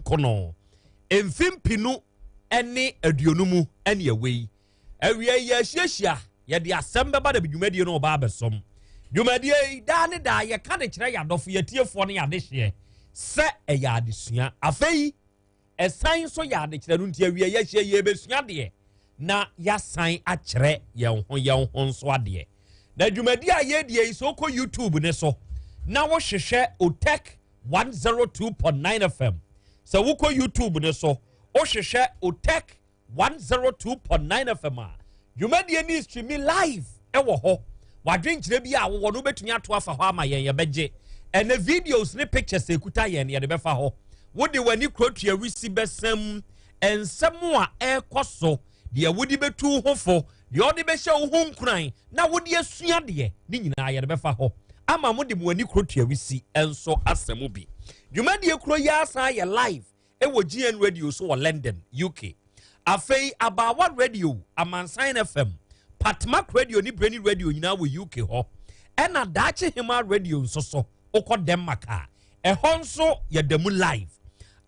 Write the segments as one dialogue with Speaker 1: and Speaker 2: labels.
Speaker 1: Kono mfe 2020 mu ɛne ɛwɔ yi. Awia yi yɛahyiahyia, yɛde asɛm bɛba da bi dwumadie no ɔba abɛsom. Dwumadie yi daa ne daa yɛka de kyerɛ yɛadɔfo, yɛtiefoɔ ne yɛadehyeɛ sɛ ɛyɛ adesua. Afei ɛsan nso yɛ adekyerɛ no nti awia yɛahyia yɛbɛsua adeɛ na yɛasan akyerɛ yɛn ho yɛn ho nso adeɛ. Na dwumadie a yɛdie yi sɛ wokɔ YouTube ne so na wohwehwɛ Otec 102.9 FM, sɛ wokɔ YouTube ne so wohwehwɛ Otec 102.9 FM a, dwumadie ne streami live ɛwɔ hɔ. Wadwenkyerɛ bi a wowɔ no wobɛtumi ato afa hɔ ama yɛn, yɛbɛgye. Ɛnɛ videos ne pictures ekuta yɛn yɛde bɛfa hɔ. Wode w'ani kurotua wisi bɛsɛm nsɛm a ɛrekɔ so, deɛ wode bɛtu ho fo, deɛ ɔde bɛhyɛ wo ho nkuran na wode asua deɛ ne nyinaa yɛde bɛfa hɔ ama mo de mo ani kurotua wisi nso asɛm bi. Dwumadie kuro yi asan yɛ live ɛwɔ GN Radio so wɔ London, UK. Afei Abaawa Radio, Amansan FM, Patmak Radio ne Brainy Radio nyinaa wɔ UK hɔ. Ɛna Daakye Hema Radio nso so wokɔ Denmark a, ɛhɔ nso yɛda mu live.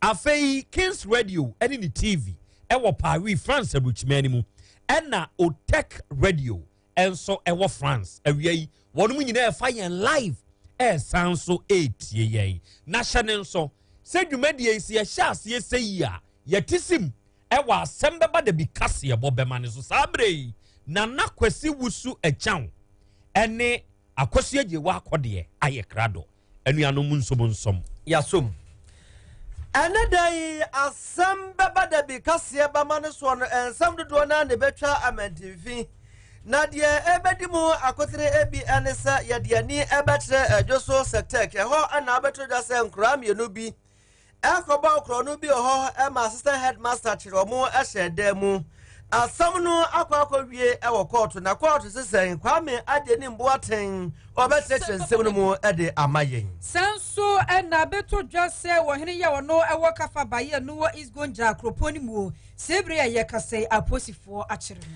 Speaker 1: Afei Kings Radio ɛne ne TV ɛwɔ Paris, France aburukyimɛn no mu. Ɛna Otec Radio ɛnso ɛwɔ France. Awia yi wɔn mu nyinaa ɛfa yɛn live ɛɛsan so ɛɛtie yɛn. Na hyɛ ne nso sɛ dwumadie yi sɛ yɛhyɛ aseɛ sɛ yi a yɛte sim ɛwɔ asɛm bɛba da bi kaseɛ bɔ bɛma ne so. Saa berɛ yi Nana Kwasi Wusu Akyang ɛne Akosua Gyewa Akɔdeɛ ayɛ krado. Anuanom nsom nsom.
Speaker 2: Yasom. Ɛnɛ da yi asɛm bɛba da bi kaseɛ bɛma no soɔ no, nsɛm dodoɔ no na ɛbɛtwa amantimfi. Na deɛ ɛbɛdi mu akotene ebi ɛne sɛ yɛde ani ɛbɛkyerɛ Ɛdwo so Sɛtɛk. Ɛhɔ ɛna abɛto dwa sɛ nkoraa mmienu bi ɛkɔbɔ korɔno bi wɔ hɔ ɛma assistant headmaster kyerɛ ɔmo ɛhyɛ dan mu. Asɛm no akɔ akɔwie ɛwɔ kɔɔto, na kɔɔto sesɛn Kwame Agye ne Mboaten ɔbɛkyerɛkyerɛ nsɛm no mu ɛde ama yɛn.
Speaker 3: Sɛ nso ɛna bɛto dwa sɛ wɔhene yɛ ɔno ɛwɔ Kafa Bayɛ no wɔ East Gonja kuropɔn no mu, sɛ a yɛkasa apolisifoɔ akyere no.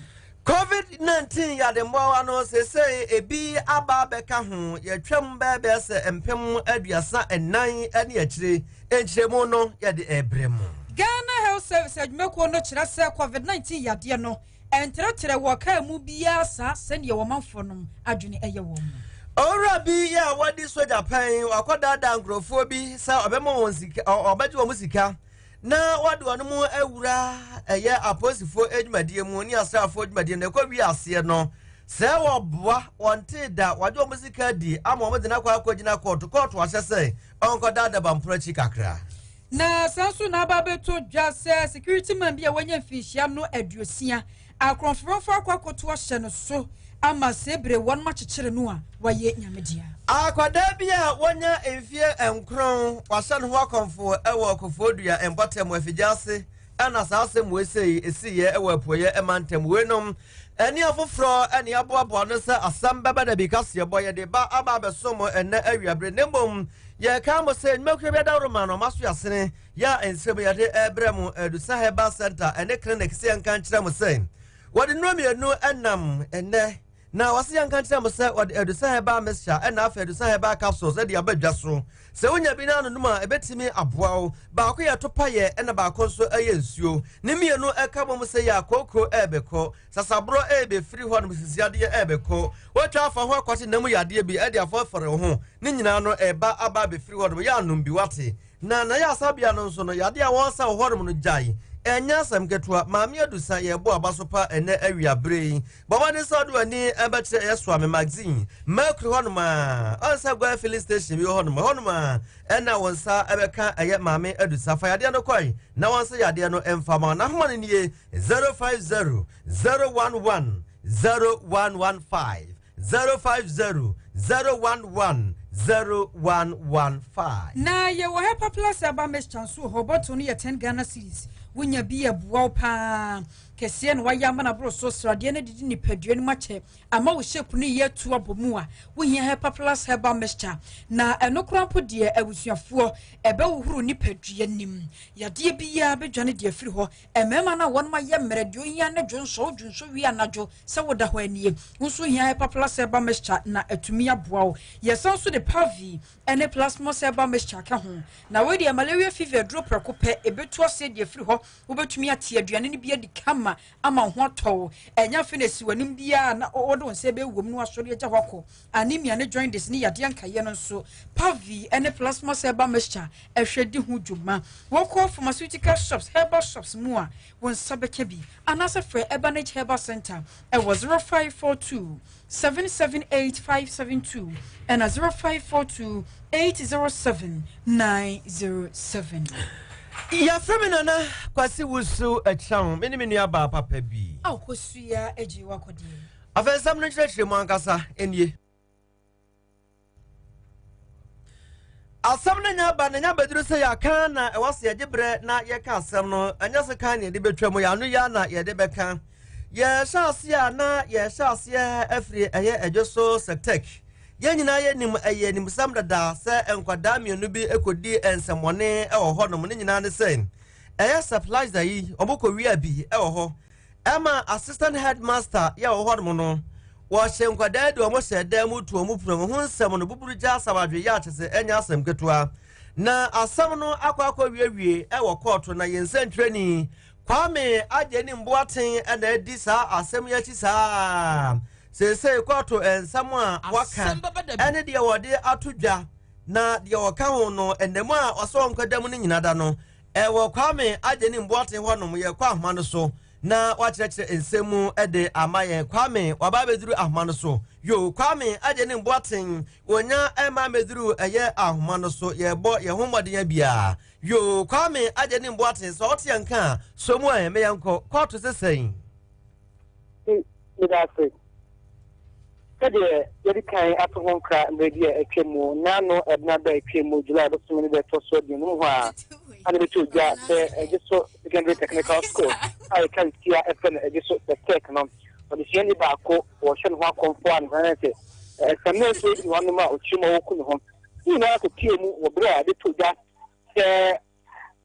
Speaker 2: COVID-19 yade mmoawa no seesei ebi aba abɛka ho, yɛtwam bɛɛbɛɛ sɛ 34,000 ne akyire. Nkyerɛmu no yɛde ɛbrɛ mu.
Speaker 3: Ghana Health Service adwumakuo no kyerɛ sɛ COVID-19 yadeɛ no ɛntrɛtrɛ wɔ kaa mu biara saa sɛdeɛ wɔmanfoɔ no adwene ɛyɛ wɔn mu.
Speaker 2: Owura bi yɛ a wɔde sogya pɛn wakɔdaadaa nkurɔfoɔ bi sɛ ɔbɛma wɔn sika, ɔbɛgye wɔn sika na wɔde wɔn mu awura ɛyɛ apolisifoɔ adwumadie mu ne asraafoɔ adwumadie no. Ɛkɔ wie aseɛ no sɛ wɔboa wɔn tee da wɔde wɔn sika di ama wɔn de no akɔ akɔgyina kɔɔto. Kɔɔto ahyɛ sɛ ɔnkɔdaadaa bampono akyi kakra.
Speaker 3: Na saa nso na aba abɛto dwa sɛ security man bi a wanya mfinhyia no 60, akorɔmforɔmfo akɔ akɔto ahyɛ no so ama sɛ wɔn akyekyere no a wɔayɛ nyamedea.
Speaker 2: Akwadaa bi a wɔnya mfie 9 wahyɛ ne ho akɔmfo ɛwɔ Kofoɔdua mpɔtam afigya ase, ɛna saa asɛm wei sɛ ɛsiiɛ ɛwɔ apueɛ ɛmantam. Weinom ɛne afoforɔ ɛne aboaboa no sɛ asɛm bɛbɛ da bi kaseɛ bɔ yɛde ba aba abɛso mo ɛnɛ awiabere. Ne mmom yɛka mo sɛ nnwumakuo bi adaworo ma no ɔma so yɛasene yɛ a nsɛm yɛde ɛbrɛ mo Adusa Herbal Center ɛne clinic sɛ yɛnka nkyerɛ mo sɛ wɔde nnuro mmienu ɛnam ɛnɛ, na wɔse yɛnka nkyerɛ mo sɛ wɔde Adusa Herbal Mixture ɛna afei Adusa Herbal Capsules ɛde aba dwa so. Sɛ wonya bi no anonom a, ɛbɛtumi aboa wo. Baako yɛ topayɛ ɛna baako nso ɛyɛ nsuo. Ne mmienu ɛka bɔ mu sɛ yɛ akooko ɛɛbɛkɔ, sasaborɔ ɛɛbɛfiri hɔ nom, sisiadeɛ ɛɛbɛkɔ, wɔatwa afa ho akɔte nam yadeɛ bi ɛde afɔfɔre wo ho ne nyinaa no ɛɛba aba abɛfiri hɔ nom. Yɛ anom bi wate na na yɛ asabea no nso no yadeɛ a wɔnsa wɔ hɔ nom no gyae ɛnyɛ asɛm ketewa. Maame Adusa yɛbɔ aba so pa ɛnɛ awia bere yi. Bɔmmɔden sɛ ɔde w'ani ɛbɛkyerɛ ɛyɛ Soame Magazine Mercury hɔnom a ɔnsa Guai filling station bi wɔ hɔnom hɔnom a ɛna wɔn nsa ɛbɛka ɛyɛ Maame Adusa. Fa yadeɛ no kɔe na wɔn nsa yadeɛ no mfa ma. N'ahoma no nie: 050 011 0115, 050 011 0115.
Speaker 3: Na yɛwɔ Hepa Plus aba mixture nso wɔ hɔ. Bottle no yɛ 10 Ghana cedis. Wonya bi yɛ boa wo paa. Kɛseɛ na wayɛ ama no aboro so, sradeɛ no adidi nipadua no mu akyɛ ama wo shape no yɛ atu abɔ mu a, wohia Hepa Plus Herbal Mixture. Na ɛno koraa mpo deɛ abusuafoɔ, ɛbɛhohoro nipadua nim. Yadeɛ biara bɛdwane de afiri hɔ. Mmarima no a wɔnom ayɛ mmerɛ, deɛ ohia ne dwonsɔ, wo dwonsɔ wie anadwo sɛ woda hɔ anie, wo nso hia Hepa Plus Herbal Mixture na atumi aboa wo. Yɛsan nso de Pavi ne Plasmos Herbal Mixture ka ho. Na wei deɛ malaria fever aduro prɛko pɛ, ɛbɛtu aseɛ de afiri hɔ. Wobɛtumi ate aduane no bi adi kama ama wo ho atɔ wo. Ɛnyɛ afei na ɛsi w'anim biara na wode wo nsa bɛwom na wasɔre agya hɔ akɔ. Anemia ne jaundice ne yadeɛ nkaeɛ no nso, Pavi ne Plasmos Herbal Mixture hwɛ di ho dwuma. Wokɔ pharmaceutical shops, herbal shops mu a, wo nsa bɛka bi. Anaasɛ frɛ Urbanage Herbal Center ɛwɔ 0542 778 572 ɛna 0542 807 907.
Speaker 2: Yɛfrɛ me Nana Kwasi Wusu Akyang, me ne me nua baa papa bi.
Speaker 3: Ao kosua agye wakɔdeɛ.
Speaker 2: Afei nsɛm no nkyerɛkyerɛ mu ankasa nie. Asɛm no nya ba na nya bɛduru sɛ yɛaka na ɛwɔ sɛ yɛgye berɛ na yɛka asɛm no, ɛnyɛ sɛ kan na yɛde bɛtwa mu, yɛano yɛ na yɛde bɛka. Yɛhyɛ aseɛ a na yɛhyɛ aseɛ afiri ɛyɛ ɛdwo so sɛtɛk. Yɛn nyinaa yɛnim ɛyɛ animsɛm dada sɛ nkwadaa mmienu bi kɔdi nsɛmmɔne wɔ hɔnom. Ne nyinaa ne sɛ ɛyɛ supplizer yi wɔkɔwia bi wɔ hɔ. Ɛma assistant headmaster yɛ wɔ hɔnom no, wɔhyɛ nkwadaa de wɔn hyɛ dan mu to wɔn pono ho nsɛm no buburu gya asawadwe yɛ akyɛ sɛ ɛnyɛ asɛm ketewa. Na asɛm no akɔ akɔ wiewie wɔ kɔɔto na yɛn nsɛntwerɛni Kwame Agyenim Boateng na adi saa asɛm yi akyi saa. Seesei kɔɔto nsɛm a waka ne deɛ wɔde ato dwa na deɛ wɔka ho no ɛnam a ɔsɛ ɔnkɔda mu no nyina da no ɛwɔ Kwame Agyenim Boateng hɔnom. Yɛkɔ ahoma no so na wakyerɛkyerɛ nsɛm mu de ama yɛn. Kwame waba abɛduru ahoma no so. Yo, Kwame Agyenim Boateng wɔnya ɛma mɛduru ɛyɛ ahoma no so. Yɛbɔ yɛn ho mmɔden abiara. Yo, Kwame Agyenim Boateng, sɛ ɔte yɛn nka a, so mu ɛ, me yɛnkɔ kɔɔto sɛ sɛn?
Speaker 4: Meda ase. Sɛdeɛ yɛde kan ato ho nkra mmerɛ bi a atwa mu, n'ano ɛbena da atwa mu, July bosome no da ɛtɔ so aduonum hɔ a, ana bɛtɔ dwa sɛ Ɛgyeso Secondary Technical School a yɛka ne tia ɛfrɛ no Ɛgyeso Tech no, ɔdesuani baako wɔhyɛ ne ho akɔmfoɔ a ne ho ayɛ sɛ ɛsɛmɛ nso bi ne wɔnom a ɔkyerɛ mu a wɔku ne ho. Ne nyinaa kɔpie mu wɔ berɛ a ɛbɛtɔ dwa sɛ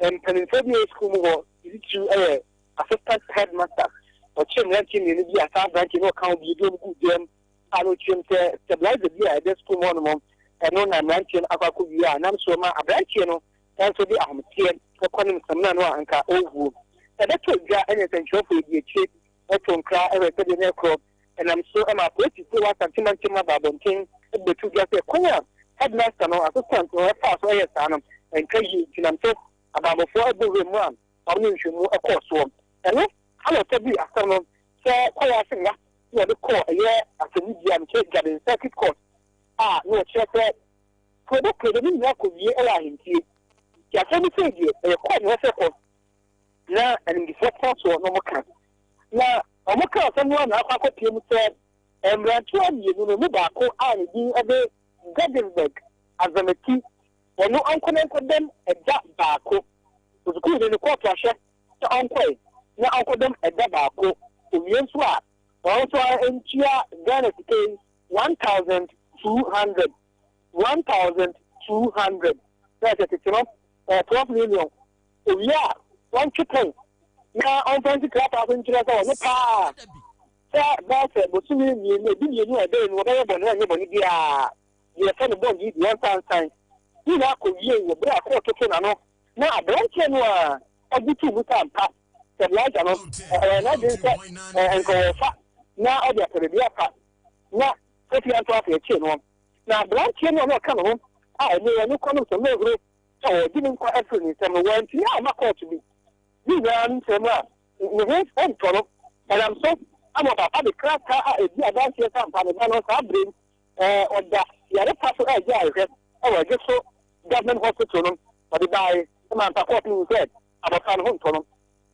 Speaker 4: mpanimfoɔ bi wɔ sukuu mu hɔ, titiriw yɛ assistant headmaster, ɔkyerɛ mmeranteɛ mmienu bi a saa aberanteɛ no ɔka ho bi de wɔn guu dɛm a na ɔkyerɛ mu sɛ stabilizer bi a ɛda sukuu mu hɔnom ɛno na mmeranteɛ no akɔ akɔwie a nam soɔ ma aberanteɛ no nso de ahometeɛ kɔ nom samina no a anka ɔrehuo. Ɛbɛtɔ dwa ne nsɛnkyerɛwfoɔ adi akyire to nkra hwɛ sɛdeɛ na ɛkorɔ. Ɛnam so ma apolisifoɔ wɔ Asante mantam aba abɔnten de bɛto dwa sɛ kwan a headmaster no assistant no faa so yɛɛ saa no ɛntwa yie nti nam so abanbɔfoɔ bɔ wuram mu a wɔn ne nhwɛmu kɔɔ soɔ. Ɛno ana ɔtɔ bii asɛm no sɛ kwaeɛ ase nna na wɔde kɔɔ ɛyɛ asɛnnibea no kyerɛ Juaben Circuit Court a na wɔkyerɛ sɛ kurobo kurobo ne nyinaa kɔwie wɔ ahemfie nti asɛm no sei deɛ ɛyɛ kɔɔ na ɛwɔ sɛ kɔ na animdefoɔ tena soɔ na wɔka. Na wɔka asɛm no a na akɔ akɔpie mu sɛ mmerantewa mmienu no mu baako a ne din de Guggenberg Azamati, ɔno ɔnkɔ na nkɔdɛm ɛda baako. Osukuuni no kɔɔto ahyɛ sɛ ɔnkɔe na ɔnkɔdɛm ɛda baako. Owie nso a, ɔno nso ntua Ghana sika yi 1,200. 1,200. Na ɛsɛ tete no, 12 million. Owie a, ɔntwe pɛn na ɔmfa nsi krataa so nkyerɛ sɛ ɔno paa sɛ bɛyɛ sɛ bosome mmienu, dumienu a ɛbɛn no, ɔbɛyɛ bɔne, ɔnyɛ bɔne biara. Deɛ yɛfrɛ no bond yi deɛ, ɔnsan nsan. Ne nyinaa kɔwiei wɔ berɛ a kɔɔto too n'ano na aberanteɛ no a ɔgye too mu sɛ ampa stabilizer no, ɔyɛɛ n'adwene sɛ nka ɔrefa na ɔde apɛ baabi afa na Kofi anto ase akyire no. Na aberanteɛ no a na ɔka ne ho a ɛnnɛ yi ɔno kɔ no sɛ ɔhuro sɛ ɔregye ne nkwa afiri ne nsam no, wantumi amma kɔɔto bi. Ne nyinaa no nsɛm a ne ho ntɔ no, ɛnam so ama ɔpapa de krataa a ɛdi adanseɛ sɛ ampa ne ba no saa berɛ yi ɔda yarepa so regye ayarehwɛ wɔ Adwoso Government Hospital no, ɔde baeɛ ma ampa kɔɔto no hu sɛ abɔfra no ho ntɔ no.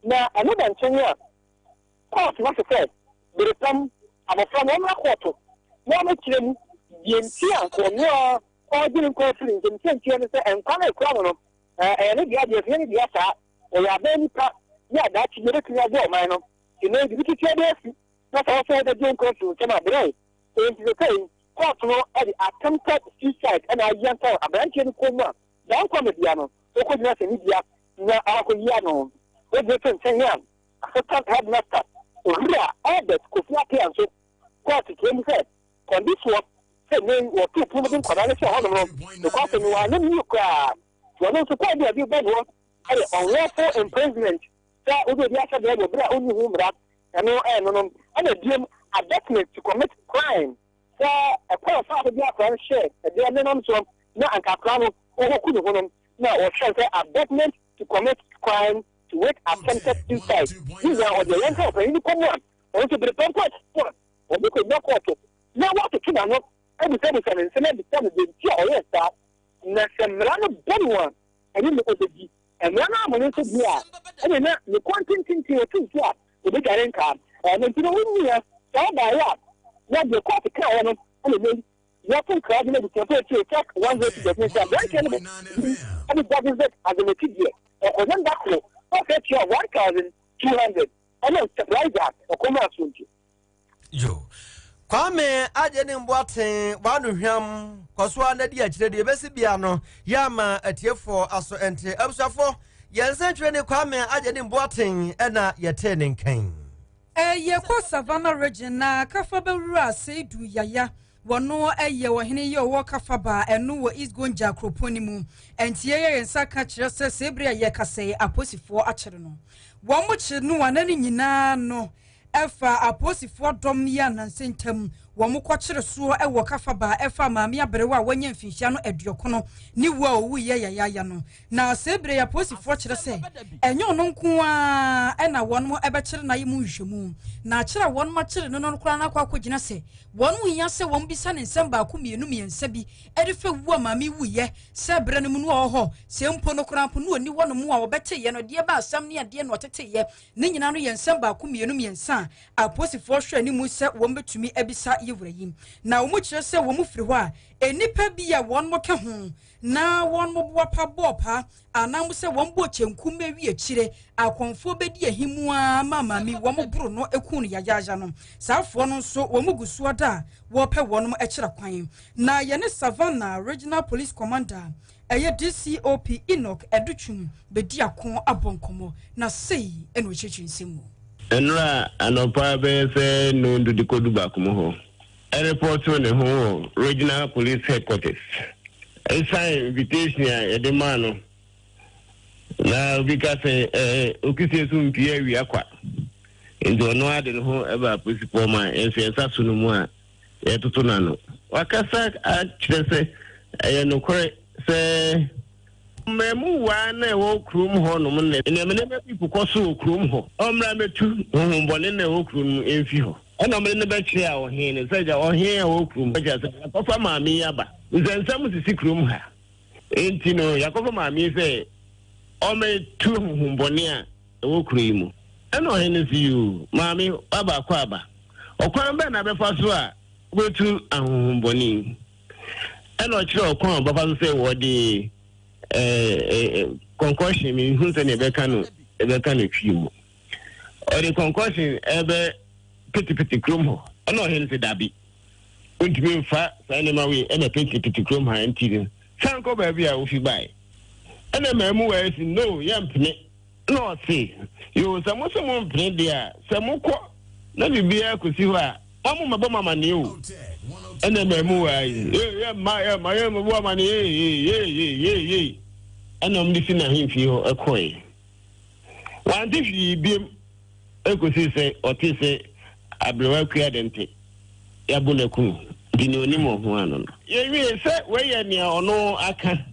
Speaker 4: Na ɛno da nkyɛn a, kɔɔto no ahyɛ sɛ bere pam abɔfra no ɔmmra kɔɔto na ɔmmɛkyerɛ mu deɛ nti a nka ɔno a ɔregye ne nkwa afiri nsam. Sɛntiɛ ne sɛ nkwa no a ɛkura no no, ɛyɛ ne dea deɛ, ɛnyɛ ne dea saa. Ɔyɛ aban nipa ne a daakye bi ɔbɛtumi aboa ɔman no. Nti nnɛ yi biribi ketewa bi asi na sɛ wɔsɛ wobɛgye nkwa afiri wo nsam a, brɛ. Enti seesei kɔɔto no de attempted suicide na ayantam aberanteɛ no kɔn mu a daa nkwa ma bia no ɔkɔgyina asɛnnibea na akɔyi ano. Wogyina to nkyɛn a, Assistant Headmaster Owura Albert Kofi Appiah nso kɔɔto kyerɛ mu sɛ kɔndisoɔ sɛ nnɛ yi wɔtoo pono mu de nkwadaa no hyɛɛ hɔnom no, nokwasɛm no wɔanyɛ no yie koraa. Nti ɔno nso kɔɔ bi a ɔde rebɔ noɔ yɛ unlawful imprisonment sɛ wode obi ahyɛ dɛm wɔ bere a onni ho mmara, ɛno ɛyɛ no no. Ɛna biom, abetment to commit crime, sɛ ɛkwan a ɔfaa so de akora no hyɛɛ dɛm nenam soɔ na anka akora no ɔkɔku ne ho no, na wɔhwɛ no sɛ abetment to commit crime to wit attempted suicide. Ne nyinaa ɔde ɛyɛ nka ɔpanyin no kɔ mu a, ɔno nso bere pɛ mpo a wɔde kɔgyina kɔɔto na wɔatoto n'ano abisabisa no nsɛm abisa no deɛ nti a ɔyɛɛ saa, na sɛ mmara no bɔ no a, ɛno na ɔbɛdi. Mmara no amma no nso deɛ a, ɛnneɛ na ne kɔn tententen ɔtu nsuo a, ɔbɛdware nkaa. Ɛno nti no, wo nua, sɛ wobaeɛ a, na deɛ kɔɔto kaeɛ no na ɛnnɛ yi yɛato nkra de no abusuafoɔ akyire Tech 102.9 sɛ aberanteɛ no din de David Azemati deɛ, ɔkɔnyam da koro na ɔsan tua 1,200 ɛnam stabilizer a ɔkɔmaa soɔ nti.
Speaker 2: Yo. Kwame Agyenim Boateng w'ano hwam kɔ so ara na di akyire deɛ ɛbɛsi bia no yɛ ama atiefoɔ aso nte. Abusuafoɔ, yɛn nsɛntwerɛni Kwame Agyenim Boateng ɛna yɛtee ne nkan.
Speaker 3: Yɛkɔ Savannah Region na Kafaba wura Seidu Yaya, wɔno yɛ ɔhene yi a ɔwɔ Kafaba, ɛno wɔ East Gonja kuropɔn no mu. Ɛnti yɛyɛ yɛn nsa ka kyerɛ sɛ see bere a yɛkasa yi apolisifoɔ akyere no. Wɔn kyere no a na ne nyinaa no ɛfa apolisifoɔ dɔm yi a nnansa ntam wɔkɔkyere soɔ wɔ Kafaba ɛfa maame aberewa a wanya mfinhyia no aduɔkono ne wuo a ɔwuiɛ yayaaya no. Na see berɛ yi apolisifoɔ kyerɛ sɛ ɛnyɛ ɔno nko ara na wɔn bɛkyere no ayɛ mu nhwehwɛmu. Na kyere a wɔn akyere no no koraa no akɔ akɔgyina sɛ wɔn hia sɛ wɔn bisa ne nsɛm baako mmienu mmiɛnsa bi de fa wuo a maame yi wuiɛ sɛ berɛ no mu no ɔwɔ hɔ sɛ mpo no koraa mpo no ɔnni hɔ nom a wɔbɛteeɛ no deɛ ba asɛm ne adeɛ na ɔteteeɛ. Ne nyinaa no yɛ nsɛm baako mmienu mmiɛnsa a apolisifoɔ hwɛ anim sɛ wɔbɛtumi abisa yewura yi. Na wɔkyerɛ sɛ wɔn firi hɔ a, nnipa bi a wɔn ka ho na wɔn boapa bɔɔ paa anaa mo sɛ wɔn bɔɔ kyenku ma awi akyire akɔmfoɔ bɛdi ahimu ara ma maame wɔn boro no ku no yayaaya no. Saa afoɔ no nso wɔn gu so ada a wɔrepɛ wɔn akyira kwan. Na yɛne Savannah Regional Police Commander Ɛyɛ DCOP Enoch Adutwum bɛdi ako abɔ nkɔmmɔ, na sei na ɔkyerɛkyerɛ nsɛm mu.
Speaker 5: Nnora anɔpa bɛyɛ sɛ nnɔndu de kɔdu baako mu hɔ, repɔtoo ne ho wɔ Regional Police Headquarters. Ɛsiane invitation a yɛde maa no, na obi ka sɛ ɛɛ Okisie so mpue awia kwa, nti ɔno ara de ne ho baa apolisifoɔ ma yɛn nso yɛn nsa so no mu a yɛtoto no ano. Wakasa akyerɛ sɛ ɛyɛ nokorɛ sɛ mmamuwaa na ɛwɔ kurom hɔ nom na nneɛma nneɛma bi kokɔ so wɔ kurom hɔ. Ɔmmra mmɛtu honhommɔne na ɛwɔ kuro no mu mfi hɔ. Ɛna ɔmene no bɛkyerɛ a ɔhene no sɛ gya ɔhene a ɛwɔ kurom hɔ kyerɛ sɛ yɛakɔfa maame yi aba. Nsɛnsɛm sisi kurom ha. Enti no yɛakɔfa maame yi sɛ ɔmmɛtu honhommɔne a ɛwɔ kuro yi mu. Ɛna ɔhene no se, Yoo, maame, woaba akwaaba. Ɔkwan bɛn na bɛfa so a wobɛtu ahonhommɔne yi? Ɛna ɔkyerɛ ɔkwan a wɔbɛfa so sɛ wɔde concoction, menhu sɛnea ɛbɛka no, ɛbɛka no twi mu. Ɔde concoction ɛbɛ petepete kurom hɔ. Ɛna ɔhene no se, Dabi, wontumi mfa saa nneɛma wei ɛmɛ petepete kurom ha nti no, san kɔ baabi a wofi bae. Ɛna mmamuwa si, no, yɛmpene. Ɛna ɔse, Yoo, sɛ mose mompene deɛ a, sɛ mokɔ na biribiara kɔsi hɔ a, mma mommɛbɔ mo amaneɛ o. Ɛna mmamuwaa yi, Ee, yɛmma, yɛmma, yɛmmɛbɔ wo amaneɛ, ee, ee, ee, ee, ee. Ɛna wɔde fi n'ahemfie hɔ kɔe. Wante hwee biom kɔsii sɛ ɔtee sɛ aberewa Akua Dɛnte yɛabo no aku no, nti nea ɔnim wɔ ho ano no. Yɛnwie sɛ wei yɛ nea ɔno aka.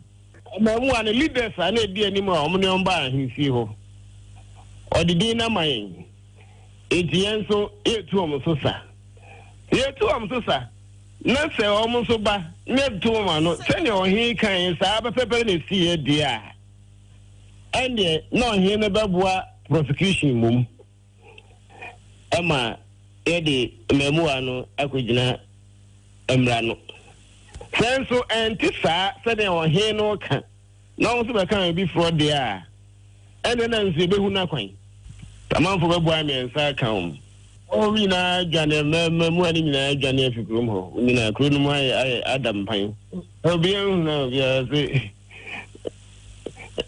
Speaker 5: Mmaamua no, leaders a na ɛdi anim a wɔn ne wɔn baa ahemfie hɔ. Ɔde din no ama yɛn. Enti yɛn nso yɛretu wɔn so sa. Sɛ yɛtu wɔn so sa, na sɛ wɔn nso ba na yɛtoto wɔn ano sɛnea ɔhene kae saa pɛpɛpɛ na ɛsiiɛ deɛ a, ɛndeɛ na ɔhene no bɛboa prosecution mmom ma yɛde mmaamua no akɔgyina mmara no. Sɛ nso ɛnte saa sɛdeɛ ɔhene no reka na wɔn nso bɛka biribi forɔ deɛ a, ɛnneɛ na nso yɛbɛhu n'akwan. Amanfo bɛboa mmiɛnsa aka wɔn. Wɔn nyinaa adwane, mmaamua no nyinaa adwane afi kurom hɔ. Wɔn nyinaa, kuro no mu ayɛ ayɛ ada mpan. Obiara nhu na obiara se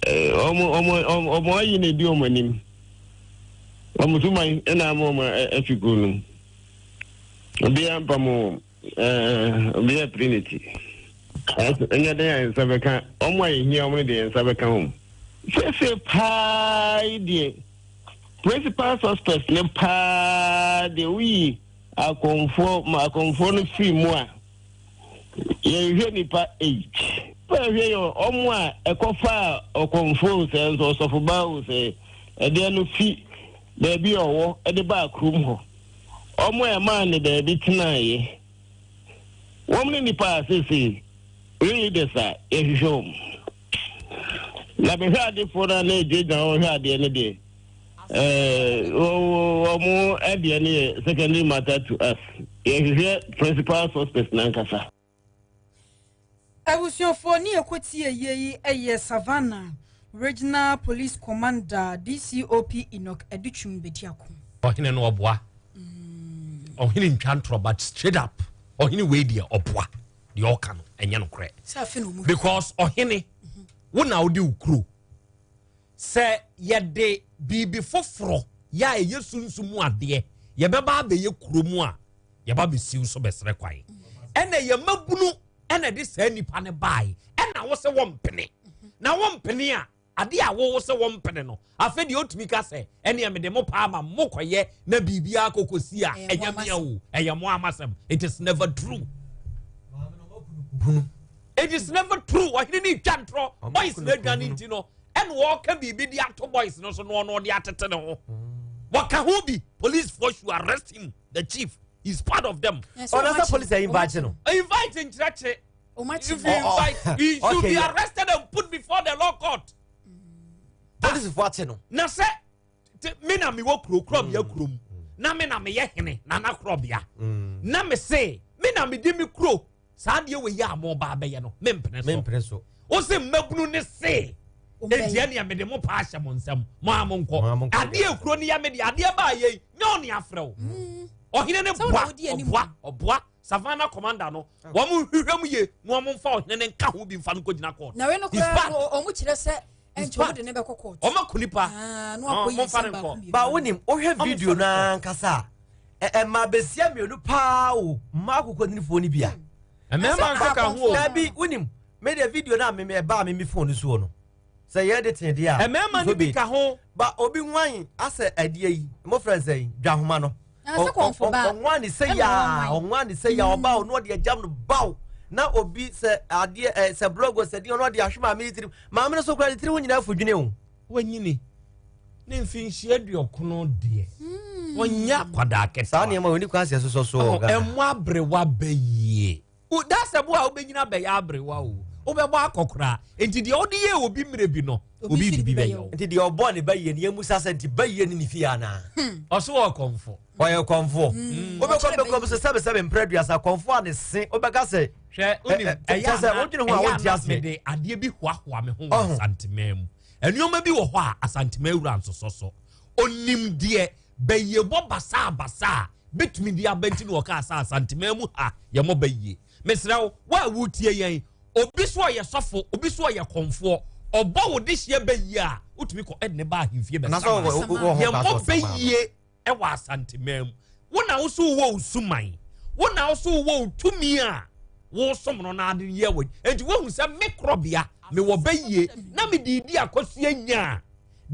Speaker 5: wɔn wɔn wɔn ayi na edi wɔn anim. Wɔn suban na ama wɔn afi kuro no mu. Obiara mpam wɔn. Obiara piri ne ti. Ɛnyɛ den a yɛn nsa bɛka wɔn a yɛhia wɔn no deɛ yɛn nsa bɛka wɔn. Seesei paa yi deɛ principal suspect no paa deɛ woyi akɔmfoɔ ma akɔmfoɔ no firi mu a yɛnhwɛ nipa eight. Bɛhwɛ yɛ wɔn a ɛkɔfaa ɔkɔmfoɔ o sɛ nso ɔsɔfobaa o sɛ ɛdeɛ no fi baabi a ɔwɔ de baa kurom hɔ. Wɔn a ɛmaa ne baabi tenaeɛ. Wɔn ne nnipa a seesei real leaders a yɛhwehwɛ wɔn. Na bɛhwɛ adefoɔ no a na ɛgyinagyina hɔ hwɛ adeɛ no deɛ, wɔn deɛ no yɛ secondary matter to us. Yɛhwehwɛ principal suspect no ankasa.
Speaker 3: Abusuafoɔ ne ɛkɔtie yie yi yɛ Savannah Regional Police Commander DCOP Enoch Adutwum Bediako.
Speaker 1: Ɔhene no ɔboa. Ɔhene ntwa ntorɔ but straight up ɔhene wei deɛ ɔboa deɛ ɔka no ɛnyɛ nokorɛ. Because ɔhene wo na wode wo kuro sɛ yɛde biribi foforɔ yɛ a ɛyɛ sunsum mu adeɛ yɛbɛba abɛyɛ kuro mu a yɛba bɛsiw so bɛsrɛ kwan ɛna yɛ mmabunu ɛna ɛde saa nipa no bae ɛna wo sɛ wɔmpene na wɔmpene a adeɛ a wowo sɛ wɔmpene no afei deɛ ɔtumi ka sɛ ɛneɛ mede mo paa ma mokɔyɛ na biribiara kɔkɔsi a ɛnyɛ mea o ɛyɛ mo amasɛm. It is never true. It is never true. Ɔhene ne twa ntorɔ boys no adwane nti no ɛna wɔka biribi de ato boys no so na ɔno ɔde atete ne ho. Wɔka ho bi. Police force should arrest him. The chief is part of them.
Speaker 2: Ɔna sɛ police ayi invite no.
Speaker 1: Invite nkyerɛkyerɛ. If you invite, he should be arrested and put before the law court.
Speaker 2: Police fo akye no.
Speaker 1: Na sɛ me na mewɔ kuro korɔbea kurom na me na meyɛ hene nana korɔbea na me se me na mede me kuro saa adeɛ wɔ yi a mo ba abɛyɛ no mempene so. Wo se mmabunu ne se enti ɛneɛ mede mo paa hyɛ mo nsam mo a mo nkɔ adeɛ kuro no yɛ me deɛ adeɛ baa yɛ yi nyɛ ɔne afrɛ wo ɔhene ne boa ɔboa ɔboa Savannah commander no wɔn hwehwɛ mu yie na wɔn mfa ɔhene ne nka ho bi mfa no nkɔ gyina court.
Speaker 3: Na wei no koraa wɔn kyerɛ sɛ ɛnkyɛ wɔn de ne bɛkɔ court.
Speaker 1: Wɔn akɔ nipa wɔn mfa ne nkɔ.
Speaker 2: Ba wonim wohwɛ video no ankasa a ɛma besia mmienu paa o mmaa akokɔdinifoɔ no bi a.
Speaker 1: Mmarima nso ka ho o.
Speaker 2: Dabi wonim me deɛ video no a me ɛbaa me me phone no soɔ no sɛ yɛ de tene deɛ a.
Speaker 1: Mmarima no bi ka ho.
Speaker 2: Ba obi nwan asɛ adeɛ yi mo frɛ nsɛ dwahoma no. Ɔnwa ne sɛ yaa ɔnwa ne sɛ yaa ɔba ɔno ɔde agyam no baw na obi sɛ adeɛ ɛ sɛ blɔg sɛ deɛ ɔno ɔde ahwe maame ne tirim maame no so kura ne tiri ho nyinaa fo dwene o.
Speaker 1: Wanyini ne mfinhyia aduɔkono deɛ ɔnyɛ akwadaa ketewa.
Speaker 2: Saa nneɛma wɔn ni kwan sɛ ɛsosɔ so wɔ Ghana.
Speaker 1: Ɛmo aberewa bɛyie. Dasɛ bo a wobɛnyina bɛyɛ aberewa o. Wobɛbɔ akɔkora. Nti deɛ wode yɛ obi mmerɛ bi no, obi de bi bɛyɛ wo.
Speaker 2: Nti deɛ ɔbɔ ne ba yie no, yɛmmusa sɛ nti ba yie ne ne fie anaa?
Speaker 1: Ɔso wɔ kɔmfo.
Speaker 2: Ɔyɛ kɔmfoɔ. Wobɛkɔ bɛkɔm so sɛbesɛbe mprɛ aduasa kɔmfoɔ a ne se wobɛka sɛ.
Speaker 1: Hwɛ wonim ɛyɛ
Speaker 2: ana wodwene ho a wonte aseɛ.
Speaker 1: Mede adeɛ bi hoahoa me ho wɔ Asanteman mu. Nneɛma bi wɔ hɔ a Asanteman wura nsosɔ so. Onim deɛ bɛyiebɔ basaa basaa bɛtumi de aba nti na ɔkaa sɛ Asanteman mu ha yɛmmɔ bɛyie. Mesrɛ wo, wo a woretie yɛn, obi so ɔyɛ sɔfo, obi so ɔyɛ kɔmfoɔ, ɔbɔ wo dehyeɛ bɛyie a, wotumi kɔ ɛde ne ba ahemfie bɛsama. Yɛmmɔ bɛyie ɛwɔ Asanteman mu. Wo na wo so wowɔ wo suman, wo na wo so wowɔ wo tumi a wosom no na ade yɛ wɔ. Enti woahu sɛ me korɔbea, mewɔ bɛyie na mede redi akɔsua nya a,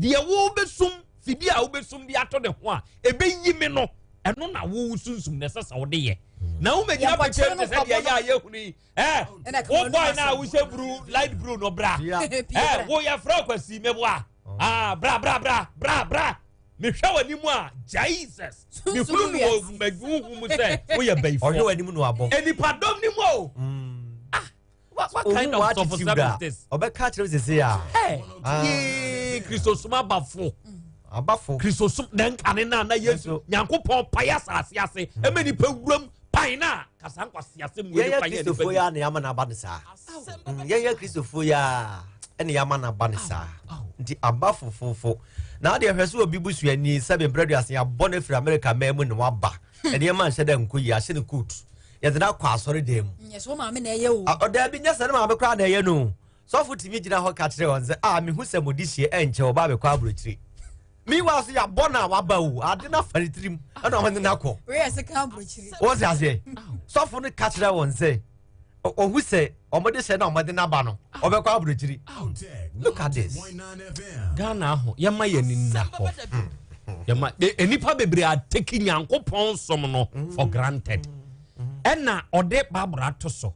Speaker 1: deɛ wobɛsum, fidie a wobɛsum de ato ne ho a ɛbɛyi me no, ɛno na wo sunsum na ɛsɛ sɛ wode yɛ. Na womɛgyina pɛkyɛm te sɛ deɛ yɛ a yɛhunu yi. Ɛ wo boy na wohyɛ blue light blue no bra. Ɛ wo yɛ frɛ Kwasi meboa. Ah bra bra bra bra bra. Mehwɛ w'anim a Jesus. Mehunu no wɔ m'ahuhu mu sɛ woyɛ bayifoɔ.
Speaker 2: Ɔhwɛ w'anim no abɔ.
Speaker 1: Nipadɔm ni mu o. Ah what, what kind of sɔfo service is this?
Speaker 2: Ɔbɛka kyerɛ sese a.
Speaker 1: Ɛ yee Kristosom abafo.
Speaker 2: Abafo.
Speaker 1: Kristosom na nkane na na Yesu Nyankopɔn pae asase ase ɛmɛ nipa wuram pae na kasa nkwasi ase mu.
Speaker 2: Yɛyɛ Kristofoɔ yi a na yɛama no aba no saa. Yɛyɛ Kristofoɔ yi a. Ɛna yɛama no aba no saa. Nti aba fofofo. Na adeɛ hwɛ sɛ obi busuani sɛbe mprɛ aduasa yɛabɔ no afiri Amerika man mu na waba. Nneɛma nhyɛ dɛ nkɔ yie, ahyɛ no coat. Yɛde no akɔ asɔre dan mu.
Speaker 3: Nyɛ sɛ wo maame na ɛyɛ o.
Speaker 2: Ɔdaabi nyɛ sɛ ne maame koraa na ɛyɛ no o. Sɔfo tumi gyina hɔ ka kyerɛ wɔn sɛ, ah mehu sɛ mo de hyie ɛnkyɛ ɔba abɛkɔ aburokyire. Meanwhile so yɛabɔ no a waba o, ade no afa ne tirim ɛna ɔne no akɔ.
Speaker 3: Wei yɛ sika aburokyire.
Speaker 2: Wɔn sɛ aseɛ. Sɔfo no ka kyerɛ wɔn sɛ, ɔhu sɛ ɔmode hyɛ na ɔmode n'aba no ɔbɛkɔ aburokyiri. Look at this.
Speaker 1: Ghana ho yɛma yɛn ani nna hɔ. Yɛma nnipa bebree ateki Nyankopɔn som no for granted. Ɛna ɔde Bible ato so.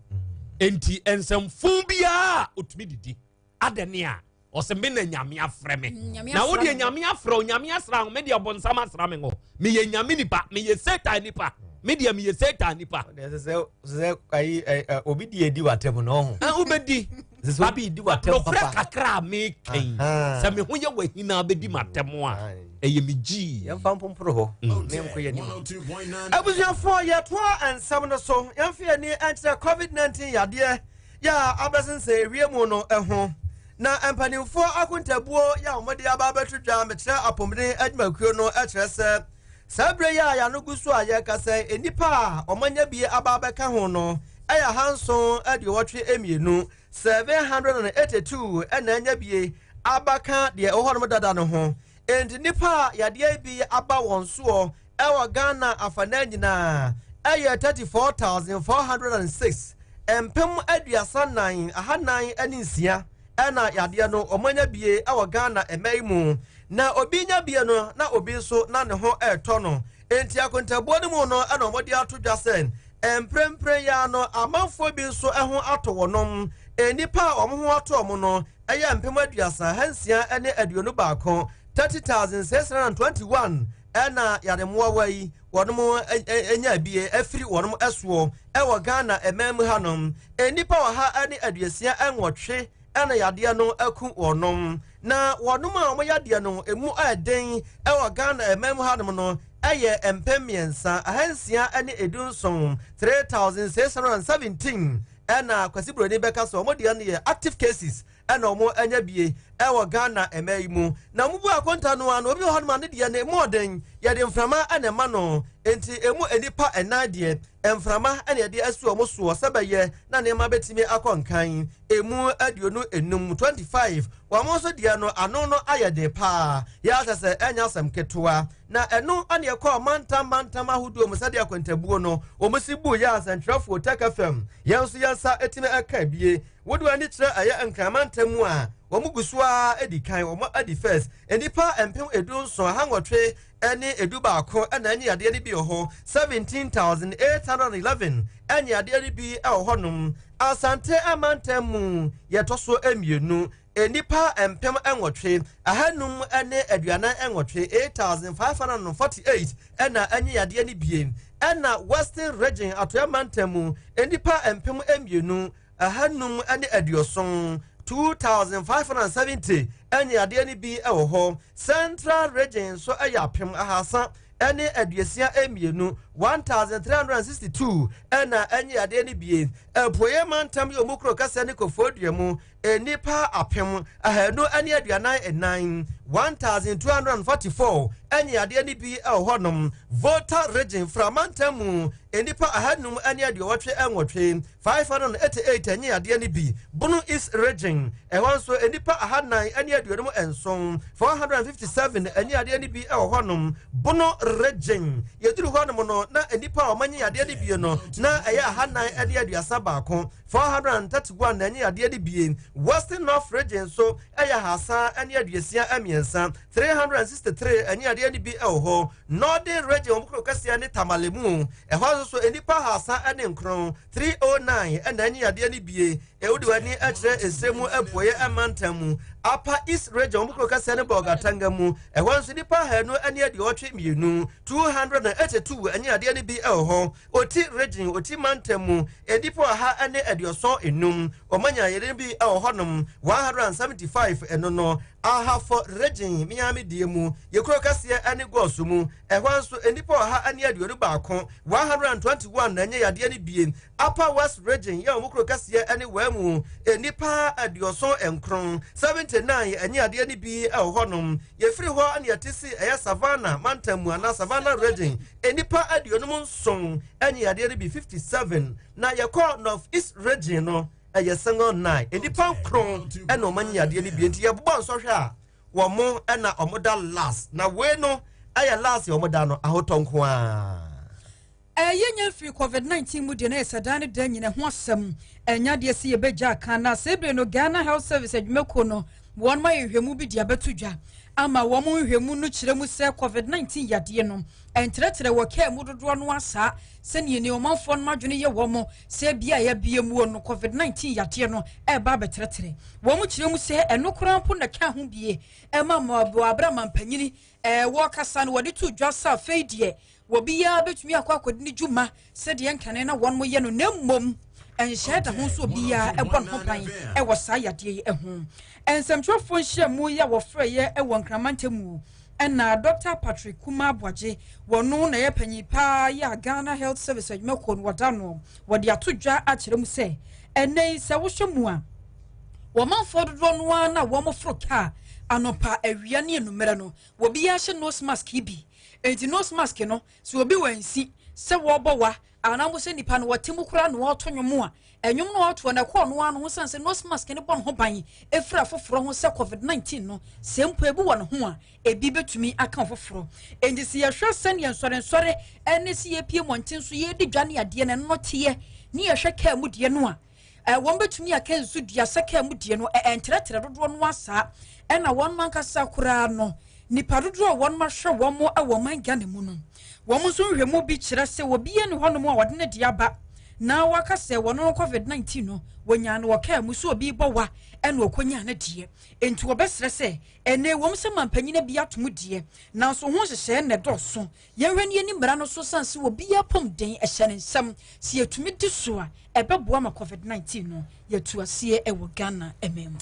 Speaker 1: Enti nsɛmfo biara otumi didi. Adɛn a ɔsɛ me na Nyame afrɛ me. Na wo deɛ Nyame afrɛ o, Nyame asra wo, me deɛ ɔbonsam asra me ngo. Meyɛ Nyame nipa, meyɛ Satan nipa. Me deɛ meyɛ Satan nipa.
Speaker 2: Sɛ sɛ ayi obi di edi w'atɛm na ɔho.
Speaker 1: Wobɛdi.
Speaker 2: Sɛ obi di w'atɛm papa.
Speaker 1: Nokorɛ kakra a meka yi, sɛ me ho yɛ w'ahina bɛdi m'atɛm a, ɛyɛ me gyii.
Speaker 2: Yɛmfa mpomporo hɔ ne nkɔ yɛn anim. Abusuafoɔ, yɛtoa nsɛm no so. Yɛmfa yɛn ani nkyerɛ COVID-19 yadeɛ yɛ a abɛsensɛn ewiem no ho. Na mpanimfoɔ akontabuo yɛ a wɔde aba abɛto dwa mekyerɛ apɔmuden adwumakuo no kyerɛ sɛ saa berɛ yi a yɛano gu so a yɛrekasa yi, nnipa a wɔanya bi aba abɛka ho no yɛ 782, 782 na anya bi abaka deɛ ɛwɔ hɔnom dada no ho. Enti nnipa a yadeɛ bi aba wɔn soɔ wɔ Ghana afanaa nyinaa yɛ 34,406, 34,406 na yadeɛ no wɔanya bie wɔ Ghana mma yi mu. Na obi nya bie no na obi nso na ne ho retɔ no. Enti akontabuo no mu no na wɔde ato dwa sɛ mprempren yi ara no amanfoɔ bi nso ho atɔ wɔnom. Nnipa a wɔn ho atɔ wɔn no yɛ 30,621, 30,621, ɛna yare mmoawa yi wɔnom anya bie afiri wɔnom soɔ wɔ Ghana man mu hanom. Nnipa 168 ɛna yadeɛ no aku wɔnom. Na wɔnom a wɔn yadeɛ no emu ɛden wɔ Ghana man mu hanom no ɛyɛ 3617, 3,617, ɛna Kwasi Broni bɛka sɛ wɔn deɛ no yɛ active cases ɛna wɔn anya bie ɛwɔ Ghana ɛmɛ yi mu. Na wɔn bu akonta no ano, obi wɔ hɔ nom a ne deɛ no emu ɔden, yɛde mframa ɛna ɛma no, nti emu nnipa 4 deɛ mframa ɛna yɛde asi wɔn soɔ sɛ bɛyɛ na nneɛma bɛtumi akɔ nkan. Emu 25, 25, wɔn nso deɛ no ano no ayɛ den paa, yɛ asɛ sɛ ɛnyɛ asɛm ketewa. Na ɛno ɛna ɛkɔɔ mantam mantam ahodoɔ mu sɛdeɛ akwantabuo no wɔn si bu yɛ asɛntwerɛfoɔ Tech FM yɛn nso yɛn nsa ɛtumi ɛka bie. Wode w'ani kyerɛ ɛyɛ Nkran mantam mu a, wɔn gu so ara di kan, wɔn adi first. Nnipa 17,811 ɛna ɛnye yadeɛ no bi wɔ hɔ, 17,811 ɛnye yadeɛ no bi wɔ hɔnom. Asante mantam mu yɛtɔ so 2, nnipa 8,548, 8,548 ɛna ɛnye yadeɛ no bie. Ɛna Western Region Atoɛ mantam mu nnipa 2,570, 2,570 ɛnye yadeɛ no bi wɔ hɔ. Central Region nso yɛ 1,362, 1,362 ɛna ɛnye yadeɛ no bie. Apueɛ mantam yɛ ɔmu kuro kɛseɛ ne Koforidua mu nnipa 1,244, 1,244 ɛnye yadeɛ no bi wɔ hɔnom. Volta Region fra mantam mu nnipa 588, 588 ɛnye yadeɛ no bi. Bono East Region ɛhɔ nso nnipa 457, 457 ɛnye yadeɛ no bi wɔ hɔnom. Bono Region yɛduru hɔnom no na nnipa a wɔanye yadeɛ no bi no na ɛyɛ 431, 431 na ɛnye yadeɛ no bi. Western North Region nso ɛyɛ 363, 363 ɛnye yadeɛ no bi wɔ hɔ. Northern Region wɔn kuro kɛseɛ ne Tamale mu, ɛhɔ nso so nnipa 309, 309 ɛna ɛnye yadeɛ no bie. Ɛwodi wɔn ani kyerɛ esire mu apueɛ ɛmantam mu. Upper East Region wɔn kuro kɛseɛ ne Bolgatanga mu, ɛhɔ nso nnipa 282, 282 ɛnye yadeɛ no bi wɔ hɔ. Oti Region Oti mantam mu nnipa 175, wɔn anya yadeɛ no bi wɔ hɔnom, 175 ɛno no. Ahafo Region, Miami deɛ mu, yɛ kuro kɛseɛ ne Goaso mu. Ɛhɔ nso, nnipa 121, 121 na ɛnyɛ yadeɛ no bie. Upper West Region, yɛ wɔn kuro kɛseɛ ne Waa mu, nnipa 79, 79 ɛnyɛ yadeɛ no bi wɔ hɔnom. Yɛfiri hɔ na yɛte si ɛyɛ Savannah mantam mu anaa Savannah Region, nnipa 57 ɛnyɛ yadeɛ no bi, 57. Na yɛkɔ North East Region no, ɛyɛ single 9, nnipa 9 ɛna wɔn anya yadeɛ no bi. Nti yɛbobɔ nsɔhwɛ a wɔn ɛna wɔn da last, na wei no ɛyɛ last yɛ wɔn da no ahotɔ nko ara.
Speaker 3: Ɛyɛ nya mfiri COVID-19 mu deɛ na yɛ sɛ daa ne da nyina ho asɛm ɛnya deɛ sɛ yɛbɛgya aka na sɛ ebire no Ghana Health Service adwumakuo no wɔn ma nhwehwɛmu bi de abɛto dwa ama wɔn nhwehwɛmu no kyerɛ mu sɛ COVID-19 yadeɛ no ɛntrɛtrɛ wɔ kaa mu dodoɔ no asaa sɛnea ne ɔmanfoɔ no adwene yɛ wɔn sɛ bia yɛabie mu no COVID-19 yadeɛ no ɛreba abɛtrɛtrɛ. Wɔn kyerɛ mu sɛ ɛno koraa mpo na ka ho bie ɛma mmoaboa abere amampanyini wɔkasa no wɔde to dwa sɛ afei deɛ wɔbiara bɛtumi akɔ akɔdi ne dwuma sɛdeɛ nkane na wɔn yɛ no, na mmom ɛnhyɛ da ho nso obiara ɛbɔ ne ho ban ɛwɔ saa yadeɛ yi ho. Nsɛmtwerɛfoɔ nhyiamu yi a wɔfrɛ yɛ ɛwɔ Nkramantam mu ɛna Dr. Patrick Kuma Aboagye, wɔno na yɛ panyin paa yɛ a Ghana Health Service adwumakuo no wɔda no, wɔde ato dwa akyerɛ mu sɛ ɛnɛ yi sɛ wohwɛ mu a wɔmanfoɔ dodoɔ no ara na wɔn foro kaa anɔpa, awia ne anummerɛ no wɔbiara hyɛ nose mask yi bi. Enti nose mask no sɛ obi wɔ nsi sɛ wɔrebɔ wa anaa mo sɛ nipa no wɔte mu koraa na wɔreto nnwom a ɛnwom no wɔtoɔ no ɛkɔɔ no ano ho san sɛ nose mask no bɔ ne ho ban efiri afoforɔ ho sɛ COVID-19 no sɛ mpo ebi wɔ ne ho a ebi bɛtumi aka foforɔ. Enti sɛ yɛhwɛ sɛnea nsɔrensɔre ɛne sɛ yɛpie mmɔnten so yɛdi dwa ne adeɛ no ɛno teɛ ne yɛhwɛ kaa mu deɛ no a wɔn bɛtumi aka nso dua sɛ kaa mu deɛ no ɛntrɛtrɛ dodoɔ no asaa. Ɛna wɔn ankasa koraa no nipa dodoɔ a wɔn ahwɛ wɔn wɔ ɔman Ghana mu no wɔn nso nhwɛmu bi kyerɛ sɛ obiara ne hɔnom a wɔde ne deɛ aba na waka sɛ wɔn no COVID-19 no wɔnyaa no wɔ kaa mu so obi bɔ wa ɛna ɔkɔnyaa ne deɛ. Nti wɔbɛsrɛ sɛ ɛnɛ wɔn sɛ mampanyina bi ato mu deɛ nanso ho nhyehyɛeɛ na ɛdɔɔso, yɛnhwɛ ne yɛni mmara no so san sɛ obiara pɔm den ɛhyɛ ne nsam sɛ yɛtumi di so a ɛbɛboa ma COVID-19 no yɛtu aseɛ ɛwɔ Ghana ɛmɛ mu.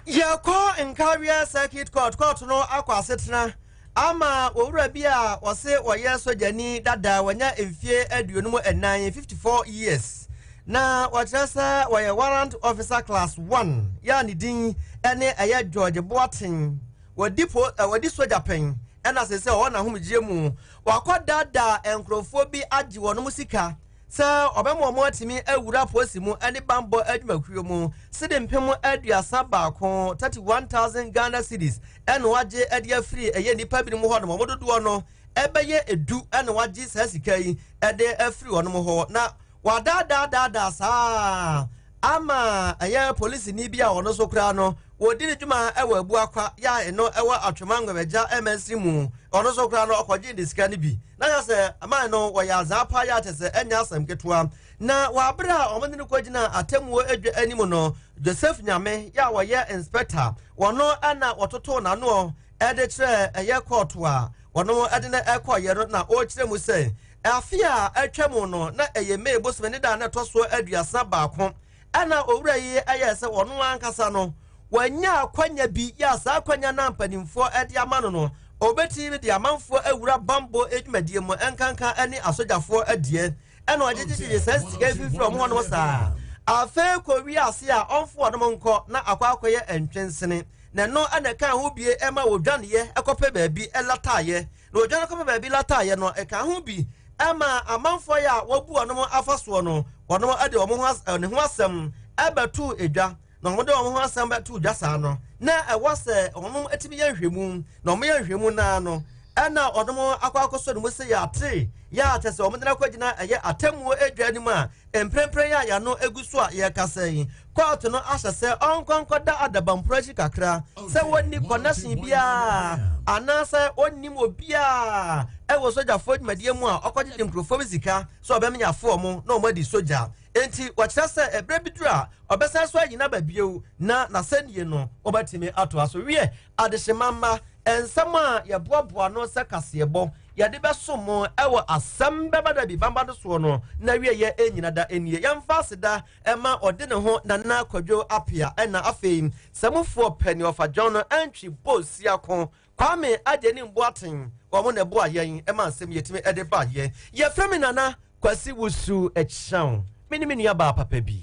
Speaker 2: Yɛkɔ Nkawie Circuit Court. Court no akɔ asetena ama owura bi a wɔse wɔyɛ sogyani dada, wɔnya mfie 54, 54 years, na wɔkyerɛ sɛ wɔyɛ warrant officer class 1 yɛ a ne din ne ɛyɛ George Boateng. Wɔdi po wɔdi sogya pɛn ɛna sɛ ɔwɔ n'ahomegyeɛ mu wakɔ daadaa nkurɔfoɔ bi agye wɔn sika sɛ ɔbɛma wɔn atumi awura polisi mu ne bambɔ adwumakuo mu sidi 31,000, 31,000 Ghana cedis, ɛna wagye de afiri ɛyɛ nnipa binom hɔ nom. Wɔn dodoɔ no ɛbɛyɛ 10 ɛna wagye saa sika yi ɛde afiri wɔn hɔ, na wadaadaadaadaa saa ama ɛyɛ polisini bi a ɔno nso koraa no wɔdi ne dwuma ɛwɔ Abuakwa yɛ a ɛno ɛwɔ Atwoma Nwɛmɛgya MNC mu. Ɔno nso koraa no ɔkɔgye ne sika no bi na yɛ sɛ aman no wɔyɛ azaa pa yɛ akyɛ sɛ ɛnyɛ asɛm ketewa. Na wɔabere a wɔn de no kɔgyina atemmuo adwa anim no, Joseph Nyame yɛ a wɔyɛ inspector, wɔno ɛna wɔtoto n'ano ɛde kyerɛ ɛyɛ kɔɔto a wɔno ɛde no ɛkɔɔyɛ no, na ɔrekyerɛ mu sɛ afe a atwa mu no na ɛyɛ May bosome ne da na ɛtɔ soɔ 31 ɛna owura yi ɛyɛ sɛ ɔno ankasa no wanya akwanya bi yɛ a saa akwanya na mpanimfoɔ ɛde ama no no ɔbɛtumi de amanfoɔ awura bambɔ adwumadie mu, ɛnkanka ɛne asogyafoɔ adie, ɛna ɔgyegyegye saa sika fifiri ɔmo hɔ nom saa. Afei kɔ wiase a ɔmfo ɔnom nkɔ na akɔ akɔyɛ ntwensene, na ɛno ɛna ɛka ho bie ɛma wɔdwaneɛ ɛkɔpɛ baabi ɛlataeɛ, na wɔdwane kɔpɛ baabi lataeɛ no ɛka ho bi ɛma amanfoɔ yi a wɔbu ɔnom afa soɔ no wɔnom ɛde wɔn ho ne ho asɛm ɛbɛto edwa. Na wɔn de wɔn ho asɛm bɛto dwa saa no na ɛwɔ sɛ wɔn atumi yɛ nhwɛmu, na wɔn yɛ nhwɛmu naa no ɛna wɔn akɔ akɔsɔ ne mu sɛ yɛate yɛ akyɛ sɛ wɔn de akɔgyina ɛyɛ atemmuo adwa anim a mprempren a yɛano egu so a yɛrekasa yi, kɔɔto no ahyɛ sɛ ɔnkɔ nkɔda adabamporo akyi kakra sɛ wɔnni connection biara anaasɛ wɔnnim obiara ɛwɔ sogyafoɔ dwumadie mu a ɔkɔgyegye nkurɔfoɔ bi sika sɛ ɔbɛmenyafoɔ mo na wɔn adi sogya. Enti wɔkyerɛ sɛ ɛberɛ bi duru a ɔbɛsan so ayi n'aba bio na n'asɛnnie no wɔbɛtumi atoa so. Wiɛ, adehyema mma, nsɛm a yɛboaboa no sɛ kaseɛbɔ. yɛde bɛsom mo ɛwɔ Asɛm Bɛba Da Bi bamba no soɔ no na wieɛ ɛnyina da ɛnie. Yɛmfa aseda ɛma ɔde ne ho Nana Kwadwo Apia ɛna afei Samufoɔ pɛ ne ɔfa John no ɛntwi Bosiako Kwame Agyenim Boateng wɔn na ɛboa yɛn ɛma nsɛm yɛtumi ɛde ba yɛ. Yɛfrɛ me Nana Kwasi Wusu Ɛkyɛw. Me ne me nua baa papa bi.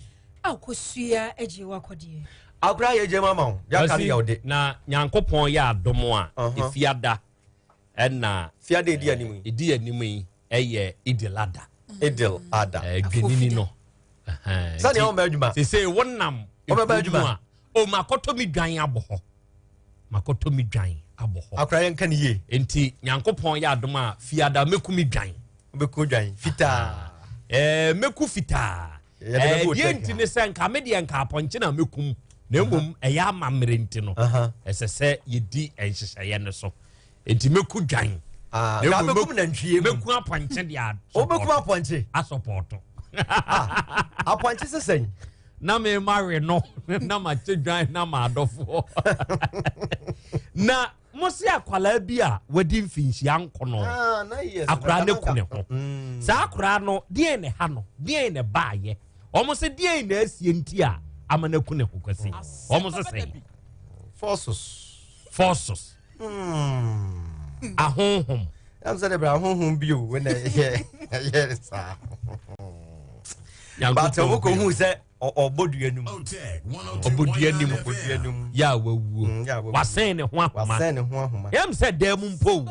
Speaker 3: Akosua agye wakɔdeɛ.
Speaker 2: Akora yɛ gyem ama wo. Yɛaka no yɛ wo de.
Speaker 1: Na Nyankopɔn yɛ adom a, efiada ɛna
Speaker 2: fiada edi anim yi.
Speaker 1: Edi anim yi ɛyɛ Idil Adha.
Speaker 2: Idil Adha.
Speaker 1: Dwenini no.
Speaker 2: Sani wɔn bɛ adwuma.
Speaker 1: Sese wɔnam
Speaker 2: wɔn bɛ adwuma
Speaker 1: a, o makɔtɔ mi dwan abɔ hɔ. Makɔtɔ mi dwan abɔ hɔ.
Speaker 2: Akora yɛn ka ne yie.
Speaker 1: Nti Nyankopɔn yɛ adom a, fiada meku mi dwan.
Speaker 2: Meku dwan fitaa.
Speaker 1: Ɛɛ meku fitaa. Ɛdeɛ nti ne sɛ nka me deɛ nka apɔnkye na mɛkum na mmom ɛyɛ amammerɛ nti no ɛsɛ sɛ yɛdi nhyehyɛeɛ no so nti mɛku dwan.
Speaker 2: Ah, na mɛkum nantwie
Speaker 1: mu. Mɛku apɔnkye deɛ
Speaker 2: asɔpɔtɔ. Apɔnkye.
Speaker 1: Asɔpɔtɔ.
Speaker 2: Ah, apɔnkye sɛ sɛn?
Speaker 1: Na me ma we no na ma kye dwan na ma adɔfoɔ. Na mo se akwadaa bi a wadi mfinhyia nkono
Speaker 2: ah,
Speaker 1: akwadaa no ku ne ho mm. saa akwadaa no deɛn na ɛha no deɛn na ɛbaayɛ wɔn se deɛn na asie nti a ama no aku ne ho kwasi wɔn se sɛn
Speaker 2: forces
Speaker 1: forces hmm. ahonhom
Speaker 2: ɛm sɛ de bra ahonhom bi o wɛnɛ ɛyɛ ɛyɛ saa but wɔn kò hu sɛ. Ɔbɔ dua no mu.
Speaker 1: Ɔbɔ dua no mu.
Speaker 2: Ɔbɔ dua no mu.
Speaker 1: Yɛ a wawuo.
Speaker 2: Mm, yɛ a wawuo.
Speaker 1: Wasɛn ne ho ahoma.
Speaker 2: Wasɛn ne ho ahoma.
Speaker 1: Yɛm sɛ dan mu mpo o.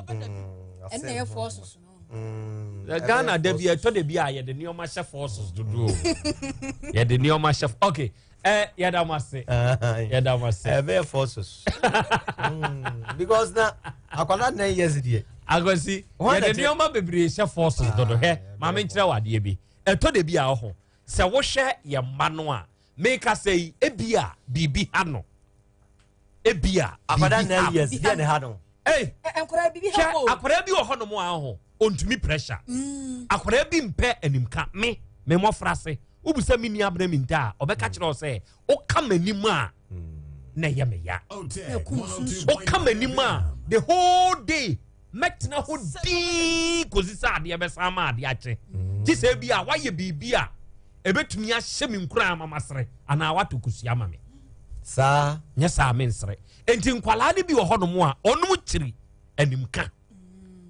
Speaker 3: Ɛnna ɛyɛ forces no.
Speaker 2: Mm,
Speaker 1: Ghana da bi ɛtɔ da bi a yɛde nneɛma hyɛ forces dodo o. Yɛde nneɛma hyɛ okay. Ɛ yɛda mo ase. Yɛda mo ase.
Speaker 2: Ɛbɛyɛ forces. Because na akwadaa 9 years deɛ.
Speaker 1: Akwasi yɛde nneɛma bebree hyɛ forces dodo hɛ maame nkyerɛ wɔ adeɛ bi. Ɛtɔ da bi a ɔho sɛ wohwɛ yɛn mma no a meka sɛ yi ebi a biribi ha no ebi a
Speaker 2: akwadaa 9 years deɛ ne ha no.
Speaker 1: Ee hwɛ akwadaa bi wɔ hɔ nom a ho ontumi pressure mm. Akwadaa bi mpɛ animka me me mmɔfra se wobisa me nua abena mi nta a ɔbɛka kyerɛ wo sɛ woka m'anim a na ɛyɛ me ya woka m'anim a the whole day mɛtena hɔ dii kɔsi sɛ adeɛ bɛsan ma adeɛ akye gye sɛ bi a wayɛ biribi a ɛbɛtumi ahyɛ me nkura ama masere anaa wato kosua ma me
Speaker 2: saa
Speaker 1: nyɛ saa mensere enti nkwadaa no bi wɔ hɔnom a ɔnom kyiri animka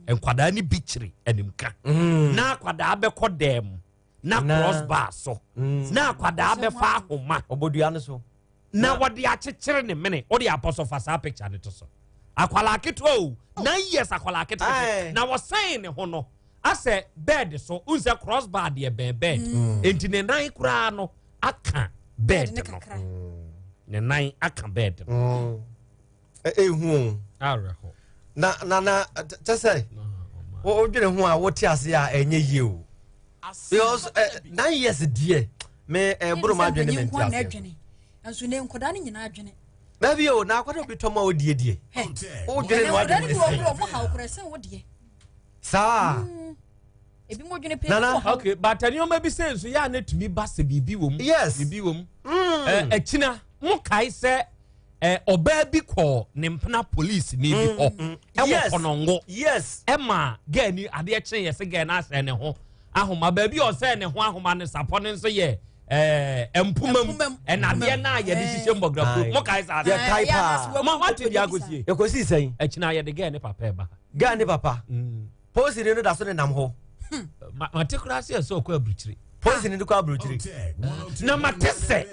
Speaker 1: nkwadaa no bi kyiri animka mm. na akwadaa bɛkɔ dɛm na cross bar so mm. na akwadaa bɛfa ahoma
Speaker 2: ɔbɔdua no so
Speaker 1: na wɔde akyekyere ne mene wɔde apɔsɔ fa saa picture no to so akwalaa ketewa o 9 years akwalaa ketewa na wɔsɛn ne ho no asɛ bed so n sɛ cross bar deɛ bɛn bed mm. Nti ne nan koraa no aka bed no ne nan aka bed no.
Speaker 2: Ehu o.
Speaker 1: Awerɛho.
Speaker 2: Na na na kyɛ sɛ wodwene ho a wote ase a ɛnyɛ yie o because 9 years deɛ me ɛboro ma adwene me nte ase.
Speaker 3: Nso ne nkwadaa no nyinaa adwene.
Speaker 2: Baabi o na akwadaa obi tɔm a odie die. Wodwene no adwene
Speaker 3: ne sɛ. Nkwadaa no bi wɔ ha okura sɛn wo deɛ.
Speaker 2: Saa.
Speaker 3: Ebi mo dwene pɛ.
Speaker 1: Nana okay but nneɛma bi sɛ nso yɛ a na tumi ba sɛ biribi wɔ mu.
Speaker 2: Yes.
Speaker 1: Biribi wɔ mu. Ɛɛ akyina mo kae sɛ ɔbaa bi kɔɔ ne mpena police ni bi hɔ ɛwɔ Kɔnɔngo. Ɛma gɛɛ ni adeɛ kye yɛ sɛ gɛɛ no asɛn ne ho ahoma baabi a ɔsɛn ne ho ahoma ne sapɔ ne nso yɛ mpoma mu ɛnadeɛ no a yɛde hyehyɛ mbɔgrafo mo kae saa.
Speaker 2: Yɛ kae paa.
Speaker 1: Mo wate deɛ akɔsie.
Speaker 2: Ekosi sɛn.
Speaker 1: Akyina yɛde gɛɛ ne papa ɛba.
Speaker 2: Gɛɛ ne papa. Polisi ni no da so ne nam hɔ.
Speaker 1: Mate koraa sɛ ɛsɛ ɔkɔ aburukyire.
Speaker 2: Polisi ni no kɔ aburukyire.
Speaker 1: Na mate sɛ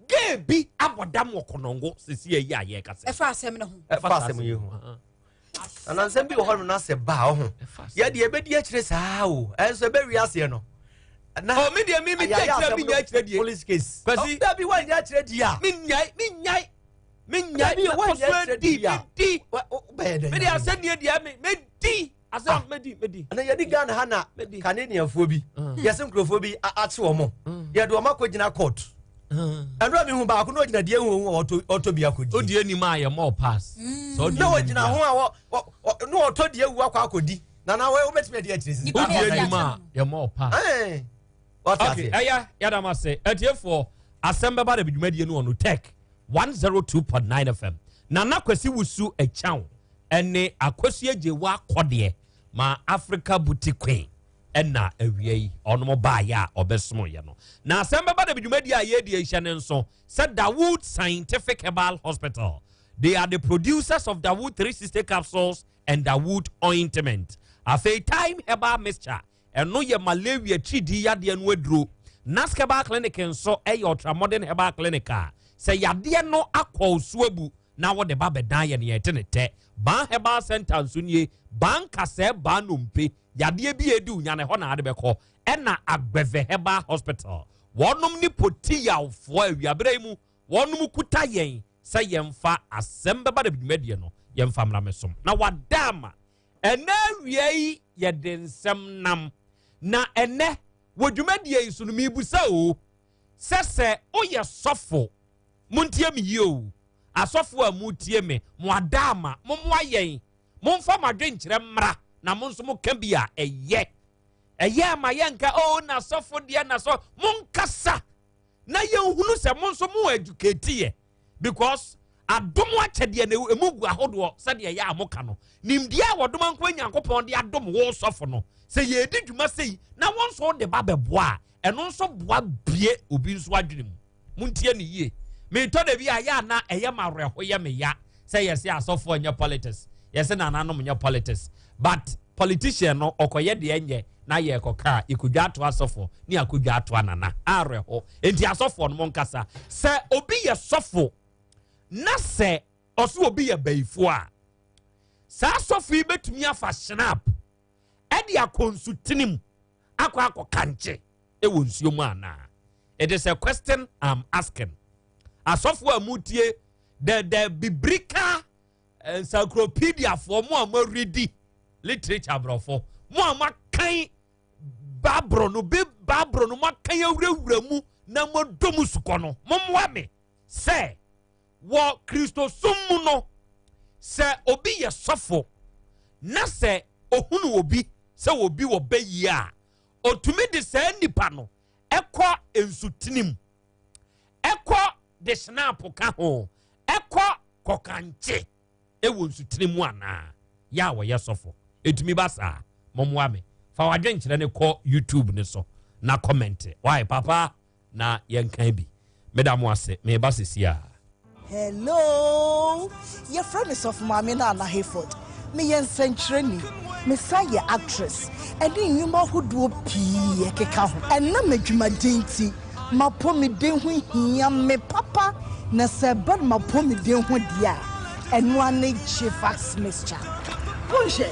Speaker 1: gay bi abɔ dam wɔ Kɔnɔngo sisi ayi a yɛreka sɛ.
Speaker 3: Ɛfa asɛm no ho.
Speaker 2: Ɛfa asɛm yi ho. Anansɛm bi wɔ hɔ nom na sɛ baa ɔho. Yɛde yɛbɛdi akyire saa o. Ɛnso ɛbɛwi aseɛ no.
Speaker 1: Na oh, mi deɛ mi mi di akyire mi nya akyire die.
Speaker 2: Police case.
Speaker 1: Kwasi.
Speaker 2: Dabi wa nya akyire di a.
Speaker 1: Mi nya mi nya mi nya mi kɔsɔ di mi di. Mi de asɛ nie deɛ mi mi di asɛ mi di mi di.
Speaker 2: Na yɛde Ghana ha na Canadianfoɔ bi yɛsɛ nkurɔfoɔ bi akye wɔn yɛde wɔn akɔ gyina court ɛnura mi hu baako na ɔgyina deɛ ehu ehu ɔtɔ bi akɔdi.
Speaker 1: O die nim a yɛ mɔ pass.
Speaker 2: Na ɔgyina ho a wɔ wɔ na ɔtɔ deɛ ewu akɔ akɔdi na na wɔbɛtumi adi akyire sisi.
Speaker 1: O die nim a yɛ mɔ pass. Ok, ɛyɛ yɛda mo ase atiefoɔ asɛm bɛba da dwumadie no wɔ no Tech 102.9 FM. Nana Kwasi Wusu Ɛkyɛw ɛne Akosua Gyewa Akɔdeɛ. Ma Africa Boutique Queen ɛna awia yi ɔnom baayɛ a ɔbɛsomoyɛ no. Na asɛm bɛba da bi dwumadi a yɛredi ahyɛ ne nso sɛ Dawood Scientific Herbal Hospital. They are the producers of Dawood 360 capsules and Dawood ointment. Afei Time Herbal Mixture, ɛno yɛ malaria kyidii yadeɛ no aduro. Nask Herbal Clinic nso yɛ ultramodern herbal clinic a sɛ yadeɛ no akɔ wo so abu na wode ba bɛdan yɛn yɛte ne tɛ. Ban Herbal Center nso nie, ban kasɛɛ, ban nnompe, yadeɛ bi a ɛdi wo nya no ɛhɔ na ade bɛkɔ. Ɛna Agbeve Herbal Hospital, wɔnom ne potiyawfoɔ awiaberɛ yi mu wɔnom kuta yɛn sɛ yɛmfa asɛm bɛba da dwumadie no yɛmfa mmra mɛsom na wada ama ɛnɛ awia yi yɛde nsɛm nam na ɛnɛ wɔ dwumadie yi so no mebusa o sɛ sɛ woyɛ sɔfo montie me yie o asɔfo a motie me mo ada ama mommoa yɛn momfa mo adwenkyerɛ mmra na mo nso moka bi a ɛyɛ ɛyɛ ama yɛnka o na sɔfo deɛ na sɔ monkasa na yɛnhunu sɛ mo nso mo educate yɛ because adom akyɛdeɛ no emu gu ahodoɔ sɛdeɛ ɛyɛ a moka no nimdeɛ a wɔdom anko Nyankopɔn de adom wo sɔfo no sɛ yɛredi dwuma sei na wɔn nso de ba bɛboa a ɛno nso boa bie obi nso adwene mu. Montie ne yie. Metɔ da bi a yɛ ana ɛyɛ ma awerɛho yɛ me ya sɛ yɛsɛ asɔfoɔ nyɛ politics, yɛsɛ nananom nyɛ politics, but politician no ɔkɔyɛ deɛ nyɛ na yɛkɔka a yɛkɔdwa ato asɔfoɔ ne akɔdwa ato anana awerɛho. Enti asɔfoɔ no monkasa. Sɛ obi yɛ sɔfo na sɛ ɔso obi yɛ bayifoɔ a, saa sɔfo yi bɛtumi afa snap ɛde akɔ nsutene mu akɔ akɔ kankye ɛwɔ nsuo mu anaa? It is a question I'm asking. Asɔfo a mutie the biblical encyclopedia foɔ mo a mo redi literature aborɔfo mo a moakan Bible no bi Bible no moakan awurawura mu na moadɔ mu sukɔ no mommoa me sɛ wɔ Kristosom mu no sɛ obi yɛ sɔfo na sɛ ohunu obi sɛ obi wɔ bɛyie a otumi de saa nipa no ɛkɔ nsutene mu ɛkɔ de snap ka ho ɛkɔ kɔkankye ɛwɔ nsutene mu anaa yɛ a wɔyɛ sɔfo ɛtumi ba saa mommoa me fa wadwenkyerɛ no kɔ YouTube ne so na comment why papa na yɛnkan bi meda mo ase meba sesi a.
Speaker 6: Hello! Yɛfrɛ me Sɔfo Maame Nana Hayford. Meyɛ nsɛnkyerɛni. Mesan yɛ actress ɛne nnwuma ahodoɔ pii ɛkeka ho. Ɛnam adwumaden nti, m'apɔmuden ho hia me papa. Na sɛ ɛba no m'apɔmuden ho deɛ a, ɛno ara ne Gfax mixture. Monhwɛ,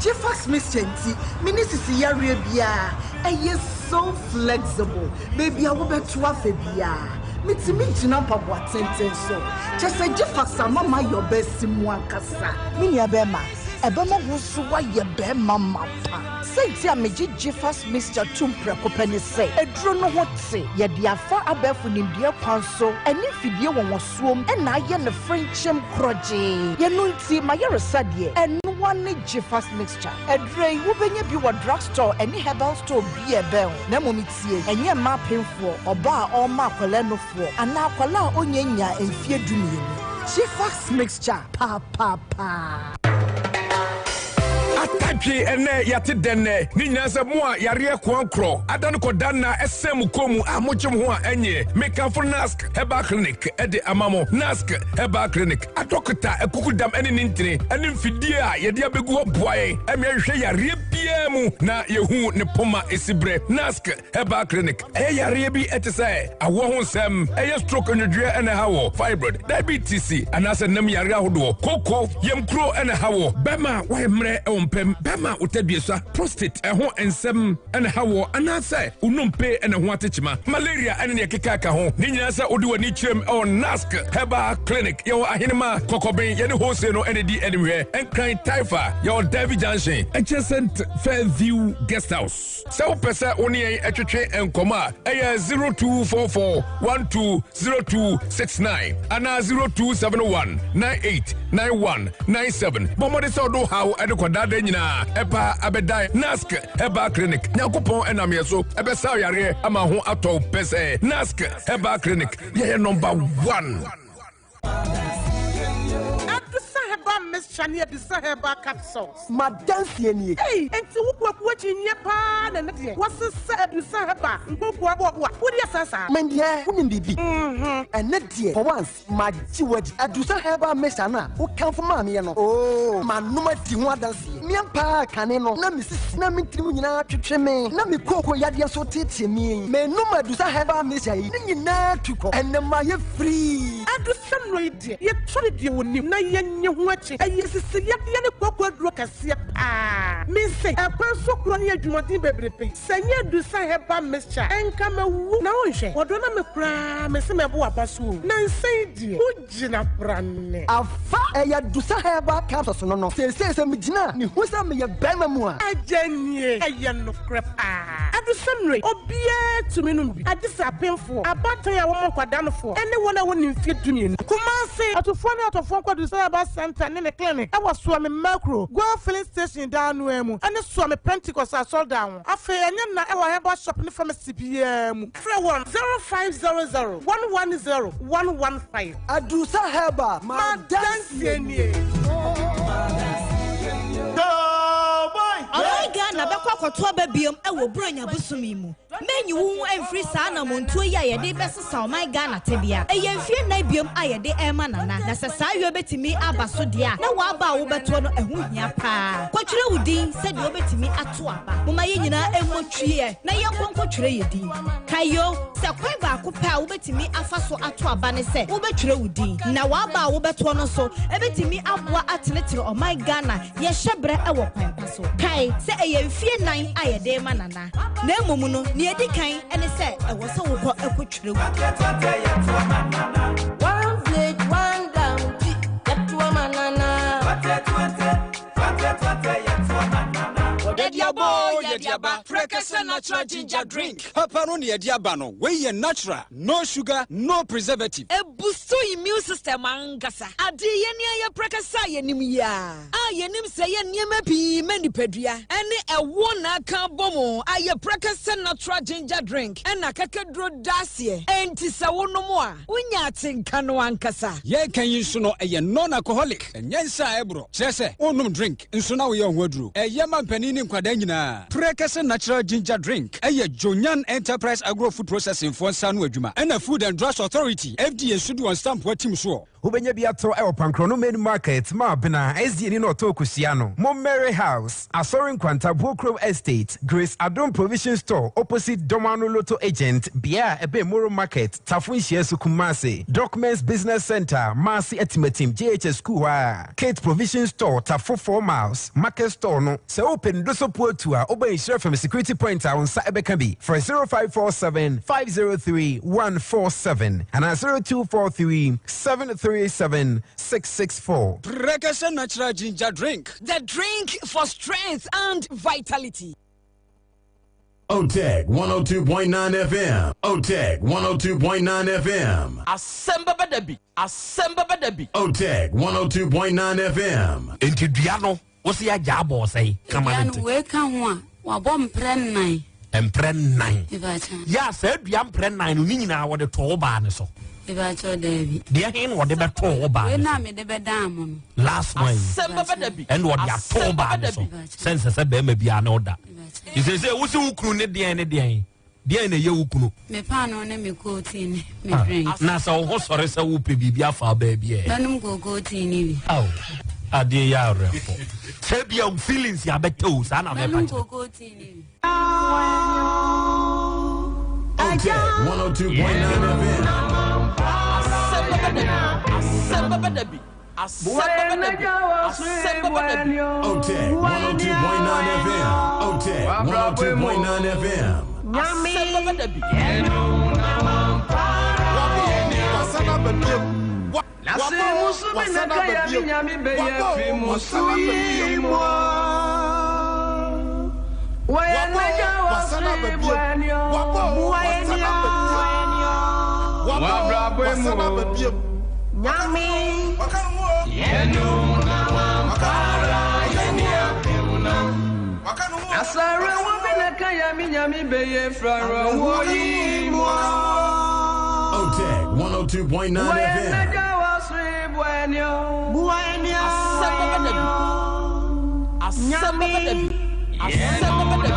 Speaker 6: Gfax mixture nti, menni sisi yareɛ biara. Ɛyɛ so flexible, baabi a wobɛto afa biara, metumi gyina mpaboa tenten so. Kyerɛ sɛ Gfax ama mayɛ ɔbaa mu ankasa. Me nua bɛrima, ɛbɛma wo nso woayɛ bɛrima mapa. Sɛnti a megye Gfax mixture tom prɛko pɛ ne sɛ, aduro no ho te, yɛde afa abɛɛfo nimdeɛ kwan so ɛne mfidie wɔwɔsoom ɛna ayɛ no frenkyɛm korɔgyee. Yɛno nti mayɛresa deɛ ɛnoa ne Gfax mixture. Aduro yi wobɛnya bi wɔ drugstore ɛne herbal store bi a ɛbɛn wo. Na mmom tie, ɛnyɛ mmaa apemfoɔ, ɔbaa a ɔrema akwadaa nufoɔ anaa akwadaa a ɔnya nyaa mfeɛ 12. Gfax mixture papaapa.
Speaker 7: Atadwe ɛnɛ yɛate dɛn nɛ ne nyinaa sɛ mo a yareɛ koankorɔ ada no kɔda nna ɛsɛn mo kɔn mu a mogye mo ho a ɛnyɛ mekamfo Nask Herbal Clinic ɛde ama mo. Nask Herbal Clinic adɔkota akukudam ɛne ne ntini ɛne mfidie a yɛde abɛgu hɔ boa yɛn ɛme ahwehwɛ yareɛ biara mu na yɛhu ne poma ɛsi berɛ. Nask Herbal Clinic ɛyɛ yareɛ bi ɛte sɛ awoɔ ho nsɛm, ɛyɛ stroke nwodwoeɛ ɛna ɛha wɔ, fibroid, diabetes anaasɛ nam yareɛ ahodoɔ, koko, yamkuro ɛna ɛha wɔ, bɛrima a wayɛ mmerɛ ɛwɔ mpam, bɛrima a wotadua prostate ɛho nsɛm ɛna ɛha wɔ, anaasɛ wonompe ɛna ho atekyema, malaria ɛne neɛ keka ka ho. Ne nyinaa sɛ wode w'ani kyerɛm ɛwɔ Nask Herbal Clinic. Yɛwɔ Ahenema Kɔkɔben, yɛne Hose no ɛne di animhwɛ, Nkran Taifa, yɛwɔ Davy Junction adjacent Fairview Guest House. Sɛ wopɛ sɛ wo ne yɛn ɛtwetwe nkɔmmɔ a, ɛyɛ 0244 120269 anaa 0271 989197. Bɔ mmɔden sɛ wode wo haw ɛde kɔdaadaa nyinaa ɛpa abɛdan Nask Herbal Clinic. Nyankopɔn ɛnam yɛn so ɛbɛsa yareɛ ama ho atɔ wo pɛ sɛ Nask Herbal Clinic yɛyɛ number 1.
Speaker 8: Adusa Herbal Mixture ne Adusa Herbal Capsules.
Speaker 9: M'adanseɛ nie.
Speaker 8: Ei! Enti wo kwaku akyinnyeɛ paa na ɛnɛ deɛ woasesa Adusa Herbal nkokoa boaboa wode asan saa?
Speaker 9: Me deɛ wonim biribi? Ɛnɛ deɛ for once magye wo adi. Adusa Herbal Mixture no a wokamfo maa meɛ no, oo manom adi ho adanseɛ. Me ampa ara kane no na me sisi na me tirim nyinaa twetwe me, na me kooko yadeɛ nso teetee me yi. Menom Adusa Herbal Mixture yi, ne nyinaa tu kɔ. Ɛnɛ mayɛ free.
Speaker 8: Adusa nnuro yi deɛ, yɛtɔ no deɛ wɔnim na yɛnnye ho akyi. Ɛyɛ sisi yadeɛ ne kooko aduro kɛseɛ paa. Mise, ɛkwan so korɔ ne adwumaden bebrebe. Sɛ ɛnyɛ Adusa Herbal Mixture a, ɛnka mawu. Na wonhwɛ, wɔdɔ na me koraa mese mɛbo w'aba so o. Nansa yi deɛ, wogyina brane.
Speaker 9: Afa! Ɛyɛ Adusa Herbal Capsules no no. Seesei sɛ megyina a, mehu sɛ meyɛ barima mu a.
Speaker 8: Agya nie, ɛyɛ nokorɛ paa. Adusa nnuro yi, obiara tumi nom bi, agye sɛ apemfoɔ, abaatan a wɔmmɔ nkwadaa nofoɔ, ne wɔn a wɔnni mfeɛ dumienu. Kumasi, Atufoɔ ne atɔfoɔ nkɔ Adusa Herbal Centre ne ne clinic wɔ Suame Merkro, Goil Filling Station dan no ara mu, ne Suame Pentecost Asɔredan ho. Afei ɛnyɛ nna wɔ herbal shop ne pharmacy biara mu. Frɛ wɔn 0500 110 115.
Speaker 9: Adusa Herbal,
Speaker 8: m'adanseɛ nie.
Speaker 10: Ɔman Ghana bɛkɔ akɔto aba biom wɔ Buronya bosome yi mu. Mɛnyi wo ho mfiri saa anamontuo yi a yɛde rebɛsesa ɔman Ghana tebea. Ɛyɛ mfeɛ nnan biom a yɛde rema Nana, na sɛ saa yɔ bɛtumi aba so deɛ a, na w'aba a wobɛtoɔ no ɛho hia paa. Kɔtwerɛ wo din sɛdeɛ wobɛtumi ato aba. Momma yɛn nyinaa mmɔ twiɛ na yɛnkɔ nkɔtwerɛ yɛn din. Kae o, sɛ kwan baako pɛ a wobɛtumi afa so ato aba ne sɛ wobɛtwerɛ wo din, na w'aba a wobɛtoɔ no nso bɛtumi aboa atenetene ɔman Ghana yɛn hyɛberɛ wɔ kwan pa so. Kae sɛ ɛyɛ mfeɛ nnan a yɛde rema Nana. Na mmom no, nea edi kan ne sɛ ɛwɔ sɛ wokɔ kɔtwerɛ wo.
Speaker 11: One village, one dam, ti, yɛtoa ma nana.
Speaker 12: Yɛde aba oo, yɛde aba, Prɛkɛsɛ natural ginger drink.
Speaker 13: Papa no na yɛde aba no, wei yɛ natural, no sugar, no preservative.
Speaker 12: Ɛbustu immune system ankasa. Adeɛ yɛn ani ayɛ prɛkɛsɛ a yɛnim yi ara. A yɛnim sɛ ɛyɛ nneɛma pii ma nipadua ne ɛwoɔ na aka abɔ mu ayɛ prɛkɛsɛ natural ginger drink ɛna akakaduro da aseɛ enti sɛ wonom a wonya atenka no ankasa.
Speaker 13: Yɛreka yi nso no ɛyɛ non-alcoholic, ɛnyɛ nsa a ɛborɔ, kyerɛ sɛ wonnom drink nso na woyɛ wo ho aduro. Ɛyɛ ma mpanin ne nkwadaa nyinaa. Prɛkɛsɛ natural ginger drink yɛ Jonyan Enterprise Agro Food Processing foɔ nsa ano adwuma ɛna Food and Drugs Authority, FDA, nso de wɔn stamp atim soɔ.
Speaker 14: Wobɛnya bi atɔ wɔ Pankrono Main Market, Maabena, SDA ni na ɔtɔ kosua no, Mo Mary House, Asɔre Nkwanta, Buokrom Estate, Grace Adom Provision Store, opposite Domano Lotto Agent, bea a ɛbɛn Moro Market, Tafo Nhyiaso, Kumasi, Documents Business Centre, Maase Atimatim, JHS School hɔ ara, Kate Provision Store, Tafo 4 Miles, Market Store no. Sɛ wopɛ nnudoso puotu a, wobɛn Nhyira FM Security Point a wo nsa bɛka bi. Frɛ 0547 503 147 anaa 0243 737 664.
Speaker 13: Prekese Natural Ginger Drink.
Speaker 12: The drink for strength and vitality.
Speaker 15: Oteg 102.9 FM. Oteg 102.9 FM.
Speaker 16: Asɛm bɛba da bi. Asɛm bɛba da bi.
Speaker 15: Oteg 102.9 FM.
Speaker 1: Enti dua no, wo se agya abɔ ɔsɛe kama
Speaker 17: Dua
Speaker 1: no
Speaker 17: no
Speaker 1: nti.
Speaker 17: wei ka ho a, wabɔ mprɛ nnan.
Speaker 1: Mprɛ nnan.
Speaker 17: Mebakyɛ.
Speaker 1: Yɛ a saa dua mprɛ nnan no ne nyinaa wɔde too wo baa ne so.
Speaker 17: Mebakyɛ daabi.
Speaker 1: Deɛ he na wɔde bɛtoo wo baa
Speaker 17: Wei
Speaker 1: ne
Speaker 17: na
Speaker 1: so?
Speaker 17: mede bɛdaa mo no.
Speaker 1: Last one yi.
Speaker 16: Asɛm bɛba da bi.
Speaker 1: Ɛna ɔde ato wo
Speaker 16: Asɛm
Speaker 1: baa
Speaker 16: bɛba
Speaker 1: ne
Speaker 16: da
Speaker 1: so.
Speaker 16: bi.
Speaker 1: Sɛ nsɛ sɛ bɛrima biara ne wo da. Nti seesei wo se wo kunu ne deɛn ne deɛn? Deɛn na ɛyɛ wo kunu?
Speaker 17: Me paanoo ne me kootii ne me
Speaker 1: Ah,
Speaker 17: drink.
Speaker 1: na sɛ wo ho sɔre sɛ wopɛ biribi afa wo baabi ɛ?
Speaker 17: Mɛnom kookoo tii ne bi.
Speaker 1: Ao, adeɛ yɛ awerɛfo. Sɛ bia wo feelings abɛtɛ o, saa na mɛpa
Speaker 17: Mɛnom
Speaker 1: kyerɛ.
Speaker 17: kookoo tii ne bi.
Speaker 15: Otec 102.9 FM.
Speaker 16: Asɛm bɛba da bi. Asɛm bɛba da bi. Asɛm bɛba da bi. Asɛm bɛba da bi.
Speaker 15: Otec 102.9 FM. Otec 102.9 FM.
Speaker 16: Asɛm bɛba da bi.
Speaker 15: Otec 102.9 FM.
Speaker 16: Asɛm bɛba Asɛm bɛba da bi. Asɛm bɛba da bi.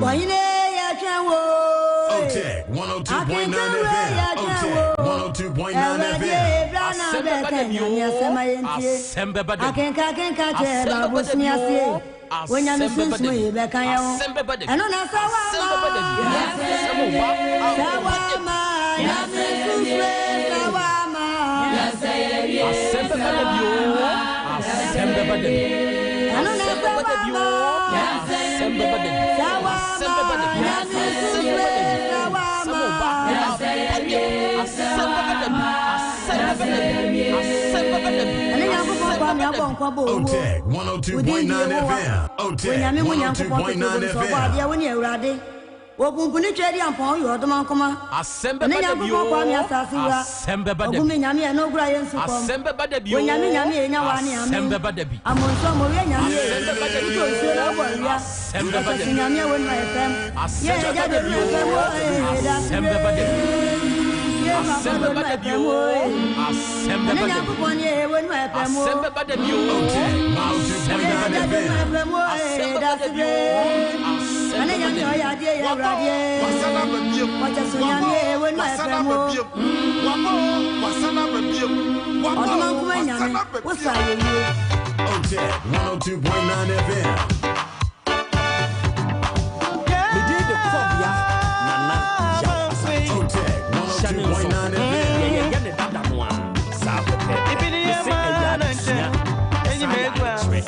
Speaker 18: Ɔhene yɛtwɛn wo.
Speaker 15: Otec 102.9 FM. Otec 102.9 FM.
Speaker 16: Asɛm bɛba da bi oo. Asɛm bɛba da bi.
Speaker 18: Akenka akenka kyerɛ
Speaker 16: Asɛm bɛba
Speaker 18: baabo
Speaker 16: da
Speaker 18: sumi
Speaker 16: bi
Speaker 18: aseɛ.
Speaker 16: oo.
Speaker 18: Onyame
Speaker 16: Asɛm bɛba da
Speaker 18: sunsum
Speaker 16: bi.
Speaker 18: yi bɛka yɛn ho.
Speaker 16: Asɛm bɛba da bi.
Speaker 18: Ɛno na sɛ
Speaker 16: Asɛm bɛba da bi. Asɛm ba.
Speaker 18: Sɛ wama nyame sunsum sɛ wama.
Speaker 16: Asɛm bɛba da bi oo. Asɛm bɛba da bi.
Speaker 18: Ɛno na
Speaker 16: Asɛm
Speaker 18: sɛ
Speaker 16: bɛba da bi
Speaker 18: wama.
Speaker 16: oo. Asɛm bɛba da bi.
Speaker 18: Sɛ
Speaker 16: Asɛm bɛba da
Speaker 18: wama
Speaker 16: bi.
Speaker 18: nyame
Speaker 16: Asɛm
Speaker 18: sunsum
Speaker 16: bɛba da bi.
Speaker 18: sɛ
Speaker 16: Asɛm
Speaker 18: wama.
Speaker 16: ba. Asɛm bɛba da bi. Asɛm bɛba da bi. Asɛm bɛba da bi.
Speaker 18: Ɛne Nyankopɔn kwa me abɔ nkwa bɔ owuo.
Speaker 15: Otec
Speaker 18: Wodin di
Speaker 15: 102.9
Speaker 18: Yehowa.
Speaker 15: FM. Otec
Speaker 18: Onyame mu Nyankopɔn
Speaker 15: 102.9
Speaker 18: tete sɛ ɔbɔ adeɛ
Speaker 15: FM.
Speaker 18: wo ne Awurade. Wɔpumpuni twɛ di ampɔn woyɛ ɔdoma nkoma.
Speaker 16: Asɛm
Speaker 18: Ɛne
Speaker 16: bɛba da bi
Speaker 18: Nyankopɔn kwa me
Speaker 16: oo.
Speaker 18: asase wura.
Speaker 16: Asɛm bɛba da
Speaker 18: Ɔgu
Speaker 16: bi.
Speaker 18: me nyame ɛno ogura yɛ nsu kɔm.
Speaker 16: Asɛm bɛba da bi oo.
Speaker 18: Onyame nyame yɛ nya wa ne
Speaker 16: Asɛm
Speaker 18: ame.
Speaker 16: bɛba da bi.
Speaker 18: Amonso amowie nyame yɛ.
Speaker 16: Asɛm bɛba da bi
Speaker 18: Wotɔ nsuo na wobɔ awia.
Speaker 16: Asɛm bɛba da
Speaker 18: Ɔsɔso
Speaker 16: bi.
Speaker 18: nyame a wɔnuma yɛ fɛm.
Speaker 16: Asɛm
Speaker 18: Yɛ
Speaker 16: bɛba
Speaker 18: agya
Speaker 16: da
Speaker 18: de
Speaker 16: bi
Speaker 18: numa fɛm
Speaker 16: oo.
Speaker 18: o ee da
Speaker 16: Asɛm bɛba da bi.
Speaker 18: Yɛ papa
Speaker 16: Asɛm
Speaker 18: de
Speaker 16: bɛba
Speaker 18: numa
Speaker 16: da bi
Speaker 18: fɛm o
Speaker 16: oo.
Speaker 18: ee.
Speaker 16: Asɛm
Speaker 18: Ɛne
Speaker 16: bɛba da bi.
Speaker 18: Nyankopɔn ne yɛ wɔnuma yɛ fɛm o.
Speaker 16: Asɛm bɛba da bi oo.
Speaker 15: Otec
Speaker 16: Asɛm
Speaker 18: Yɛ
Speaker 16: bɛba
Speaker 18: agya
Speaker 16: da
Speaker 18: de
Speaker 16: bi.
Speaker 18: numa fɛm o
Speaker 16: Asɛm
Speaker 18: ee
Speaker 16: bɛba
Speaker 18: da
Speaker 16: da bi oo. Asɛm
Speaker 18: Ɛne
Speaker 16: bɛba
Speaker 18: nyame
Speaker 16: da bi.
Speaker 18: ɔyɛ adeɛ yɛ awuradeɛ. Wɔkyɛ so nyame yɛ wɔnuma yɛ fɛm o. Ɔdoma nkoma nyame wosa yɛ yie.
Speaker 15: Otec 102.9 FM.
Speaker 16: Medin de Kɔbea Nana Yaw Asante.
Speaker 15: Otec
Speaker 16: Hyɛ ne nso.
Speaker 15: 102.9 FM.
Speaker 16: Yɛyɛ ne dada no a saa pɛpɛɛpɛ. Mese ɛyɛ adesua, ɛsan yɛ adekyerɛ.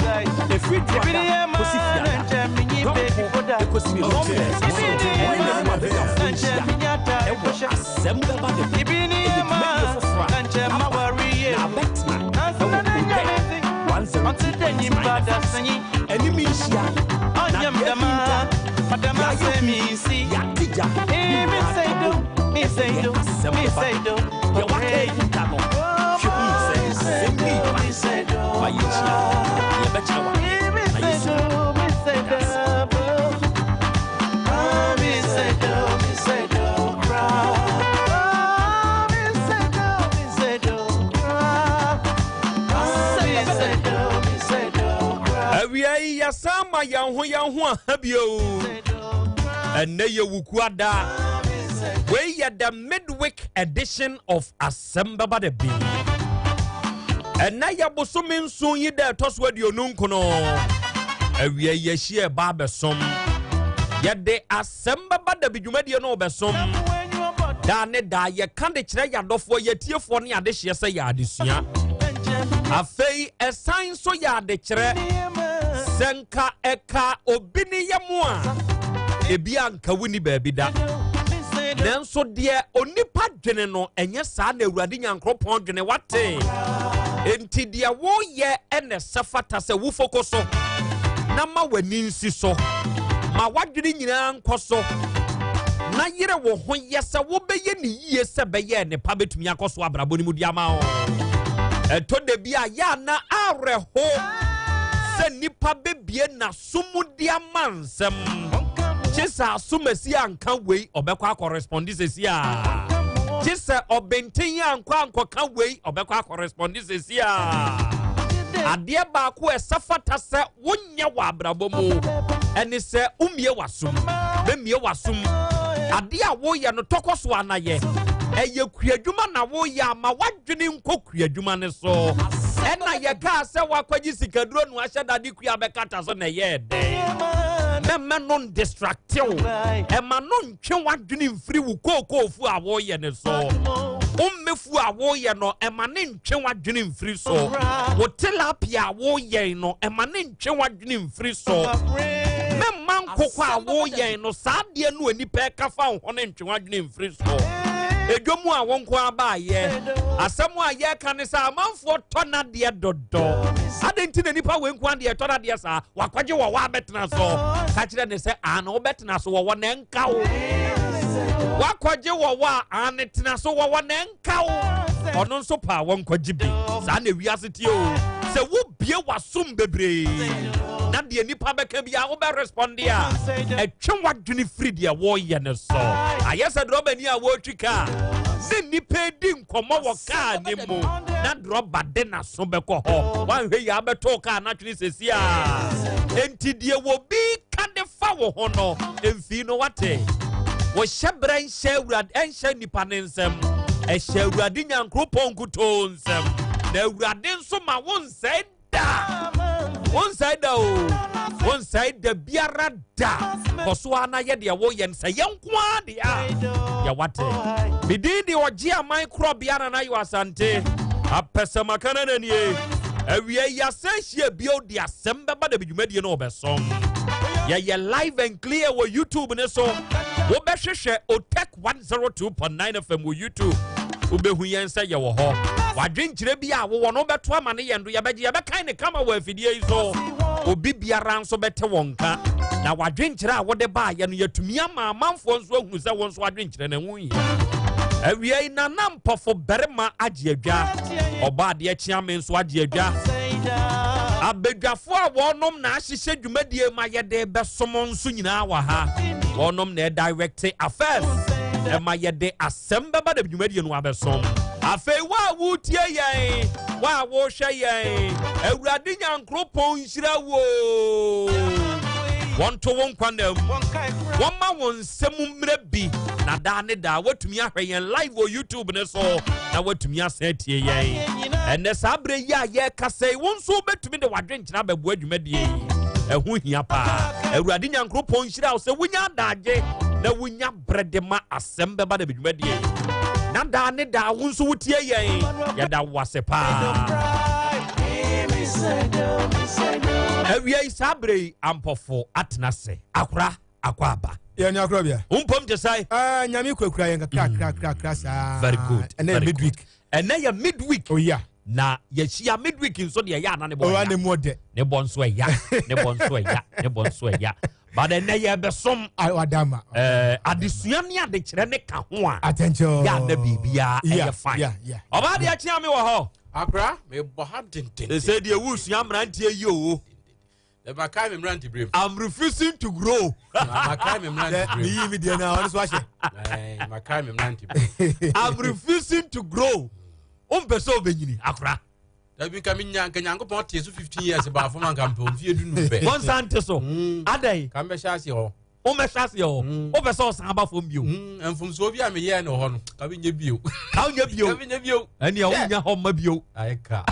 Speaker 16: Ɛfiri Duada kɔsi Fiada, Dɔnko ɛkɔsi ne
Speaker 15: Otec
Speaker 16: nɔmɛs so ɛne ne mu abadwafoɔ nhyia ɛwɔ Asɛm Bɛba Da Bi. Ɛyɛ dwumadie foforɔ a aba na abɛtena ɛwɔ Otec 102.9 FM. Ɛne me nhyia na deɛ ahinta, deɛ ayɛ hu, yɛate gya, ne nyinaa ka bom. Ɛyɛ Asɛm Bɛba Da Bi. Deɛ waka ahinta no, hwɛ hu sɛ asɛm bi ba. Fa yɛnhyia, yɛbɛkyerɛ wo adeɛ na yɛsi. Yɛda ase.
Speaker 1: Awia yi yɛsan ma yɛn ho yɛn ho aha bio. Ɛnnɛ yɛ Wukuada. Wei yɛ the midweek edition of Asɛm Bɛba Da Bi. Ɛnnɛ yɛ bosome 7 yi da ɛtɔ so 29. Awia yi yɛahyia ɛba abɛsom. Yɛde Asɛm Bɛba Da Bi dwumadie no rebɛsom. Daa ne daa yɛka de kyerɛ yɛadɔfoɔ, yɛtiefoɔ ne adehyeɛ sɛ yɛ adesua. Afei ɛsan nso yɛ adekyerɛ sɛ nka ɛka obi ne yɛ mu a ebi anka wuni baabi da. Nanso deɛ onipa dwene no ɛnyɛ saa na Awurade Nyankopɔn dwene wate. Enti deɛ woyɛ ɛna ɛsɛ fata sɛ wofoko so na ma w'ani nsi so. Ma w'adwene nyinaa nkɔ so. Na yere wo ho yɛ sɛ wobɛyɛ ne yie sɛ bɛyɛ ne pa bɛtumi akɔ so abrabɔ no mu de ama wo. Ɛtɔ da bi a yɛ ana awerɛho sɛ nnipa bɛbie n'aso mu de ama nsɛm. Kye sɛ asomasi anka wei ɔbɛkɔ akɔresponde sesi a. Kye sɛ ɔbɛnten ankɔ ankɔka wei ɔbɛkɔ akɔresponde sesi a. Adeɛ baako a ɛsɛ fata sɛ wonyɛ wɔ abrabɔ mu ɛne sɛ womie w'asom. Bɛmie w'asom. Adeɛ a woyɛ no tɔkɔ so anayɛ. Ɛyɛ kuadwuma na woyɛ ama w'adwene nkɔ kuadwuma ne so. Ɛna yɛkaa sɛ woakɔgye sikaduro no ahyɛ dade kua bɛkata so na ɛyɛɛ dɛn. Mɛmɛ no ndistracte wo. Ɛma no ntwe w'adwene mfiri wo kookoofu a woyɛ ne so. Wommefu a woyɛ no ɛma ne ntwe w'adwene mfiri so. Wo tilapia a woyɛ no ɛma ne ntwe w'adwene mfiri so. Mɛmma nkokɔ a woyɛ no saa adeɛ no onipa ɛka fa wo ho ne ntwe w'adwene mfiri so. Edwom a wɔn nko abaayɛ. Asɛm a yɛka ne sɛ amanfoɔ tɔ n'adeɛ dɔdɔ. Ade nti na nipa wei nko adeɛ tɔ n'adeɛ saa wakɔgye wɔ wɔ abɛtena so. Ka kyerɛ ne sɛ ana wobɛtena so wɔ wɔ na ɛnka wo. Wakɔgye wɔ wɔ a ane tena so wɔ wɔ na ɛnka wo. Ɔno nso pa wɔn nkɔgye bi. Saa na ewiase tie o. Sɛ wobie w'asom bebree na deɛ nipa bɛka bi a wobɛ respond a ɛtwe w'adwene firi deɛ wɔreyɛ ne so. Ayɛ sɛ drɔbani a wɔretwi kaa. Wɔse nnipa redi nkɔmmɔ wɔ kaa ne mu na drɔba de n'aso bɛkɔ hɔ. Woanhwɛ yie a wobɛtow kaa no atwene seesei ara. Enti deɛ obi ka de fa wo ho no, mfii no wate. Wo hyɛberɛ nhyɛ Awurade, ɛnhyɛ nnipa ne nsam. Ɛhyɛ Awurade Nyankoropɔn nkutoo nsam. Na Awurade nso ma wo nsɛe da wonsɛe da o wonsɛe da biara da kɔ so ara na yɛ deɛ woyɛ no sɛ yɛ nko ara deɛ a yɛwate medin de ɔgye aman korɔbea nana yɛ asante apɛsɛmaka no nanie awia yi asɛ hyia bio de asɛm bɛba da bidwumadie no wɔbɛsom yɛyɛ live and clear wɔ youtube ne so wobɛhwehwɛ otek 102.9 fm wɔ youtube wobɛhu yɛn sɛ yɛwɔ hɔ wadwenkyerɛ bi a wowɔ no wobɛto ama ne yɛn do yɛbɛgye yɛbɛkan ne kama wɔ afidie yi so obi biara nso bɛte wɔn nka na wadwenkyerɛ a wode baayɛ no yɛtumi ama amanfoɔ nso ahunu sɛ wo nso adwenkyerɛ no ɛho hia awia yi nana mpɔfo barima agye adwa ɔbɔ adeɛ kyea me nso agye adwa abadwafoɔ a wɔnom na ahyehyɛ dwumadie ma yɛde bɛsom nso nyinaa wɔ ha wɔnom na ɛdirect affairs ɛma yɛde asɛm bɛba dɛm dwumadie no abɛsom afei wo a wotie yɛn wo a wohwɛ yɛn awurade nyankoropɔn nhyira wo wɔnto wo nkwa nam wɔma wo nsɛm mmerɛ bi na daa ne daa woatumi ahwɛ yɛn live wɔ youtube ne so na woatumi asan atie yɛn ɛnɛ saa berɛ yi a yɛrekasa yi wo nso wobɛtumi de w'adwenkyerɛ abɛboa dwumadie yi ɛho hia paa awurade nyankoropɔn nhyira wo sɛ wonya adagye na wonya berɛ de ma asɛm bɛba da dwumadie yi na daa ne daa wo nso wotie yɛn yɛda wo ase paa awia yi saa berɛ yi ampɔfo atena ase akora akɔ aba
Speaker 19: yɛn ni akora bia
Speaker 1: mpom te sɛ
Speaker 19: ɛɛ nyame kurakura yɛn kakra kakra kakra saa
Speaker 1: very good
Speaker 19: ɛnɛ yɛ midweek
Speaker 1: ɛnɛ yɛ midweek
Speaker 19: oh yeah
Speaker 1: na yɛhyia midweek nso deɛ ɛyɛ ana ne bɔ
Speaker 19: ɛya ne mu ɔdɛ
Speaker 1: ne bɔ nso ɛya ne bɔ nso ɛya ne bɔ nso ɛya but ɛnɛ yɛbɛsom
Speaker 19: wadama
Speaker 1: ɛɛ adesua ne adekyerɛ ne ka ho a
Speaker 19: atɛnkyɛn
Speaker 1: yɛ ana biribiara ɛyɛ fine ɔbaa deɛ kyea me wɔ hɔ
Speaker 20: akora mebɔ ha denden
Speaker 1: sɛ deɛ wusua mmeranteɛ yi o
Speaker 20: Makae me mmerante berɛ mu.
Speaker 1: I'm refusing to grow.
Speaker 20: Makae me mmerante berɛ mu.
Speaker 19: Meyi mi deɛ na ɔno so ahyɛ.
Speaker 20: Makae me mmerante berɛ mu.
Speaker 1: I'm refusing to grow. Wompɛ sɛ wobɛnyini akora.
Speaker 20: Dabi nka menya nka Nyankopɔn tee so 15 years baafo ma nka mpɛ mfie du num pɛ.
Speaker 1: Wɔnsa nte so. Adɛn?
Speaker 20: Ka mbɛhyɛ aseɛ hɔ.
Speaker 1: Wommɛhyɛ aseɛ hɔ. Wopɛ sɛ ɔsan ba fam bio.
Speaker 20: Mfomsoɔ bi a meyɛɛ no hɔ no, ka menyɛ bio.
Speaker 1: Ka wonyɛ bio.
Speaker 20: Ka menyɛ bio.
Speaker 1: Ɛnea wonya hɔ mma bio.
Speaker 20: Ayɛ ka.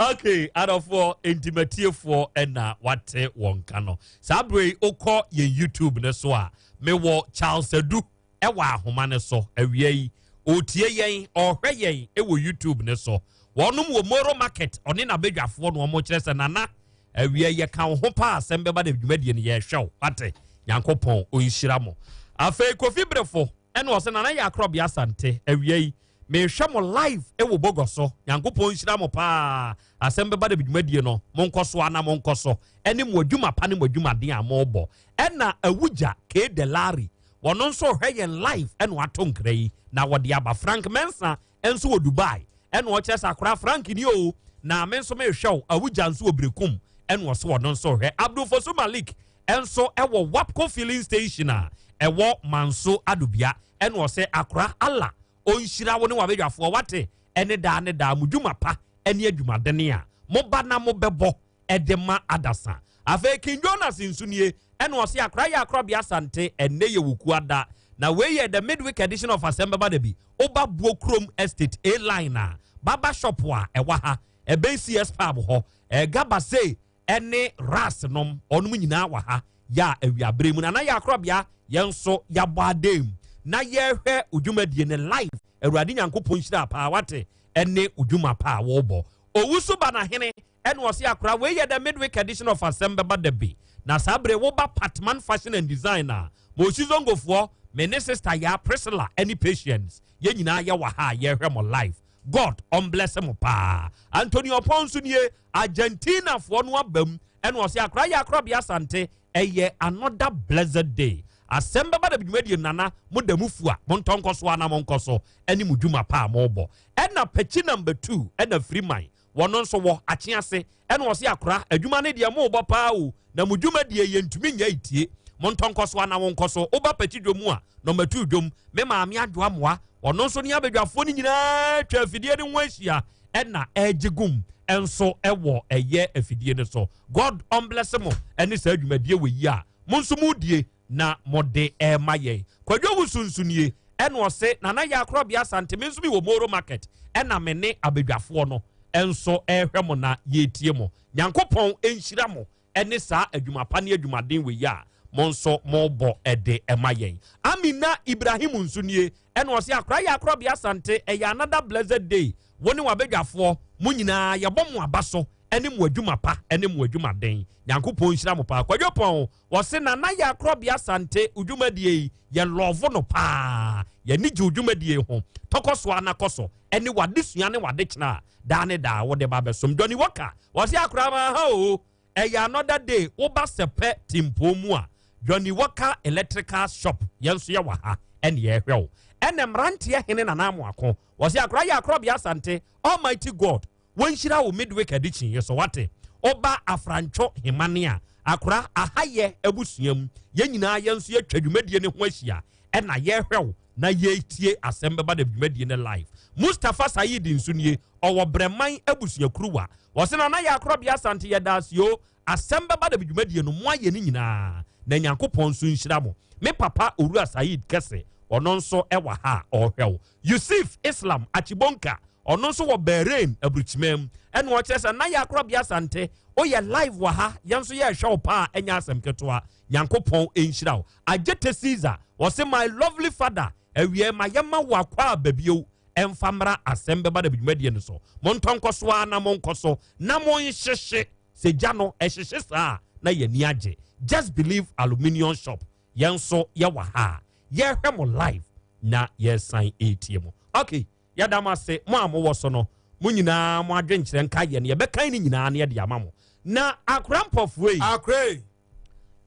Speaker 1: Okay, adɔfoɔ, ntimatiefoɔ ɛna wate wɔn ka no. Saa berɛ yi wokɔ yɛn YouTube no so a, mewɔ Charles Adu ɛwɔ ahoma no so awia yi. Ɔretie yɛn, ɔrehwɛ yɛn ɛwɔ YouTube no so. Wɔnom wɔ Moro Market, ɔne n'abadwafoɔ na wɔn kyerɛ sɛ nana awia yɛka wo ho paa asɛm bɛba na dwumadie no yɛrehwɛ wo. Wate? Nyankopɔn ɔnhyira mo. Afei Kofi Brefo ɛna ɔsɛ nana yɛ akorɔbea asante awia yi mehwɛ mo live ɛwɔ bogɔ so nyankopɔn nhyira mo paa asɛm bɛba da dwumadie no monkɔ so ana monkɔ so ɛne mo adwuma pa ne mo adwumaden a mobɔ ɛna awugya k delari wɔno nso hwɛ yɛn live ɛna wato nkra yi na wɔde aba frank mensa nso wɔ dubai ɛna ɔkyerɛ sɛ akora frank ni o na me nso mehwɛ wo awugya nso wɔ berekum ɛna ɔso ɔno nso hwɛ abdul fosu malik nso wɔ Wapco filling station a ɛwɔ Manso Adobia ɛna ɔsɛ akora Allah ɔnhyira wo ne wabadwafoɔ wate ɛne daa ne daa mo dwuma pa ɛne adwumadene a moba na mobɛbɔ ɛde ma adasa afei King Jonas nso nie ɛna ɔsɛ akora yɛ akorabea asante ɛnɛ yɛ wukuada na wei yɛ the midweek edition of asɛm bɛba da bi woba buo kurom estate A line a baba shop a ɛwɔ ha ɛbɛn CS pub hɔ ɛgaba sei ɛne ras nom ɔnom nyinaa wɔ ha yɛ a awiabere mu na na yɛ akorabea yɛn nso yɛabɔ adam na yɛhwɛ odwumadie ne live awurade nyankopɔn nhyira paa wate ɛne odwuma paa wɔbɔ owu so ba n'ahene ɛna ɔse akora wei yɛ the midweek edition of asɛm bɛba da bi na saa bere woba patman fashion and design a mosi zongofoɔ me ne sister yaa priscilla ɛne patience yɛn nyinaa yɛwɔ ha a yɛhwɛ mo live god ɔmbless mo paa anthony ɔpɔn nso nie argentinafoɔ no aba mu ɛna ɔsɛ akora yɛ akorabea asante ɛyɛ another blessed day asɛm bɛba da dwumadie nana mo da mu fu a montɔ nkɔ so ana monkɔ so ɛne mo dwuma pa a mobɔ ɛna pɛkyi number two ɛna firi man wɔno nso wɔ akye ase ɛna ɔsɛ akora adwuma no deɛ mobɔ paa o na mo dwumadie yɛntumi nyɛ itie Montɔ nkɔ so ana wonkɔ so. Woba Pɛkyi dwom mu a, nɔmba tuu dwom. Me maame Adwoa Amoah, ɔno nso ne abadwafoɔ no nyinaa atwa afidie no ho ahyia ɛna ɛregye gum nso wɔ ɛyɛ afidie no so. God ɔmbless mo ɛne saa dwumadie wɔ yi a mo nso modie na mode ɛrema yɛn. Kwadwo Owusu nso nie ɛna ɔse Nana Yaa Korɔbea Asante me nso me wɔ Moro Market ɛna me ne abadwafoɔ no nso ɛrehwɛ mo na yɛretie mo. Nyankopɔn nhyira mo ne saa adwuma pa ne adwumaden wei a mo nso mobɔ de ma yɛn. Amina Ibrahim nso nie, ɛna ɔse akora yɛ akorɔbea Asante, ɛyɛ another blessed day, wo ne w'abadwafoɔ mo nyinaa yɛbɔ mo aba so ne mo adwuma pa ne mo adwumaden. Nyankopɔn nhyira mo paa. Kwadwo Pɔn, ɔse Nana yɛ akorɔbea Asante, wo dwumadie yi yɛ love no paa, yɛani gye wo dwumadie ho, tɔkɔ so ara na kɔ so ne w'adesua ne w'adekyerɛ a daa ne daa wode ba bɛsom. Johnny Walker, wɔse akora ma ha o, ɛyɛ another day, woba sɛpɛ timpoo mu a, Johnny Walker electrical shop, yɛn nso yɛwɔ ha ɛne yɛhwɛ wo. Ɛna mmeranteɛ hene Nana Amoako, wɔse akora yɛ akorɔbea Asante, Almighty God, wɔnhyira wo midweek addiction yi so wate. Woba Afrantwo Hemane a, akora ahayɛ abusua mu, yɛn nyinaa yɛn nso yɛtwa dwumadie no ho ahyia ɛna yɛhwɛ wo na yɛretie asɛm bɛba da dwumadie no live. Mustapha Saeed nso nie, ɔwɔ Brɛman abusuakuruwa. Ɔse Nana yɛ akorɔbea Asante yɛda ase o, asɛm bɛba da dwumadie no moayɛ ne nyinaa na Nyankopɔn nso nhyira mo. Me papa Owura Saeed Kɛse ɔno nso ɛwɔ ha a ɔrehwɛ wo. Yusuf Islam Achibonka ɔno nso wɔ Bahrain aburukyima mu ɛna ɔkyerɛ sɛ Nana yɛ akorɔbea Asante woyɛ live wɔ ha yɛn nso yɛrehwɛ wo paa ɛnyɛ asɛm ketewa Nyankopɔn nhyira wo. Agyete Caesar, ɔse my lovely father, awiɛ ma yɛma wo akwaaba bio ɛmfa mmra asɛm bɛba da dwumadie no so. Montɔ nkɔ so ara na monkɔ so na monhyehye, sɛ gya no ɛhyehye saa a na yɛn ani agye. Just believe aluminium shop, yɛn nso yɛwɔ ha a yɛrehwɛ mo live na yɛresan retie mo. Okay. Yɛda mo ase, mo a mowɔ so no, mo nyinaa mo adwenkyerɛ nka yɛn, yɛbɛkan ne nyinaa na yɛde ama mo. Na akora mpɔfoɔ yi,
Speaker 19: Akora yi.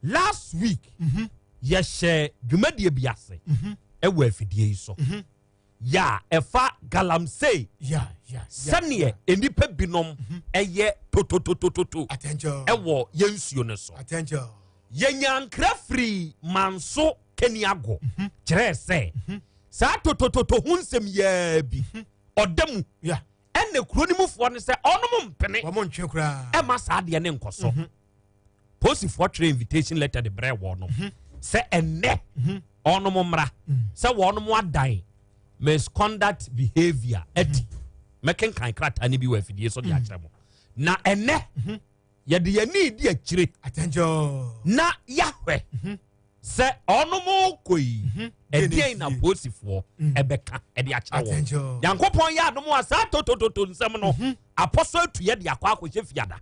Speaker 1: last week mm -hmm. yɛhyɛ dwumadie bi ase mm -hmm. ɛwɔ afidie yi so mm -hmm. yɛ a ɛfa galamsey sɛneɛ nnipa binom ɛyɛ tototototo ɛwɔ yɛn nsuo no so. Yɛnya nkra firi Manso Keniago mhm. kyerɛɛ sɛ mhm. saa totototo ho nsɛm yɛɛ bi mhm. ɔda mu ɛna kuro no mufoɔ no sɛ ɔnom mpene ɛma saa adeɛ ne nkɔ so. Posifoɔ twerɛ invitation letter de brɛ wɔn no sɛ ɛnɛ ɔnom mmra sɛ wɔnom adan misconduct behavior adi. Mɛkenkan krataa no bi wɔ afidie so de akyerɛ mo na ɛnɛ yɛde yɛn ani redi akyire na yɛahwɛ mhm. sɛ ɔnom kɔ yi mhm. ɛdeɛn na polisifoɔ mm. ɛbɛka ɛde akyerɛ wɔn nyankopɔn yɛ adom a saa totototo nsɛm no mhm. apɔsɔ atu yɛ de akɔ akɔhyɛ fiada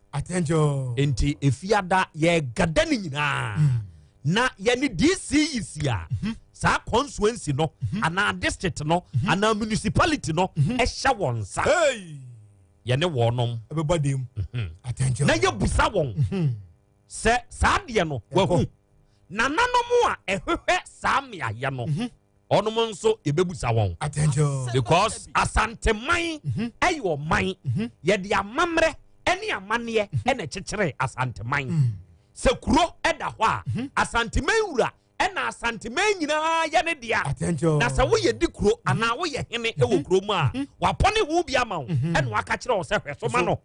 Speaker 1: nti efiada yɛgada ne nyinaa mm. na yɛne dc yi si a saa constituency no anaa district no anaa municipality no ɛhyɛ wɔn nsa. Yɛne wɔnom
Speaker 19: ɛbɛbɔ dɛm
Speaker 1: mhm.
Speaker 19: atɛnkyɛn
Speaker 1: na yɛbusa wɔn mhm. sɛ saa deɛ no wahu nananom a ɛhwehwɛ saa mmeayɛ no mhm. ɔnom nso yɛbɛbusa wɔn
Speaker 19: atɛnkyɛn
Speaker 1: because asanteman ɛyɛ ɔman yɛde amammerɛ ɛne amanneɛ ɛna ɛkyekyere asanteman mm. sɛ kuro ɛda hɔ a asanteman wura ɛna Asanteman nyinaa yɛ ne dea. Na sɛ woyɛ di kuro mhm. anaa woyɛ hene wɔ mhm. kuro mu a, mhm. wapɔ ne ho bi ama wo ɛna waka kyerɛ wo sɛ hwɛ so ma no.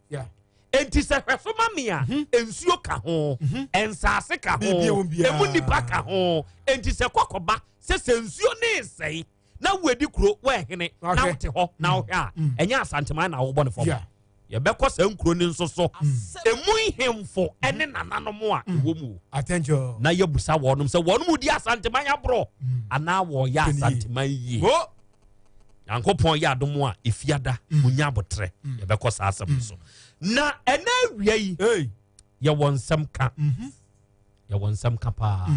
Speaker 1: Enti sɛ hwɛ so ma me a, nsuo ka ho, nsaase ka ho, emu nipa ka ho. Enti sɛ kɔkɔba sɛ sɛ nsuo ne nsɛe na woadi kuro woɛhene na wote hɔ na wohwɛ a, ɛnyɛ Asanteman na wobɔ ne fam. Yɛbɛkɔ saa nkuro no nso so, emu nhemfo ne nananom a ɛwɔ mu, na yɛabusa wɔnom sɛ wɔnom di Asanteman aborɔ anaa wɔyɛ Asanteman yie. Nyankopɔn yɛ adom a efiada munya abotrɛ yɛbɛkɔ saa asɛm so. Na ɛnɛ awia yi yɛwɔ nsɛm ka, mhm. yɛwɔ nsɛm ka paa.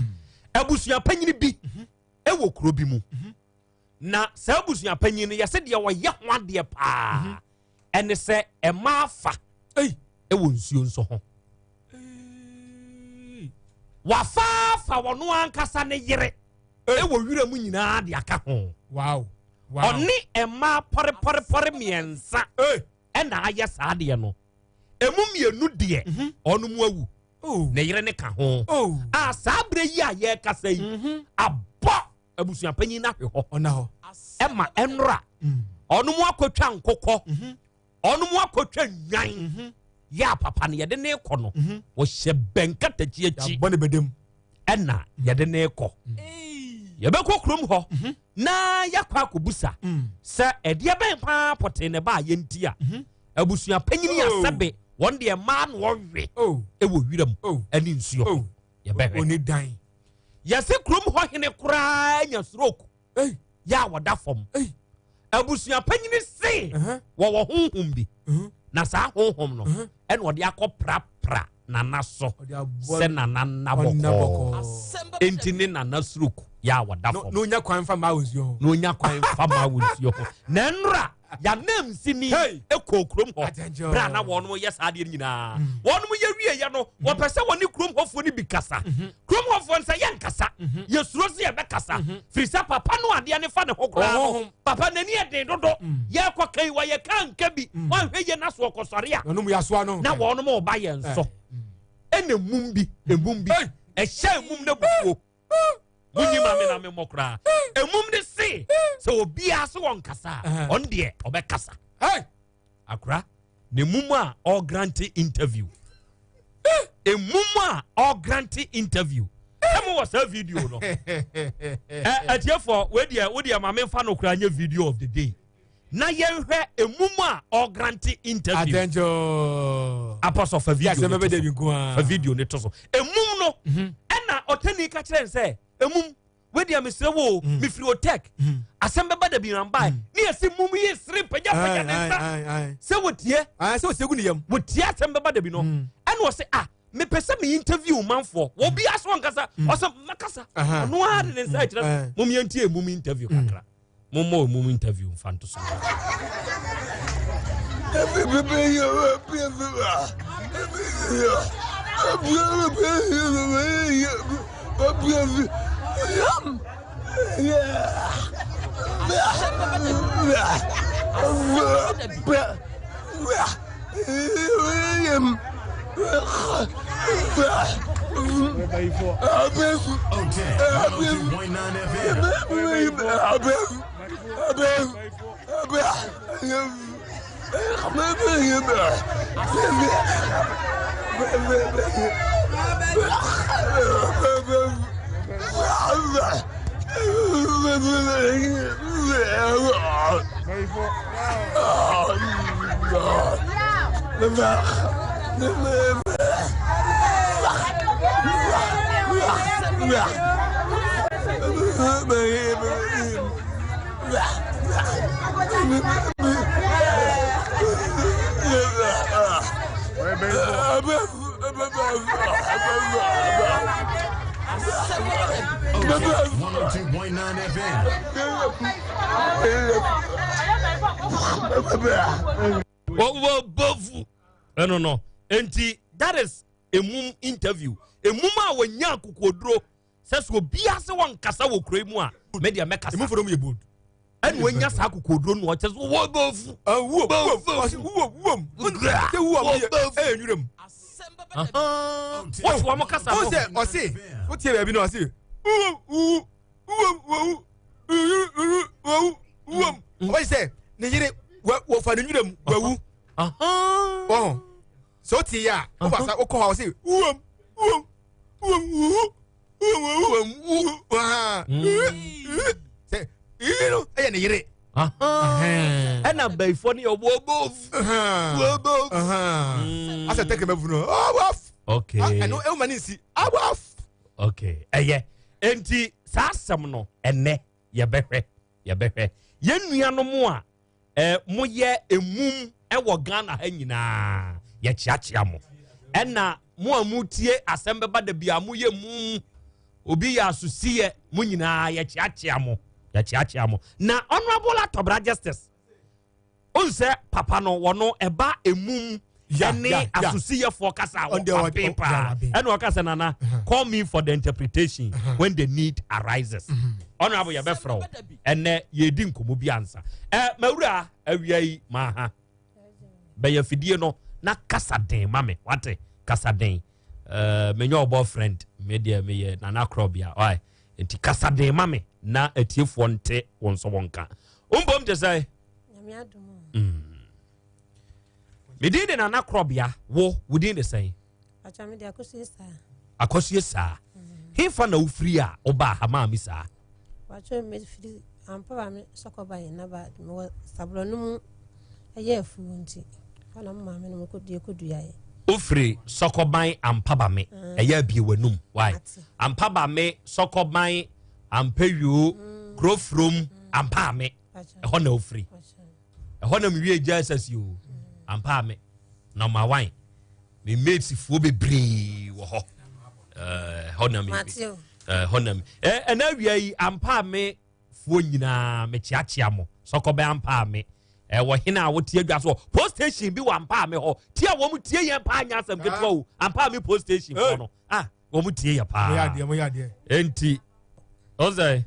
Speaker 1: Abusua panyini bi ɛwɔ kuro bi mu. Mhm. Na saa abusua panyin no yɛsɛ deɛ ɔyɛ ho adeɛ paa mhm. ɛne sɛ ɛma afa ɛwɔ nsuo nso ho. Wafa afa wɔn ankasa ne yere ɛwɔ wira mu nyinaa de aka ho. Ɔne mmaa pɔrepɔrepɔre mmiɛnsa ɛna ayɛ saa adeɛ no. Emu mmienu deɛ mhm. ɔno mu awu.
Speaker 19: Oh.
Speaker 1: Ne yere ne ka ho.
Speaker 19: Oh.
Speaker 1: A saa berɛ yi a yɛrekasa yi,
Speaker 19: Mhm.
Speaker 1: abɔ abusuapanyin no ahwe hɔ.
Speaker 19: Ɔna hɔ.
Speaker 1: Ɛma ɛnora.
Speaker 19: Mm.
Speaker 1: Ɔno mu akɔtwa nkokɔ.
Speaker 19: Mhm.
Speaker 1: Ɔno mu akɔtwa nnwan.
Speaker 19: Mhm.
Speaker 1: Yɛ a papa no yɛde ne kɔ no, wɔhyɛ bɛn katakyi akyi.
Speaker 19: Yɛabɔ ne bɛdam.
Speaker 1: Ɛna yɛde ne kɔ. Yɛbɛkɔ kurom hɔ na yɛakɔ akɔbusa
Speaker 19: Mm.
Speaker 1: sɛ ɛdeɛ bɛn paa pɔtee na ɛbaa yɛnti a abusua panyini
Speaker 19: Oh.
Speaker 1: asɛbe wɔn deɛ mmaa na wɔwe
Speaker 19: Oh.
Speaker 1: ɛwɔ wiram
Speaker 19: Oh.
Speaker 1: ɛne nsuo
Speaker 19: Oh.
Speaker 1: yɛbɛhwɛ
Speaker 19: Oni dan.
Speaker 1: yɛse kurom hɔ hene koraa nya stroke
Speaker 19: Ei.
Speaker 1: yɛ a wɔda fam
Speaker 19: Ei.
Speaker 1: abusua panyini se
Speaker 19: Uh-huh.
Speaker 1: wɔwɔ honhom bi
Speaker 19: Mhm.
Speaker 1: na saa honhom no
Speaker 19: Mhm.
Speaker 1: ɛna ɔde akɔ prapra nana so
Speaker 19: Ɔde aboa
Speaker 1: sɛ nana nna
Speaker 19: Ɔnna
Speaker 1: bɔkɔɔ
Speaker 19: bɔkɔɔ.
Speaker 1: enti ne nana stroke yɛ a wɔda
Speaker 19: Na
Speaker 1: fam
Speaker 19: na onya kwan fa maa wɔ nsuo ho.
Speaker 1: na onya kwan fa ma wɔ nsuo ho na nnora yɛanam sini
Speaker 19: Hey!
Speaker 1: ɛkɔɔ kurom hɔ
Speaker 19: Atɛnkyɛn.
Speaker 1: berɛ a na wɔnom yɛ saa adeɛ no nyinaa wɔnom yɛ wieɛ no wɔpɛ sɛ wɔne kurom hɔfoɔ no bi kasa kurom hɔfoɔ no sɛ yɛnkasa yɛsuro sɛ yɛbɛkasa firi sɛ papa no adeɛ ne fa ne ho koraa no
Speaker 19: Ɔhonhom.
Speaker 1: papa n'ani yɛ den dodo yɛkɔ kai wɔyɛ ka nka bi wɔanhwɛ yie na so ɔkɔsɔre a
Speaker 19: Ɔnom yɛ asoa no.
Speaker 1: na wɔnom ɔba yɛn so ɛna mum bi emum bi
Speaker 19: Hey!
Speaker 1: ɛhyɛ emum no bufuo munyi ma me na me mmɔ koraa emum ne se sɛ obiara se wɔn kasa a
Speaker 19: Uh-huh.
Speaker 1: ɔno deɛ ɔbɛkasa
Speaker 19: Hey!
Speaker 1: akora ne mum a ɔgrante interview emum a ɔgrante interview ɛmu wɔ saa video no ɛ atiefoɔ wei deɛ wo deɛ maame nfa no koraa nye video of the day na yɛnhwɛ emum a ɔgrante interview
Speaker 19: Atɛnkyɛn.
Speaker 1: apɔsɔ fa video
Speaker 19: Yɛ asɛm
Speaker 1: ne
Speaker 19: bɛbɛ
Speaker 1: to so
Speaker 19: dɛbi nko ara.
Speaker 1: fa video ne to so emum no ɛna ɔtɛni ka kyerɛ n sɛ emum wedeɛ mesrɛ wo o mefiri otek asɛm bɛba da bi nambae ne yɛsi mum yi sere pagyapagya ne
Speaker 19: Aye,
Speaker 1: nsa
Speaker 19: aye, aye.
Speaker 1: sɛ wɔtie
Speaker 19: Aye, sɛ wɔtie gu ne yam.
Speaker 1: wɔtie asɛm bɛba da bi no ɛna ɔsɛ ah mepɛ sɛ me interview manfoɔ wɔbi aso ɔnkasa ɔsɛ makasa
Speaker 19: Aha.
Speaker 1: ɔno ara de ne nsa akyerɛ
Speaker 19: Aye.
Speaker 1: mom yɛntie mum interview kakra mommɔ mum interview mfa nto so
Speaker 15: OTEC 102.9 FM. OTEC 102.9 FM.
Speaker 1: wɔwɔ bofu ɛno no enti that is emum interview emum a wɔnya akokoduro sɛ sɛ obiara sɛ wɔnkasa wɔ kuro yi mu a mɛdeɛ mɛkasa
Speaker 19: Emufo no mu yɛ bold.
Speaker 1: ɛna wɔnya saa akokoduro no ɔkyɛ sɛ wɔwɔ bofu
Speaker 19: Ah, wuom, wuom,
Speaker 1: Bofu.
Speaker 19: ɔse wuom, wuom.
Speaker 1: Wura.
Speaker 19: Sɛ wuom yɛ-
Speaker 1: Bofu.
Speaker 19: ɛyɛ nwuram.
Speaker 1: wɔte wɔn kasa
Speaker 19: Wo
Speaker 1: no
Speaker 19: sɛ ɔse wotie baabi na ɔse wuom wuwu wuom wawu wuwu wuwu wawu wuom. Ɔbɛyɛ sɛ ne yere wɔfa ne nwuram wawu. Wɔho sɛ wotie yɛ a wofa sa wokɔ hɔ a ɔse wuom wuom wuom wuwu wuom wawu wuom wuwu waa sɛ ii no ɛyɛ ne yere.
Speaker 1: Ɛna bɛyifoɔ no yɛ wɔ bofu wɔ bofu
Speaker 19: Asɛ tɛkɛmɛ funu awaf.
Speaker 1: Okay.
Speaker 19: Ɛno ɛwoma ne nsi awaf.
Speaker 1: Okay ɛyɛ enti saa asɛm no ɛnɛ yɛbɛhwɛ yɛbɛhwɛ yɛn nuanom a ɛɛ moyɛ emum ɛwɔ Ghana ha nyinaa yɛkyeakyea mo ɛna mo a motie asɛm bɛba da bi a moyɛ mum obi yɛ asosiyɛ mo nyinaa yɛkyeakyea mo yɛkyeakyea mo na honourable Atɔbra Justice onsɛ papa no wɔno ɛba emum ɛne asosiyɛfoɔ kasa a wɔaben paa ɛna ɔka sɛ nana call me for the interpretation when the need arises honourable yɛbɛfrɛ wo ɛnɛ yɛdi nkɔmmɔ bi ansa ɛ mawura awia yi maaha bɛyɛ fidie no na kasa den ma me wate kasa den. Menyɛ ɔbɔ friend, me deɛ meyɛ Nana Korɔbea. Ɔyɛ nti kasa den ma me na atiefoɔ nte wɔn nso wɔn nka. Mbom te sɛ. Me din de Nana Korɔbea, wo wo din de sɛn? Akɔsue saa. Hefa na wofiri a wobaa ha maa me saa?
Speaker 21: Watwe me firi ampa ba me sɔkɔ ba yɛn naba mewɔ saborɔ no mu ɛyɛ afuo nti ɔna mo maame no mo kɔdua kɔdua yɛ.
Speaker 1: Wofiri sɔkɔban ampa ba me mm. ɛyɛ abie w'anum why ampa ba me sɔkɔban ampɛwio mm. kurofurom mm. ampa me ɛhɔ na wofiri ɛhɔ na mewie gya asasi o ampa me na ma wan me mates foɔ bebree wɔ hɔ ɛhɔ na me ɛhɔ na me ɛna awia yi ampa me foɔ nyinaa mekyeakyea mo sɔkɔbɛ ampa me ɛwɔ hene a wote adwa so post station bi wɔ ampa me hɔ tie a wɔn tie yɛn paa nyɛ asɛm ketewa o ampa me post station foɔ no ah wɔn tie yɛ paa enti ɔsɛ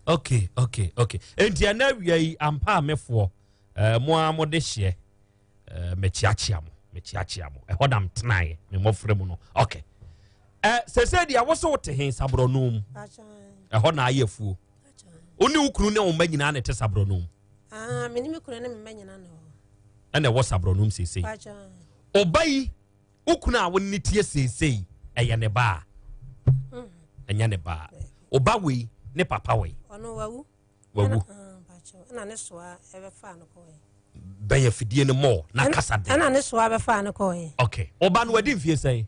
Speaker 1: okay okay okay enti ɛna awia yi ampa amefoɔ ɛɛ mo a mo de hyeɛ ɛɛ mɛkyiakyia mo mɛkyiakyia mo ɛhɔ nam tenaeɛ me mmɔfra mu no okay ɛɛ sese deɛ woso wote he saborɔ no mu ɛhɔ na ayɛ afuo wo ne wo kunu ne wo mma nyinaa na ɛte saborɔ no mu.
Speaker 21: Ah, me ne me kunu ne me mma nyinaa na ɛwɔ.
Speaker 1: Ɛna ɛwɔ saborɔ no mu seesei. Ɔba yi, wo kunu a wo ne tie seesei, ɛyɛ ne ba a? Mm. Ɛnyɛ ne ba a. Ɔba wei ne papa wei.
Speaker 21: Ɔno wawu.
Speaker 1: Wawu.
Speaker 21: Ɛna ne soa ɛbɛfa no kɔɛ.
Speaker 1: Bɛn afidie no mɔɔ na kasa den.
Speaker 21: Ɛna ne soa bɛfa no kɔɛ.
Speaker 1: Okay. Ɔba no wadi mfie sɛn?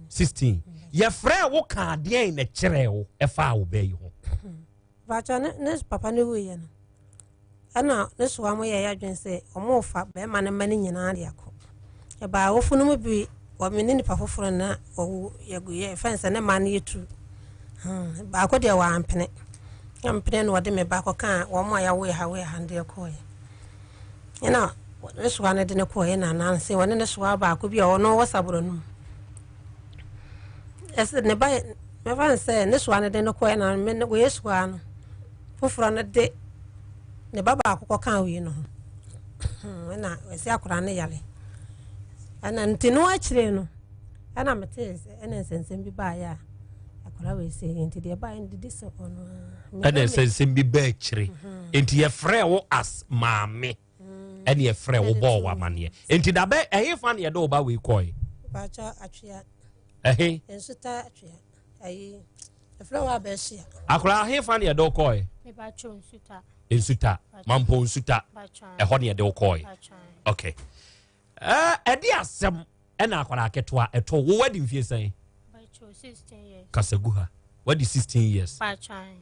Speaker 1: 16 yɛfrɛ wo ka adeɛn na kyerɛ wo ɛfaa wo bɛyi ho
Speaker 21: Pakyɛ ne ne papa no wuiɛ no ɛna ne soa mo yɛɛ adwene sɛ ɔmo fa bɛrima no mma no nyinaa de akɔ. Ɛbaa awofo no mu bi wɔme ne nipa foforɔ na wɔwo yɛgu yɛ fɛn sɛ ne mma no yɛ tu. Hmm, baako deɛ wampene. Na mpene na ɔde me ba kɔkaa wɔn a yɛawo yɛ ha wo yɛ ha no deɛ kɔɔɛ. Ɛna ne soa no de no kɔɔɛ na nanse wɔne ne soa baako bi a ɔno wɔ saborɔ no mu. Ɛsɛ ne ba mɛfa no sɛ ne soa no de no kɔɛ na me wei soa no foforɔ no de ne ba baako kɔkaa wei no ho ɛna ɛsɛ akwadaa no yare ɛna nti no akyire no ɛna metee sɛ ɛna nsɛnsɛm bi baeɛ a akwadaa wei sɛ nti deɛ baeɛ no didi sɛ ɔno
Speaker 1: ɛna nsɛnsɛm bi baa akyire nti yɛfrɛ wo as maame ɛne ɛfrɛ wo bɔɔ wɔ amaneɛ nti dabɛ ɛhe fa ne yɛde wo ba wei kɔe ɛhe akora ahe fa ne yɛde wo kɔe nsuta mampo nsuta ɛhɔ ne yɛde wo kɔe ok ɛde asɛm ɛna akwadaa ketewa ɛto wo wadi mfie sɛn kasa gu ha wadi 16 years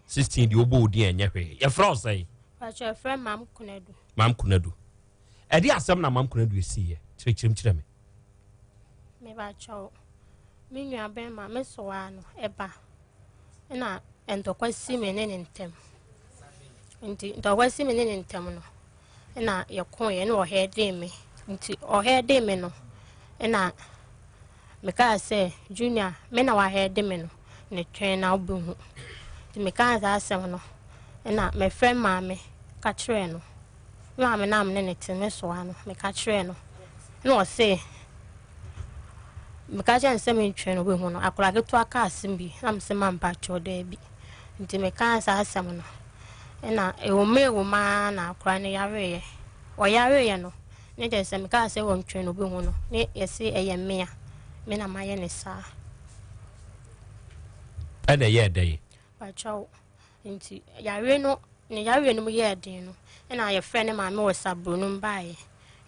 Speaker 1: 16 deɛ wobɔ odin ɛnyɛ hwee yɛfrɛ wo sɛn mam kunadu ɛde asɛm na mam kunadu ɛsiiɛ kyerɛkyerɛm kyerɛ me
Speaker 22: mebakyɛw me nua bɛrima me sowaa no ɛba ɛna ntɔkwa si me ne ne ntɛm nti ntɔkwa si me ne ne ntɛm no na yɛkoeɛ na ɔhɛɛdee me nti ɔhɛɛdee me no na mekaa sɛ junior me na wahɛɛde me no ne twɛn na wobɛhu nti mekaa saa asɛm no na mefrɛ maame ka kyerɛɛ no me maame no a me ne ne te me soa no meka kyerɛɛ no na ɔse meka kyerɛ no sɛ mentwɛn no wobɛhu no akwadaa ketewa ka asɛm bi na mesɛ mampa kyɛw daabi nti mekaa saa asɛm no Ɛna ɛwom ɛwom ara na akwadaa no yareeɛ. Ɔyareeɛ no, ne kyerɛ sɛ mekaa sɛ wɔntwɛn no ɔbɛhu no, ne yɛse ɛyɛ me a, me na mayɛ no saa.
Speaker 1: Ɛna ɛyɛɛ dɛn?
Speaker 22: Pakyɛw, nti yareɛ no, ne yareɛ no mu yɛɛ den no, ɛna yɛfrɛ ne maame wɔ Sabronum baeɛ.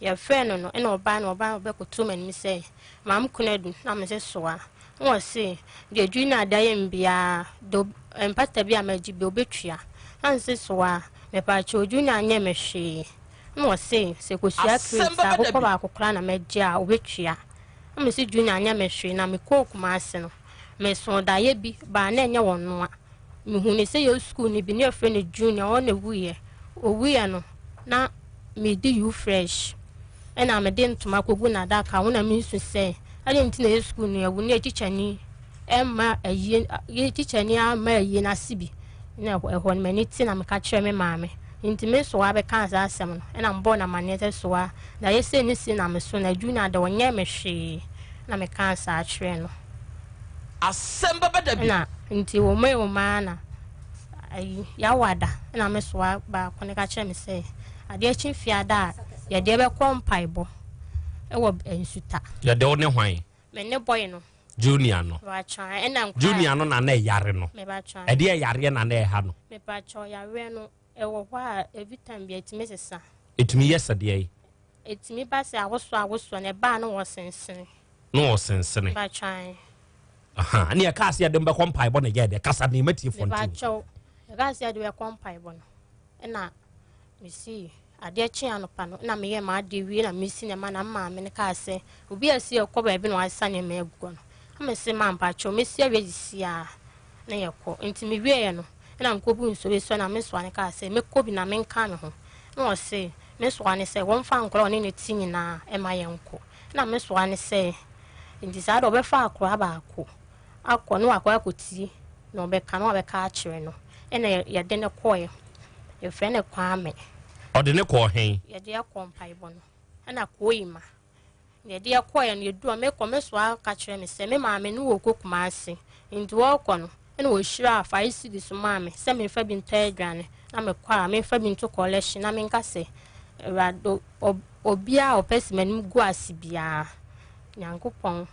Speaker 22: Yɛfrɛɛ no no, ɛna ɔbae na ɔbae ɔbɛkotow m'anim sɛ, Maame Konadu, na mese soa. Na ɔse, Deɛ Junior de ayɛ me biara, de mpata bi a magye bi, ɔbɛtua. Na mese soa, mepaakyɛw Junior nyɛɛ me hwee. Na ɔse, sɛ kosua crate akokɔ baako koraa na magye a, ɔbɛtua. Na mese Junior nyɛ me hwee, na mekɔɔ Kumasi no, mesoo daeɛ bi baa na ɛnyɛ ɔnoa. Mehunuu sɛ yɛn sukuuni bi, na yɛfrɛ no Junior, ɔno na ɛwuiɛ. Ɔwuiɛ no, na medi you fresh ɛna mede ntoma kɔgu n'adaka ho na mesu sɛ adɛn nti na yɛ sukuu no awu ne yɛ tikyani ɛmma ayie yɛ tikyani amma ayie no ase bi na ɛhɔ no m'ani te na meka kyerɛ me maame. Nti me soa bɛkaa saa asɛm no, ɛna mebɔɔ no amanneɛ sɛ soa, daeɛ sei ne sei na meso na Junior de ɔnyɛɛ me hwee, ɛna mekaa saa kyerɛɛ no.
Speaker 16: Asɛm bɛba da bi.
Speaker 22: Ɛna nti wɔn a wɔn ara na ayi yawada ɛna me soa baako no ka kyerɛ me sɛ adeɛ kye fiada a yɛdeɛ bɛkɔ mpaebɔ ɛwɔ nsuta.
Speaker 1: Yɛde wo ne hwan?
Speaker 22: Me ne boy no.
Speaker 1: Junior no.
Speaker 22: Mebatwa ɛna nkwa.
Speaker 1: Junior no na na ɛyare no.
Speaker 22: Mebatwa.
Speaker 1: Ɛdeɛ yareɛ na na ɛha no.
Speaker 22: Mebatwa yareɛ no ɛwɔ hɔ a every time bi ɛtumi sesa.
Speaker 1: Ɛtumi yɛ sɛdeɛ yi.
Speaker 22: Ɛtumi ba sɛ awosoɔ awosoɔ na ɛbaa no wɔ sensene.
Speaker 1: No wɔ sensene.
Speaker 22: Mebatwa.
Speaker 1: Aha ne ɛka ase yɛde mbɛkɔ mpaebɔ na yɛ dɛ kasa ne ma tie fɔnti.
Speaker 22: Mebatwa ɛka ase yɛde bɛkɔ mpaebɔ no ɛna Mesii adeɛ kyee anɔpa no na meyɛɛ m'adeɛ wie na mesi nneɛma na me maame no kaa sɛ obi a ɛsi ɛkɔ baabi na wasesa nneɛma agu hɔ no na mese ma mpakyɛw mesi awie sisi a na yɛkɔ nti mewieɛ no na mekɔbu nsuo bi so na me soa no kaa sɛ mɛkɔ bi na menka me ho na ɔse me soa no sɛ wɔmfa nkora ɔne ne ti nyinaa ɛma yɛnkɔ na me soa no sɛ nti saa de ɔbɛfa akora baako akɔ na wakɔ akɔtie na ɔbɛka na wabɛka akyerɛ no ɛna yɛde no kɔɛ yɛfrɛ no Kwame.
Speaker 1: Ɔde ne kɔɔ hen?
Speaker 22: Yɛde ɛkɔ mpaebɔ no ɛna Koima na yɛde ɛkɔɛ no yɛdu hɔ mekɔ me soa ka kyerɛ me sɛ me maame no wɔ kɔ Kumase nti wɔkɔ no ɛna wɔhyira 5 cedis so maa me sɛ memfa bi ntɔ aduane na mekɔ a memfa bi nto collection na menka sɛ Awurade obiara a ɔpɛ sɛ m'anim gu ase biara Nyankopɔn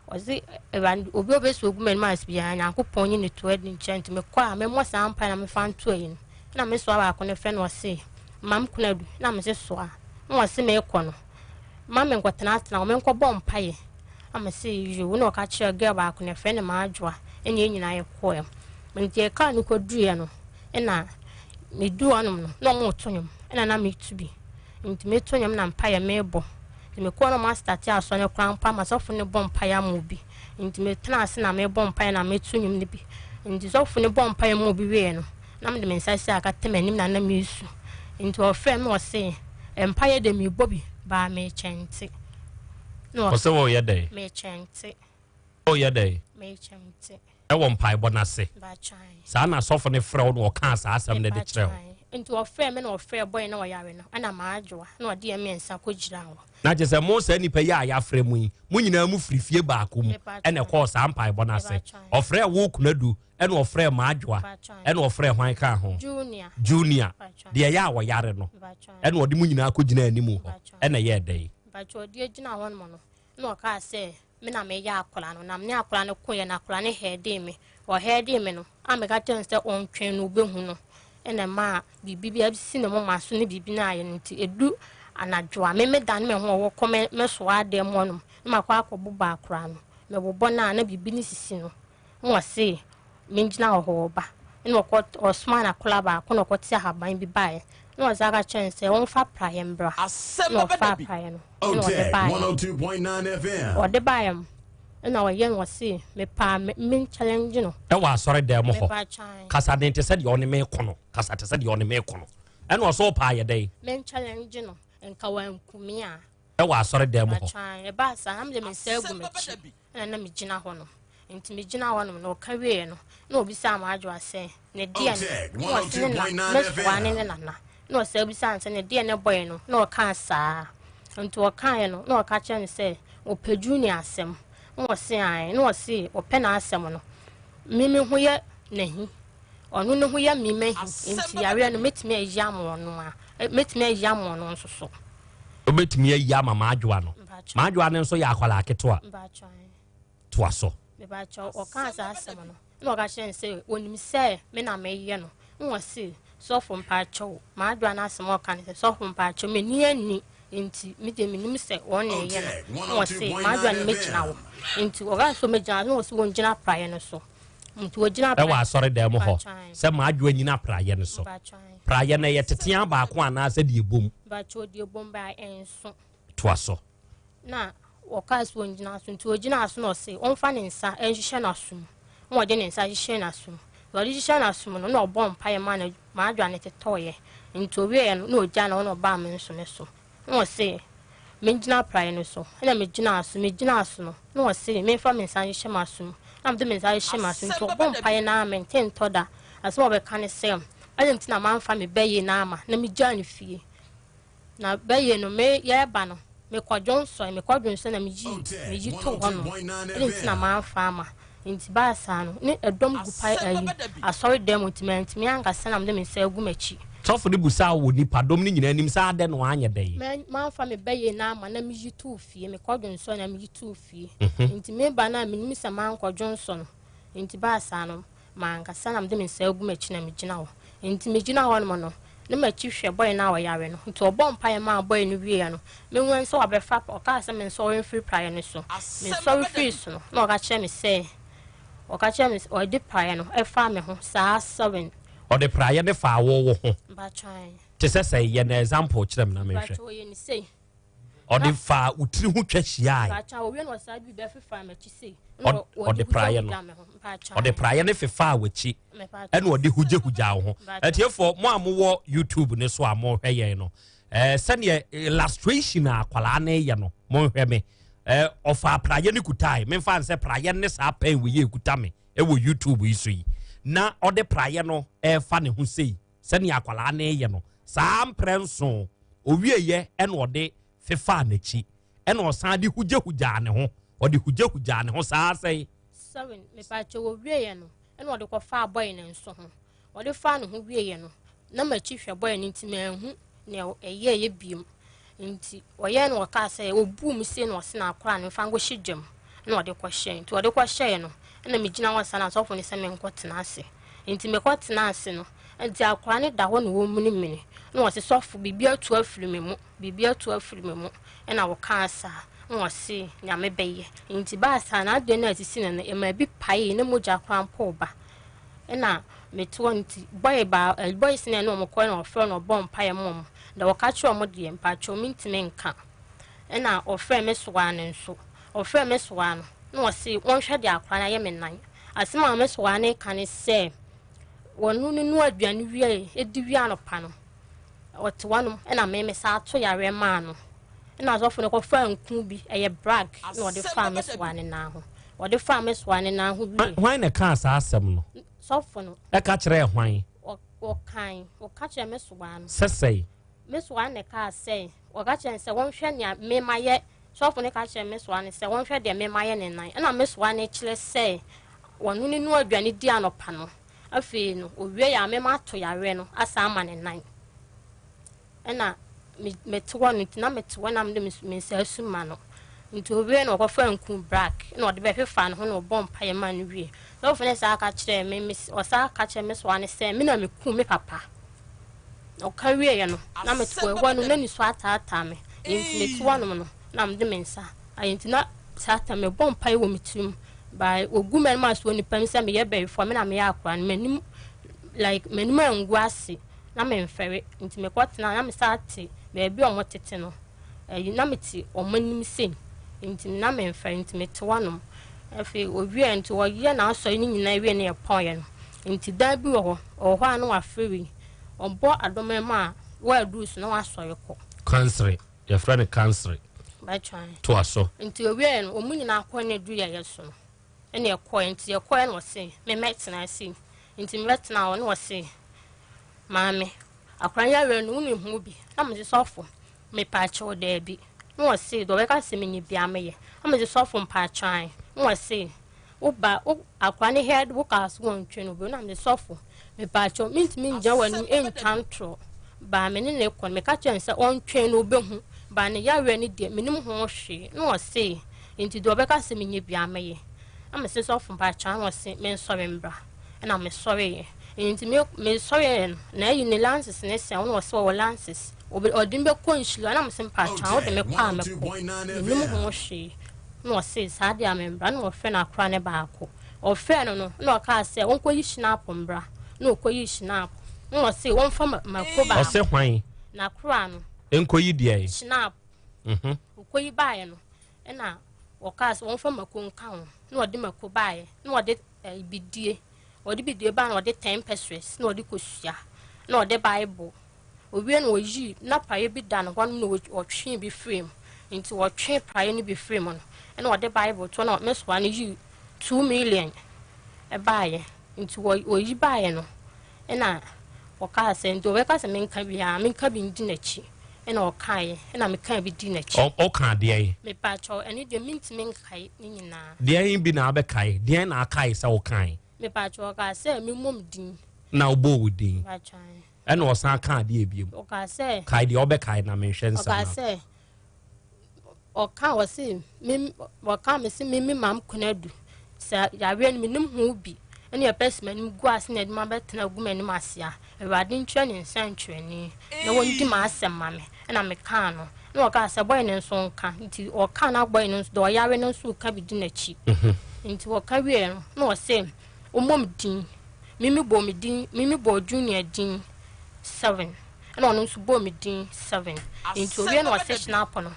Speaker 22: ɔse Awurade obi a ɔbɛsi ogu m'anim ase biara Nyankopɔn nyi ne to adi nkyɛn nti mekɔ a memmɔ saa mpae na mefa nto ayi no na me soa baako no frɛ no ɔse ma me kunu adu na mese soa na ɔse mekɔ no ma me nkɔtenatena hɔ menkɔbɔ mpaeɛ na mese yoo na ɔka kyerɛ girl baako no ɛfrɛ no Maadwoa ɛne yɛn nyinaa yɛkɔɛ nti yɛkaa no kɔduruiɛ no ɛna meduru hɔnom no na ɔmo to nnwom ɛna na metu bi nti meto nnwom na mpaeɛ mebɔ nti mekɔɔ na ɔmo astate asɔre koraa mpo ama sɔfo no bɔ mpaeɛ ama obi nti metena ase na mebɔ mpaeɛ na meto nnwom no bi nti sɔfo no bɔ mpaeɛ ma obi wieɛ no na mede me nsa si akata m'anim na na mesu nti ɔfrɛ me ɔse mpaeɛ de mebɔ bi baa mekyɛnte
Speaker 1: na ɔsɛ wɔyɛ dɛn
Speaker 22: mekyɛnte
Speaker 1: ɔyɛ dɛn
Speaker 22: mekyɛnte
Speaker 1: ɛwɔ mpaebɔ no ase saa na sɔfo no frɛ wo na ɔkaa saa asɛm no de kyerɛ wo
Speaker 22: nti ɔfrɛ me na ɔfrɛ bɔyɛ na ɔyare no ɛna maadwoa na ɔde yɛ mmiɛnsa kɔgyina hɔ
Speaker 1: na kyerɛ sɛ mo saa nnipa yi a yɛafrɛ mu yi mo nyinaa mu firi fie baako mu ɛna ɛkɔɔ saa mpaebɔ no ase ɔfrɛ wo kunadu ɛna ɔfrɛ maadwoa ɛna ɔfrɛ hwan kaa ho junior deɛ ɛyɛ a wɔyare no ɛna ɔde mu nyinaa kɔgyina anim hɔ ɛna ɛyɛ ɛdɛn
Speaker 22: mpakyɛ ɔde gyina hɔ nom no na ɔkaa sɛ me na meyɛ akwadaa no na me ne akwadaa no koeɛ na akwadaa no hɛɛdee me ɔhɛɛdee me no a meka kyerɛ no sɛ ɔntwɛn no ɔbɛhu no ɛna ɛmaa biribi bi asi ne moma so ne biribi no ayɛ no nti ɛdu anadwo a me medane me ho ɔwɔ kɔ me mɛsoa adeɛ mu hɔnom na makɔ akɔbobɔ akwadaa no mebobɔ no a na biribi no sisi no na ɔse mengyina hɔ hɔ ɔba ɛna ɔkɔ ɔsoma n'akwadaa baako na ɔkɔte ahaban bi baeɛ na ɔsan ka kyerɛ no sɛ ɔmfa praeɛ mbra na ɔfa praeɛ no ɛna ɔde baeɛ ɔde baeɛ no ɛna ɔyɛ no ɔse mepaa me me challenge no
Speaker 1: ɛwɔ asɔre dan mu hɔ kasa den te sɛ deɛ ɔne me ko no kasa te sɛ deɛ ɔne me ko no ɛna ɔsɛ ɔpaa yɛ dɛn
Speaker 22: me challenge no nka wankumi a
Speaker 1: ɛwɔ asɔre dan mu hɔ
Speaker 22: ɛbaa saa na mede me nsa agu m'akyi ɛna na megyina hɔ no nti megyina hɔ nom na ɔka wieɛ no na obisaa m'adwoa sɛ ne deɛ no na ɔse ne na mesoa ne ne nana na ɔsɛ bisaa no sɛ ne deɛ ne bɔe no na ɔkaa saa nti ɔkaeɛ no na ɔka kyerɛ no sɛ ɔpɛ junior asɛm na ɔse ae na ɔse ɔpɛ n'asɛm no me me ho yɛ n'ahi ɔno ne ho yɛ me m'ahi nti yareɛ no mɛtumi ayi ama ɔno a mɛtumi ayi ama ɔno nso so
Speaker 1: wobɛtumi ayi ama m'adwoa no m'adwoa no nso yɛ akwadaa ketewa toa so
Speaker 22: mebakyɛw ɔkaa saa asɛm no na ɔka kyerɛ no sɛ onim sɛ me na meyɛ no na ɔse sɔfo mpakyɛw m'adwoa no asɛm a ɔka no sɛ sɔfo mpakyɛw m'ani anni nti me deɛ menim sɛ wɔn na ɛyɛ no na ɔse m'adwoa no mɛgyina hɔ nti ɔka sɛ ɔmɛgyina na ɔse wɔngyina praeɛ no so nti wɔgyina
Speaker 1: ɛwɔ asɔre dan mu hɔ sɛ m'adwoa nyina praeɛ no so praeɛ no ɛyɛ tetea baako anaasɛ deɛ bom
Speaker 22: bakyɛw deɛ bom baa ɛnso
Speaker 1: toa so
Speaker 22: na wɔkaa sɛ ɔngyina so nti ɔgyinaa so na ɔse ɔmfa ne nsa nhyehyɛ n'asom na ɔde ne nsa hyehyɛ n'asom na ɔde hyehyɛ n'asom no na ɔbɔ mpaeɛ ma no m'adwa no tetɔeɛ nti ɔwieɛ no na ɔgya no na ɔbaa me nso me so na ɔse mengyina praeɛ no so ɛna megyinaa so megyinaa so no na ɔse memfa me nsa nhyehyɛ m'asom na mede me nsa hyehyɛ m'asom nti ɔbɔ mpaeɛ no a mente ntɔ da asɛm a ɔbɛka ne sɛ Adɛn nti na mamfa me bɛyie no amma na megyaa no fie? Na bɛyie no, me yɛreba no, mekɔdwonsɔe, mekɔdwonsɔe na meyii, meyi too hɔnom. Adɛn nti na mamfa amma? Nti baa saa no, ne ɛdɔm gu pae ayi, asɔredan mu nti mantumi ankasa na mede me nsa agu m'akyi.
Speaker 1: Sɔfo no busaa wɔ nnipadɔm no nyinaa anim sɛ adɛn na wanyɛ dɛn?
Speaker 22: Mamfa me bɛyie no amma na meyi too fie, mekɔdwonsɔe na meyi too fie. Nti meba no a menim sɛ mankɔdwonsɔ no, nti baa saa no, M'ankasa na mede me nsa agu m'akyi na megyina hɔ. Enti megyina hɔnom no, na m'akyi hwɛ bɔe no a ɔyare no. Nti ɔbɔɔ mpaeɛ maa bɔe no wieeɛ no, mehuan sɛ wabɛfa, ɔkaa sɛ mensɔre mfiri praeɛ no so. Mesɔre firii so no, na ɔka kyerɛɛ me sɛ, ɔka kyerɛɛ me sɛ, ɔde praeɛ no faa me ho saa seven.
Speaker 1: Ɔde praeɛ no faa wo wo ho?
Speaker 22: Mpakyɛ ae.
Speaker 1: Te sɛ sɛn? Yɛ no example kyerɛ me na menhwɛ.
Speaker 22: Mpakyɛ ɔyɛ no sei.
Speaker 1: Ɔde faa wo tiri ho twa hyiae. Ɔde praeɛ no ɔde praeɛ no fefaa w'akyi ɛna ɔde hugyahugyaa wo ho. Atiefoɔ mo a mowɔ YouTube ne so a mohwɛ yɛn no ɛɛ sɛdeɛ illustration a akwadaa no yɛ no monhwɛ me ɛɛ ɔfaa praeɛ no kutae memfa nsɛ praeɛ ne saa pɛn wɔ yɛ ekuta me ɛwɔ YouTube yi so yi na ɔde praeɛ no ɛɛfa ne ho sei. Sɛnea akwadaa no reyɛ no saa mprɛnson. Owieeɛ ɛna ɔde fefaa n'akyi ɛna ɔsan de hugyahugyaa ne ho. Ɔde hugyahugyaa ne ho saa sɛn?
Speaker 22: Seven, mepaakyɛw owieeɛ no ɛna ɔde kɔfaa bɔe no nso ho. Ɔde faa ne ho wieeɛ no, na m'akyi hwɛ bɔe no nti manhu nea ɛyɛeɛ biom. Nti ɔyɛɛ no ɔkaa sɛ ɔbuu me sei na ɔse na akora no mfa nkɔhyɛ gya mu na ɔde kɔhyɛɛ. Nti ɔde kɔhyɛɛ no ɛna megyina hɔ saa na asɔfo no sɛ menkɔtena ase. Nti mekɔtenaa ase no, nti akwadaa no da hɔ na ɔremunimuni. Na ɔse, sɔfo, biribi atu afiri me mu, biribi atu afiri me mu. Ɛna ɔkaa saa, na ɔse, Nyame bɛyɛ. Nti baa saa no, adeɛ no a ɛsisi no no, ɛmaa bi paee, na mogya koraa mpo reba. Ɛna mete hɔ nti, boy baa, eh, boys no a ɛne wɔn kɔɛ na ɔfrɛ no, ɔbɔɔ mpaeɛ ma wɔn. Na ɔka kyerɛɛ wɔn deɛ, mpakyɛw mentumi nka. Ɛna ɔfrɛɛ me soaa no nso. Ɔfrɛɛ me soaa no, na ɔse, wɔnhwɛ deɛ akwadaa no ayɛ me nan. Asɛm a me soa no reka ne sɛ, wɔno no noa aduane wie, di wie anɔpa no, ɔte hɔnom ɛna me me saa to yareɛ maa no. Ɛna asɔfo no kɔfaa nku bi, ɛyɛ brag, na ɔde faa me soa ne nan ho. Ɔde faa me soa ne nan ho wie.
Speaker 1: Hwan na ɛkaa saa asɛm no?
Speaker 22: Sɔfo no.
Speaker 1: Ɛka kyerɛɛ hwan?
Speaker 22: Ɔkan, ɔka kyerɛɛ me soa no.
Speaker 1: Sɛ sɛe?
Speaker 22: Me soa no na ɛkaa sɛ, ɔka kyerɛɛ no sɛ wɔnhwɛ nea me mayɛ Sɔfo no ka kyerɛɛ Mesoa no sɛ wɔnhwɛ deɛ memayɛ ne nan. Ɛnna Mesoa no kyerɛ sɛ wɔno ne noa aduane di anɔpa no. Afei no, ɔwiei a mema ato yareɛ no asan ama ne nan. Ɛnna mete hɔ no nti, na mete hɔ na mede me nsa asum m'ano. Nti ɔwiei no, ɔkɔfaa nku brak na ɔde bɛfefaa ne ho na ɔbɔɔ mpaeɛ maa no wie. Sɔfo no san ka kyerɛɛ me, ɔsan ka kyerɛɛ Mesoa no sɛ me na mekum me papa. Ɔka wieeɛ no, na mete hɔ. Ɛhɔ no, na nisuo ataataa me. Enti mete hɔnom no, na mede me nsa ayɛ. Nti na saa tam mebɔ mpaeɛ wɔ me tirim. By wɔgu m'anim ase wɔ nipa mu sɛ meyɛ bayifoɔ, me na meyɛ akora no. M'anim like m'anim angu ase, na memfɛre. Nti mekɔtena, na mesan te baabi a wɔtete no. Ɛyi na mete wɔn anim sei. Nti na memfɛre, nti mete hɔnom. Afei wɔwiee nti wɔyɛ n'asɔre no nyinaa wie na yɛpɔneeɛ no. Nti dan bi wɔ hɔ, ɔwɔ hɔ a na wafrɛ wei. Ɔbɔ adɔma mu a, woaduru so na wasɔre kɔ.
Speaker 1: Kansere, yɛfrɛ no kansere.
Speaker 22: Bɛtwan.
Speaker 1: Toa so.
Speaker 22: Nti ɔwieɛ no, wɔn nyinaa kɔɛ na ɛduru yɛyɛ so no, ɛna ɛkɔɛ. Nti yɛkɔɛ na ɔse, me mɛtena ase. Nti mebɛtena hɔ na ɔse, maame, akwadaa yi awerɛ no, wonim ho bi? Na mese, sɔfo, mepaakyɛw daabi. Na ɔse, deɛ ɔbɛka sɛ menni biara meyɛ. Na mese, sɔfo mpaakyɛw ae. Na ɔse, Wo ba, wo akora ne head wo kaa so wɔn ntwe no bio na me sɔfo mepaakyɛw mentumi ngyina w'anim ntwa ntorɔ baa me ne ne kɔ no meka kyerɛ no sɛ ɔntwɛn no ɔbɛhu baa ne yareɛ no deɛ menim ho hwee na ɔse nti deɛ ɔbɛka sɛ menyɛ biara mɛyɛ na mese sɔfo mpaakyɛw na ɔse mensɔre mbra ɛna mesɔreeɛ nti me mesɔreeɛ no na ayi ne lances ne sɛn na ɔse ɔwɔ lances ɔde me bɛkɔ nhyira na mese mpaakyɛw wode me kɔ a mɛkɔ menim ho hwee Na ɔse, Saa deɛ a membra. Na ɔfrɛɛ n'akoa no baako. Ɔfrɛɛ no no, na ɔkaa sɛ, Ɔnkɔyi hyenaapo mbra. Na ɔkɔyii hyenaapo. Na ɔse, Ɔmfa mako baako.
Speaker 1: Ɔse hwan?
Speaker 22: N'akoa no.
Speaker 1: Nkɔyi deɛn?
Speaker 22: Hyenaapo. Ɔkɔyi baeɛ no, ɛna ɔkaa sɛ ɔmfa mako nka ho. Na ɔde mako baeɛ. Na ɔde bidie. Ɔde bidie baeɛ na ɔde 10 pesewas na ɔde kosua. Na ɔde Bible. Owiei no oyii na praeɛ bi da ne hɔ nom na ɔtwee bi firii mu. Nti ɔtwee praeɛ no bi firii mu no, ɛna ɔde Bible to na mesoa no yii 2 million ɛbaeɛ. Nti ɔyi baeɛ no, ɛna Ɔkaa sɛ, nti ɔbɛka sɛ menka bi a, menka bi ndi n'akyi. Ɛna ɔkaeɛ, ɛna mekaa bi dii n'akyi.
Speaker 1: Ɔkaa deɛn?
Speaker 22: Mepaakyɛw, ɛno deɛ mentumi nkae ne nyinaa.
Speaker 1: Deɛn bi na abɛkae? Deɛn na akae sɛ wokae?
Speaker 22: Mepaakyɛw, ɔkaa sɛ memmɔ me din.
Speaker 1: Na wobɔɔ wo din?
Speaker 22: Mepaakyɛw.
Speaker 1: Ɛna ɔsan kaa deɛ biom?
Speaker 22: Ɔkaa sɛ.
Speaker 1: Kae deɛ ɔbɛkae na menhwɛ nsɛm
Speaker 22: Ɔkaa sɛ, ɔka ɔse me ɔka me se me me maam Konadu sɛ yareɛ no menim ho bi ɛne ɛpɛ sɛ m'anim gu ase na ɛde ma bɛtena gu m'anim ase a Awurade nkyerɛ ne nsɛnkyerɛnne na wɔndi m'asɛm ma me ɛna mekaa no na ɔkaa sɛ bɔyɛ no nso nka nti ɔka na bɔyɛ no nso deɛ ɔyare no nso ka bi di n'akyi nti ɔka wieɛ no na ɔse ɔmmɔ me din mimi bɔ me din mimi bɔ Junior din 7 Ɛna ɔno nso bɔɔ me din 7. Nti owie na ɔse Schnapp no,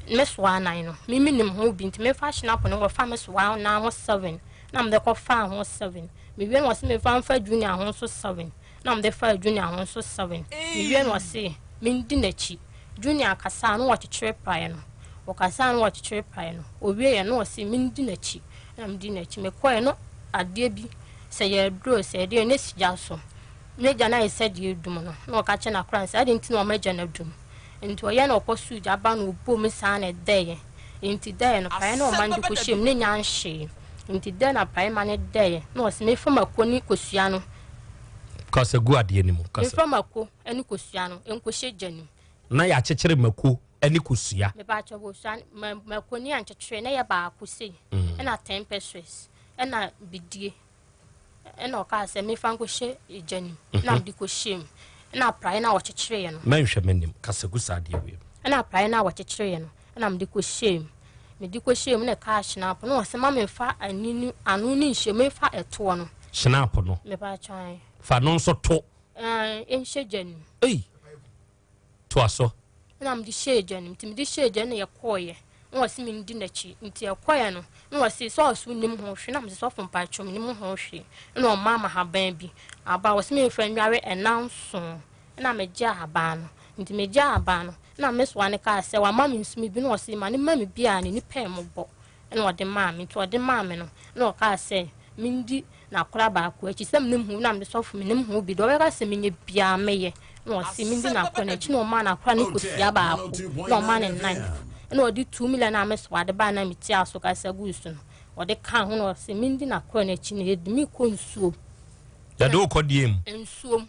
Speaker 22: me soa anan no, me menim ho bi nti memfa Schnapp no nkɔfa me soa anan ho 7. Na mede kɔfaa ho 7. Mewie na ɔse memfa mfa Junior ho nso 7. Na mede faa Junior ho nso 7. Mewie na ɔse mendi n'akyi. Junior kasaa na ɔkyekyere praeɛ no. Ɔkasaa na ɔkyekyere praeɛ no. Owieɛ na ɔse mendi n'akyi. Na medi n'akyi. Mekɔɛ no adeɛ bi, sɛ yɛ aduro sɛ ɛdeɛ na ɛsi gya so. N'agya no ayɛ sɛ deɛ adum no, na ɔka kyerɛ n'akora no sɛ, Adɛn nti na wama agya no adum? Enti ɔyɛɛ na ɔkɔsoo gya ba na ɔbɔɔ mu saa na ɛdɛeɛ. Enti dɛeɛ no, praeɛ na ɔma no de kɔhyɛɛ mu, na nya nhyee. Enti dɛɛ na praeɛ ma no dɛeɛ, na ɔse, Memfa mako ne kosua no.
Speaker 1: Kasa gu adeɛ no mu. Kasa.
Speaker 22: Memfa mako ne kosua no nkɔhyɛ gya no mu.
Speaker 1: Na yɛakyekyere mako ne kosua.
Speaker 22: Mepakyɛ kosua, mako ne ankyekyere, na ɛyɛ baako sei, ɛna 10 pesewas, ɛna bidie. Ɛna ɔkaa sɛ memfa nkɔhyɛ egya no mu. Ɛna mede kɔhyɛɛ mu. Ɛna praeɛ no a wɔkyekyereeɛ no.
Speaker 1: Mɛnhwɛ m'anim, kasa gu saa adeɛ wei mu.
Speaker 22: Ɛna praeɛ no a wɔkyekyereeɛ no, ɛna mede kɔhyɛɛ mu. Mede kɔhyɛɛ mu na ɛkaa hyinapo na ɔsɛ ma memfa ani no ano no nhyɛ mu, memfa ɛtoɔ no.
Speaker 1: Hyinapo no.
Speaker 22: Mepa kyɛw.
Speaker 1: Fa no nso to.
Speaker 22: Ɛɛ nhyɛ gya no mu.
Speaker 1: Ei. Toa so.
Speaker 22: Ɛna mede hyɛɛ gya no mu. Nti mede hyɛɛ gya no na yɛkɔeɛ. Na wɔse mendi n'akyi. Nti yɛkɔeɛ no, na wɔse sɛ ɔse wonim ho hwee. Na mese sɔfo mpakyɛw menim ho hwee. Ɛna ɔmaa me ahaban bi. Aba wɔse memfa nnware ɛna nson. Ɛna megyee ahaban no. Nti megyee ahaban no, ɛna me soa no kaa sɛ wama me nso me bi. Na ɔse ma no ma me bi a ne nipa mmɔbɔ. Ɛna ɔde maa me. Nti ɔde maa me no, ɛna ɔkaa sɛ mendi n'akora baako akyi. Sɛ menim ho na mede sɔfo menim ho bi deɛ ɔbɛka sɛ menyɛ biara mɛyɛ. Na ɔse mendi n'akora no akyi na ɔmaa n'akora no kosua baako na ɔmaa no knife. Ɛna ɔde 2 million a me so ade baa na metia so kasa guu so no ɔde kaa ho na ɔse mendi n'akora no akyi na yɛde me kɔ nsuom.
Speaker 1: Yɛde wo kɔ deɛ mu?
Speaker 22: Nsuom.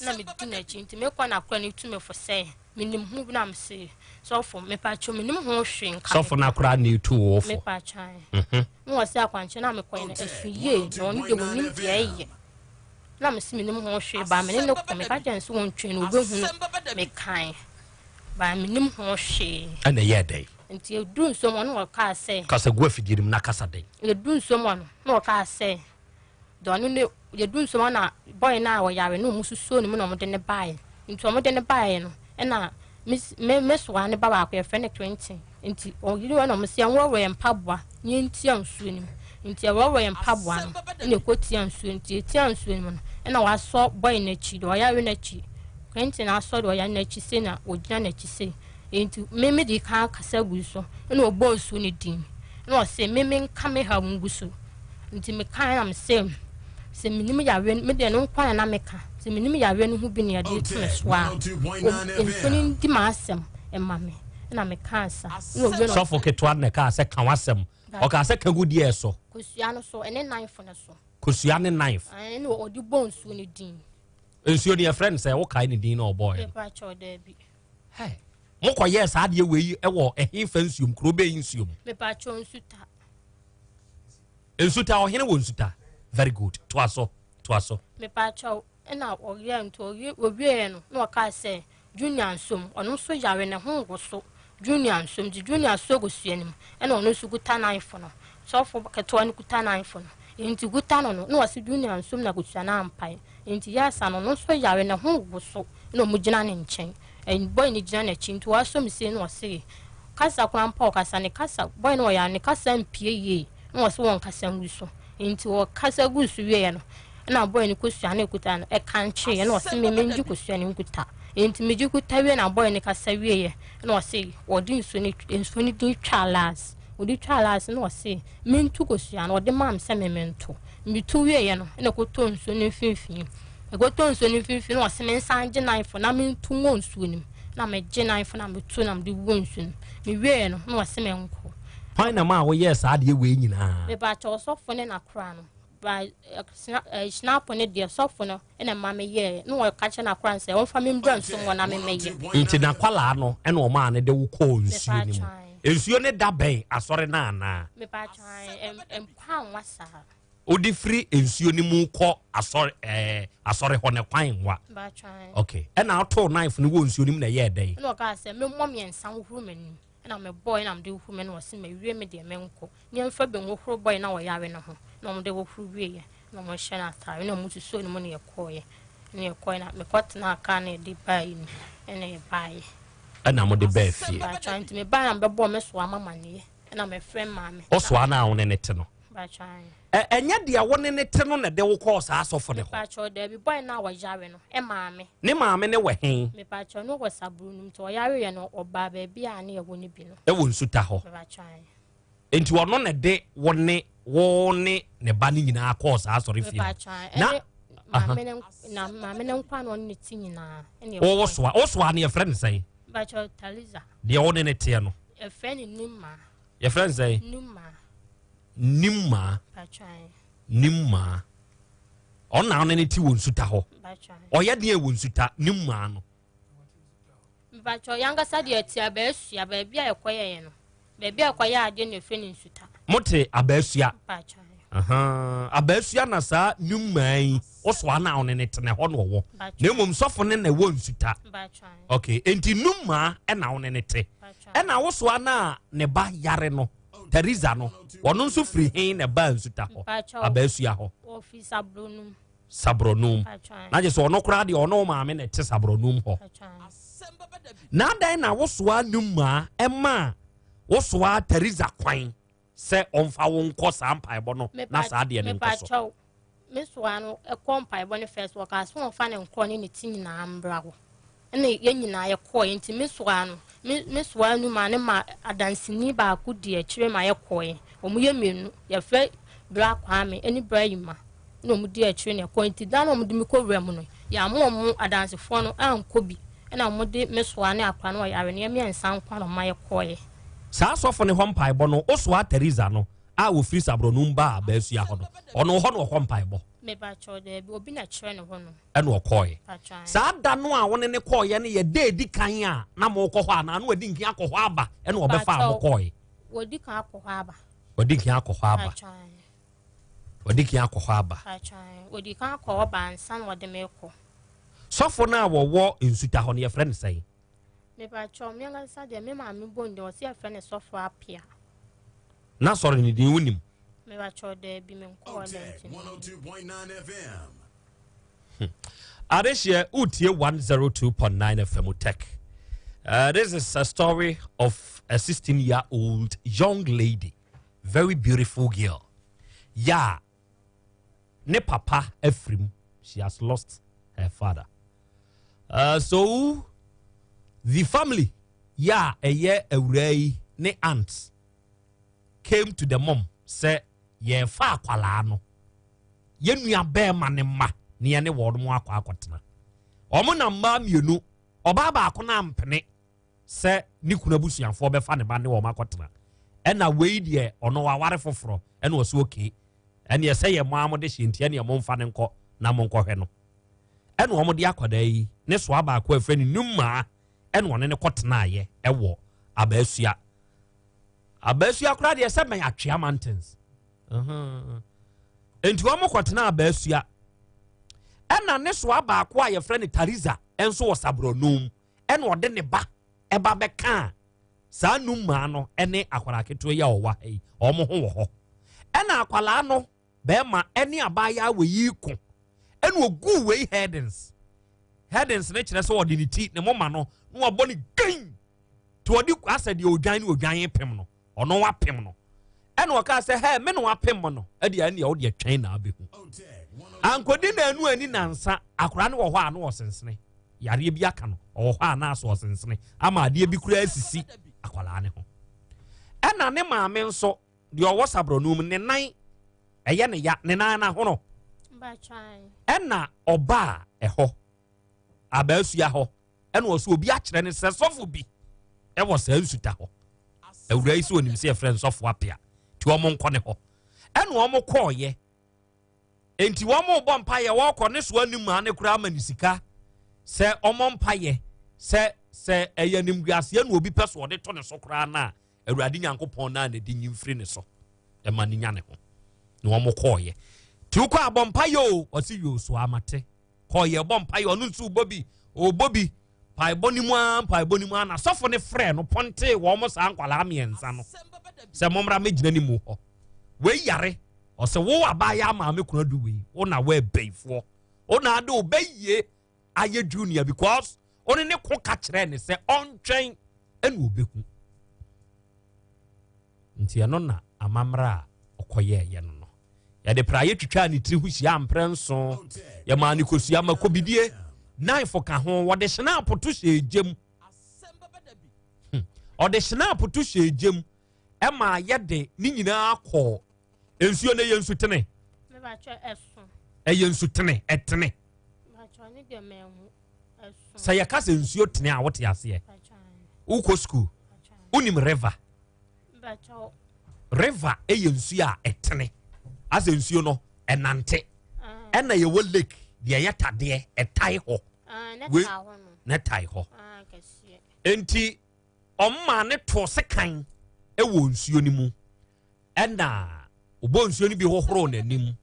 Speaker 22: Na medi n'akyi nti mekɔ n'akora no tu me fo sɛ menim ho bi na mese sɔfo mepakyɛw menim ho hwee nka.
Speaker 1: Sɔfo no akora na etu wo fo.
Speaker 22: Mepakyɛw. Na wɔse akwankyerɛ na mekɔɛ no ɛso yie na ɔno deɛ wɔnim deɛ ɛyɛ. Na mese menim ho hwee baa mene ne kɔ meka kyerɛ no sɛ wɔntwɛn no wɔbɛhunu mekae baa menim ho hwee.
Speaker 1: Ɛna ɛyɛɛ dɛn?
Speaker 22: Nti ɛduru nsuom hɔ no wɔkaa sɛ.
Speaker 1: Kasa gu afidie no mu na kasa dɛn?
Speaker 22: Yɛduru nsuom hɔ no na wɔkaa sɛ deɛ ɔno ne yɛduru nsuom hɔ na boy no a ɔyare no wɔn susuo ne mu na wɔde no baeɛ. Nti wɔde no baeɛ no ɛna me me me soa ne ba baako yɛfrɛ no Clinton. Nti ɔyere hɔ na wɔn sɛ yɛnworɔworɔ yɛn mpaboa na yɛntia nsuo no mu. Nti yɛworɔworɔ yɛn mpaboa no ɛna ɛkɔtia nsuo no. Nti yɛtia nsuo no mu no ɛna wasɔ boy no akyi deɛ ɔyare no akyi. Clinton asɔ deɛ ɔyare no akyi sei na ɔgyina n'akyi sei. Nti me me de kan akasa gu so ɛna ɔbɔɔ nsuo no din. Ɛna ɔse me menka me haw ngu so. Nti mekae na mese sɛ menim yareɛ no, me deɛ no nko ara na meka, sɛ menim yareɛ no ho bi na yɛde to me so a, nsuo no ndi m'asɛm mma me. Ɛna mekaa sa. Ɛna owie no
Speaker 1: Sɔfo ketewa no na ɛkaa sɛ ka w'asɛm. Ɔkaa sɛ ka gu deɛ so.
Speaker 22: Kosua no so, ɛne knife no so.
Speaker 1: Kosua ne knife.
Speaker 22: Ɛna ɔde bɔ nsuo no din.
Speaker 1: Nsuo no yɛfrɛ no sɛ wokae ne din na ɔbɔɔɛ no.
Speaker 22: Mepa kyɛw daabi.
Speaker 1: Hey. Mokɔyɛɛ saa adeɛ wei wɔ ɛhefa nsuom, kuro bɛyi nsuom?
Speaker 22: Mepa kyɛw nsuta.
Speaker 1: Nsuta, ɔhene wɔ nsuta. Very good. Toa so, toa so.
Speaker 22: Mepa kyɛw, ɛna ɔyɛ nti ɔwie ɔwieɛ no na ɔkaa sɛ Junior nsom, ɔno nso yare ne ho nwoso. Junior nsom nti Junior sɔ kosua no mu ɛna ɔno nso kuta knife no. Sɔfo ketewa no kuta knife no. Nti kuta no no na ɔse Junior nsom na kosua no ampae. Nti yɛ sa no ɔno nso yare ne ho woso ɛna ɔmo gyina ne nkyɛn. Ɛn boy no gyina n'akyi nti wasɔ mu sei na ɔse kasa koraa mpo a ɔkasa ne kasa boy no ɔyare ne kasa mpie yie na ɔse wɔnkasa ngu so. Nti ɔkasa guu so wieɛ no ɛna boy no kosua no ekuta no ɛkankyeeɛ na ɔse me mengye kosua no nkuta. Nti megye kuta wie na boy no kasa wieɛ na ɔse ɔde nsuo no nsuo no din twaa last. Ɔde twaa last na ɔse mentu kosua no ɔde maa me sɛ me mento. Metu wieɛ no ɛna ɛkɔtɔɔ nsuo no mfimfini. Mekɔtɔ nsuo no mfimfini na ɔse mensan gye nanfo na mentu wɔ nsuo no mu. Na megye nanfo na metu na mede wɔ nsuo no mu. Mewieɛ no na ɔse menkɔ.
Speaker 1: Hwan na maa woyɛɛ saa adeɛ wei nyinaa?
Speaker 22: Mepakyɛ ɔsɔfo ne n'akora no. Ba hyinapo no deɛ sɔfo no na ɛma meyɛɛ na ɔka kyerɛ n'akora no sɛ ɔmfa me mbra nsuo mu hɔ na memmɛyɛ.
Speaker 1: Nti n'akwalaa no na ɔmaa no de wo kɔɔ nsuo no mu. Nsuo no da bɛn asɔre no anaa?
Speaker 22: Mepakyɛ nkwa nwa saa.
Speaker 1: Wode firi nsuo no mu kɔ asɔre ɛɛ asɔre hɔ no kwan nwa. Ok, ɛna atoo knife no wɔ nsuo no mu na ɛyɛɛ dɛn?
Speaker 22: Ɛna ɔkaa sɛ memmɔ mmiɛnsa nhohoro m'anim. Ɛna mebɔe na mede hohoro m'anim ɔse mawie me deɛ menkɔ. Ne yɛmfa bi nhohoro bɔe na ɔyare no ho. Na wɔde hohoro wieɛ na wɔhyɛ no ataare na wɔsusoo ne mu na yɛkɔeɛ. Na yɛkɔeɛ na mekɔtenaa kaa na yɛde baeɛ mu ɛna yɛbaeɛ.
Speaker 1: Ɛna mode baa fie.
Speaker 22: Baatwa nti mebaeɛ na mebɛbɔɔ me soa ma amaneɛ. Ɛna mefrɛ maame.
Speaker 1: Ɔsoa no a wo ne ne te no. Ɛnyɛ deɛ wo ne ne te no na ɛde wo kɔɔ saa asɔfo no hɔ.
Speaker 22: Mepakyɛw daabi boy no a ɔyare no maame.
Speaker 1: Ne maame ne wɔ he?
Speaker 22: Mepakyɛw no wɔ saburu no mu nti ɔyare yɛ no ɔbaa baabi a ne yɛwɔ no bi no.
Speaker 1: Ɛwɔ nsuta hɔ.
Speaker 22: Mepakyɛw.
Speaker 1: Nti ɔno na ɛde wo ne wo ne ne ba no nyinaa kɔɔ saa asɔre fie
Speaker 22: hɔ. Na maame ne na maame ne nkwa na ɔne ne ti nyinaa.
Speaker 1: Wo soa wo soa no yɛfrɛ no sɛn?
Speaker 22: Mepakyɛw Taliza.
Speaker 1: Deɛ wo ne ne teɛ no.
Speaker 22: Yɛfrɛ no Nima.
Speaker 1: Yɛfrɛ no sɛn?
Speaker 22: Nima.
Speaker 1: Nima. Nima. Ɔna ɔne ne ti wɔ nsuta hɔ. Ɔyɛ deɛ wɔ nsuta Nima no.
Speaker 22: Mpatsɔ yankasa deɛ ti abɛɛsua baabi a yɛkɔyɛ yɛ no baabi a yɛkɔyɛ adeɛ na yɛfrɛ no nsuta.
Speaker 1: Mote abɛɛsua. Abɛɛsua na saa Nima yi ɔso ana ɔne ne tena hɔ na ɔwɔ. Na mmom sɔfo ne na ɛwɔ nsuta. Okay, enti Nima ɛna ɔne ne te. Ɛna wosoa no a ne ba yare no Teresa no ɔno nso firi he na ɛbaa nsuta hɔ abaasua hɔ Sabrɔnum na gye sɛ ɔno koraa deɛ ɔno maame na ɛte Sabrɔnum hɔ na adan na wosoa Numa ɛmaa wosoa Teresa kwan sɛ ɔmfa wo nkɔ saa mpaebɔ no na saa deɛ no nkɔ so.
Speaker 22: Me soa no kɔ mpaebɔ no first wɔkaa sɛ wɔmfa ne nkorɔ ne ne ti nyinaa mbra hɔ ɛna yɛn nyinaa yɛkɔɔ nti me soa no me me soa no ma ne ma adanseni baako di akyire ma yɛkɔɛ wɔn yɛ mmienu yɛfrɛ bra kwame ɛne bra yima na wɔn di akyire na ɛkɔ nti dan na wɔn de me kɔ wura mu no yɛama wɔn adansefoɔ no ankɔ bi ɛna wɔn de me soa ne akora no ɔyare no yɛ mmiɛnsa nko na wɔn ma yɛkɔɛ.
Speaker 1: Saa sɔfo no hɔ mpaebɔ no, Osoa Teresa no a ofiri Sabrɔnum baa Abɛɛsua hɔ no, ɔno hɔ na ɔkɔ mpaebɔ.
Speaker 22: Mepakyɛw, daabi, obi na kyerɛ ne hɔ no.
Speaker 1: Ɛna ɔkɔɔɛ.
Speaker 22: Pakyɛw.
Speaker 1: Saa da no a wo ne no kɔɔeɛ no yɛ da edi kan a na mokɔ hɔ anaa na wadi nkan akɔ hɔ aba ɛna ɔbɛfaa mo kɔɔɛ?
Speaker 22: Wadi kan akɔ hɔ aba.
Speaker 1: Wadi kan akɔ hɔ aba.
Speaker 22: Pakyɛw.
Speaker 1: Wadi kan akɔ hɔ aba.
Speaker 22: Pakyɛw, wadi kan akɔ hɔ ba ansa na ɔde me kɔ.
Speaker 1: Sɔfo no a wɔwɔ Nsuta hɔ no yɛfrɛ no sɛn?
Speaker 22: Mepakyɛw, me ankasa deɛ me maame bɔ ne din, ɔse yɛfrɛ no Sɔfo Apia.
Speaker 1: Na sɔre ne din wonim?
Speaker 22: Mepakyɛw, daabi, menkɔɔ da nti no.
Speaker 1: Adehyeɛ, wotie 102.9 FM Tech. This is a story of a 16 year old young lady, very beautiful girl. Yeah, ne papa afirim. She has lost her father. So the family, yeah, ɛyɛ awuraa yi ne aunt came to the mom sɛ yɛfa akwalaa no yɛn nua bɛrima ne mma ne yɛne wɔn mo akɔ akɔtena. Wɔn na mmaa mmienu, ɔbaa baako na ampene sɛ ne kunu abusuafoɔ bɛfa ne ba ne wɔn akɔtena. Ɛna wei deɛ ɔno waware foforɔ ɛna ɔsɛ okay ɛneɛ sɛ yɛ mo a mode hyɛ nti ɛneɛ momfa no nkɔ na monkɔhwɛ no. Ɛna wɔn de akwadaa yi ne soa baako a ɛfrɛ no Numaa ɛna ɔne no kɔtenaeɛ ɛwɔ Abaasua. Abaasua koraa deɛ sɛ bɛn Atwea Mountains. Nti wɔn kɔtena Abaasua. Ɛna ne soa baako a yɛfrɛ no Tariza nso wɔ Sabrɔnum ɛna ɔde ne ba ɛba bɛkaa saa Numaa no ɛne akwadaa ketewa yi a ɔwɔ ha yi wɔn ho wɔ hɔ. Ɛna akwadaa no bɛrima ɛne abaayewa wɔ yi ko ɛna oguu wei headings. Headings ne kyerɛ sɛ ɔde ne ti ne moma no na wabɔ ne gan nti ɔde asɛ deɛ odwan ne odwan pem no ɔno wapem no ɛna ɔkaa sɛ hɛ me na wapem no ɛdeɛ ɛne ɛwo deɛ twɛn na abɛhu ankɔdi na anu ani nansa akora no wɔ hɔ a na ɔsensene yareɛ bi aka no ɔwɔ hɔ a na asɔ ɔsensene ama adeɛ bi koraa asisi akwadaa ne ho ɛna ne maame nso deɛ ɔwɔ sabrɔ no mu ne nan ɛyɛ ne ya ne nan n'ahono. Ɛna ɔbaa ɛhɔ abaasua hɔ ɛna ɔsɛ obi akyerɛ ne sɛ sɔfo bi ɛwɔ saa nsuta hɔ. Awura yi sɛ onim sɛ yɛfrɛ nsɔfo apea nti wɔn nkɔ ne hɔ. Ɛna wɔn kɔɔyɛ. Nti wɔn bɔ mpaeɛ wɔkɔ ne so anim maa ne koraa ma ne sika sɛ wɔn mpaeɛ sɛ sɛ ɛyɛ animguaseɛ na obi pɛ so ɔde to ne so koraa na Awurade Nyankopɔn naa na ɛde nyi mfiri ne so ɛma ne nya ne ho. Na wɔn kɔɔyɛ. Nti wokɔ abɔ mpaeɛ o ɔsi yoo so amate kɔɔyɛ bɔ mpaeɛ ɔno nso bɔ bi ɔbɔ bi mpaebɔ ne mu ara mpaebɔ ne mu ara na sɔfo ne frɛ no pɔntee wɔn saa nkwalaa mmiɛnsa no sɛ mommra mɛgyina ne mu hɔ. Wei yare ɔsɛ wo abaayɛ maame kunu adu wei wo na woɛbɛyifoɔ wo na ade wo bɛyie ayɛ junior because ɔne ne ko ka kyerɛ ne sɛ ɔntwɛn ɛna ɔbɛhu. Nti ɛno na amammerɛ a ɔkɔyɛɛyɛ no no yɛde praeɛ twitwaa ne tiri ho hyia mprɛ nson, yɛmaa ne kosua ma kɔbidie naifo ka ho, wɔde hyena to hyɛ gyam, ɔde hyena to hyɛ gyam ɛma yɛde ne nyinaa kɔɔ nsuo no. Ɛyɛ nsutene, ɛyɛ nsutene, ɛtene. Sɛ yɛka sɛ nsuo tene a wote aseɛ. Wokɔ sukuu, wonim river. River ɛyɛ nsuo a ɛtene, asɛ nsuo no ɛnante. Ɛna yɛwɔ lake deɛ ɛyɛ tadeɛ ɛtae hɔ, wei ne tae hɔ. Nti ɔmmaa ne too sekan ɛwɔ nsuo no mu, ɛna ɔbɔ nsuo no bi hohoro n'anim,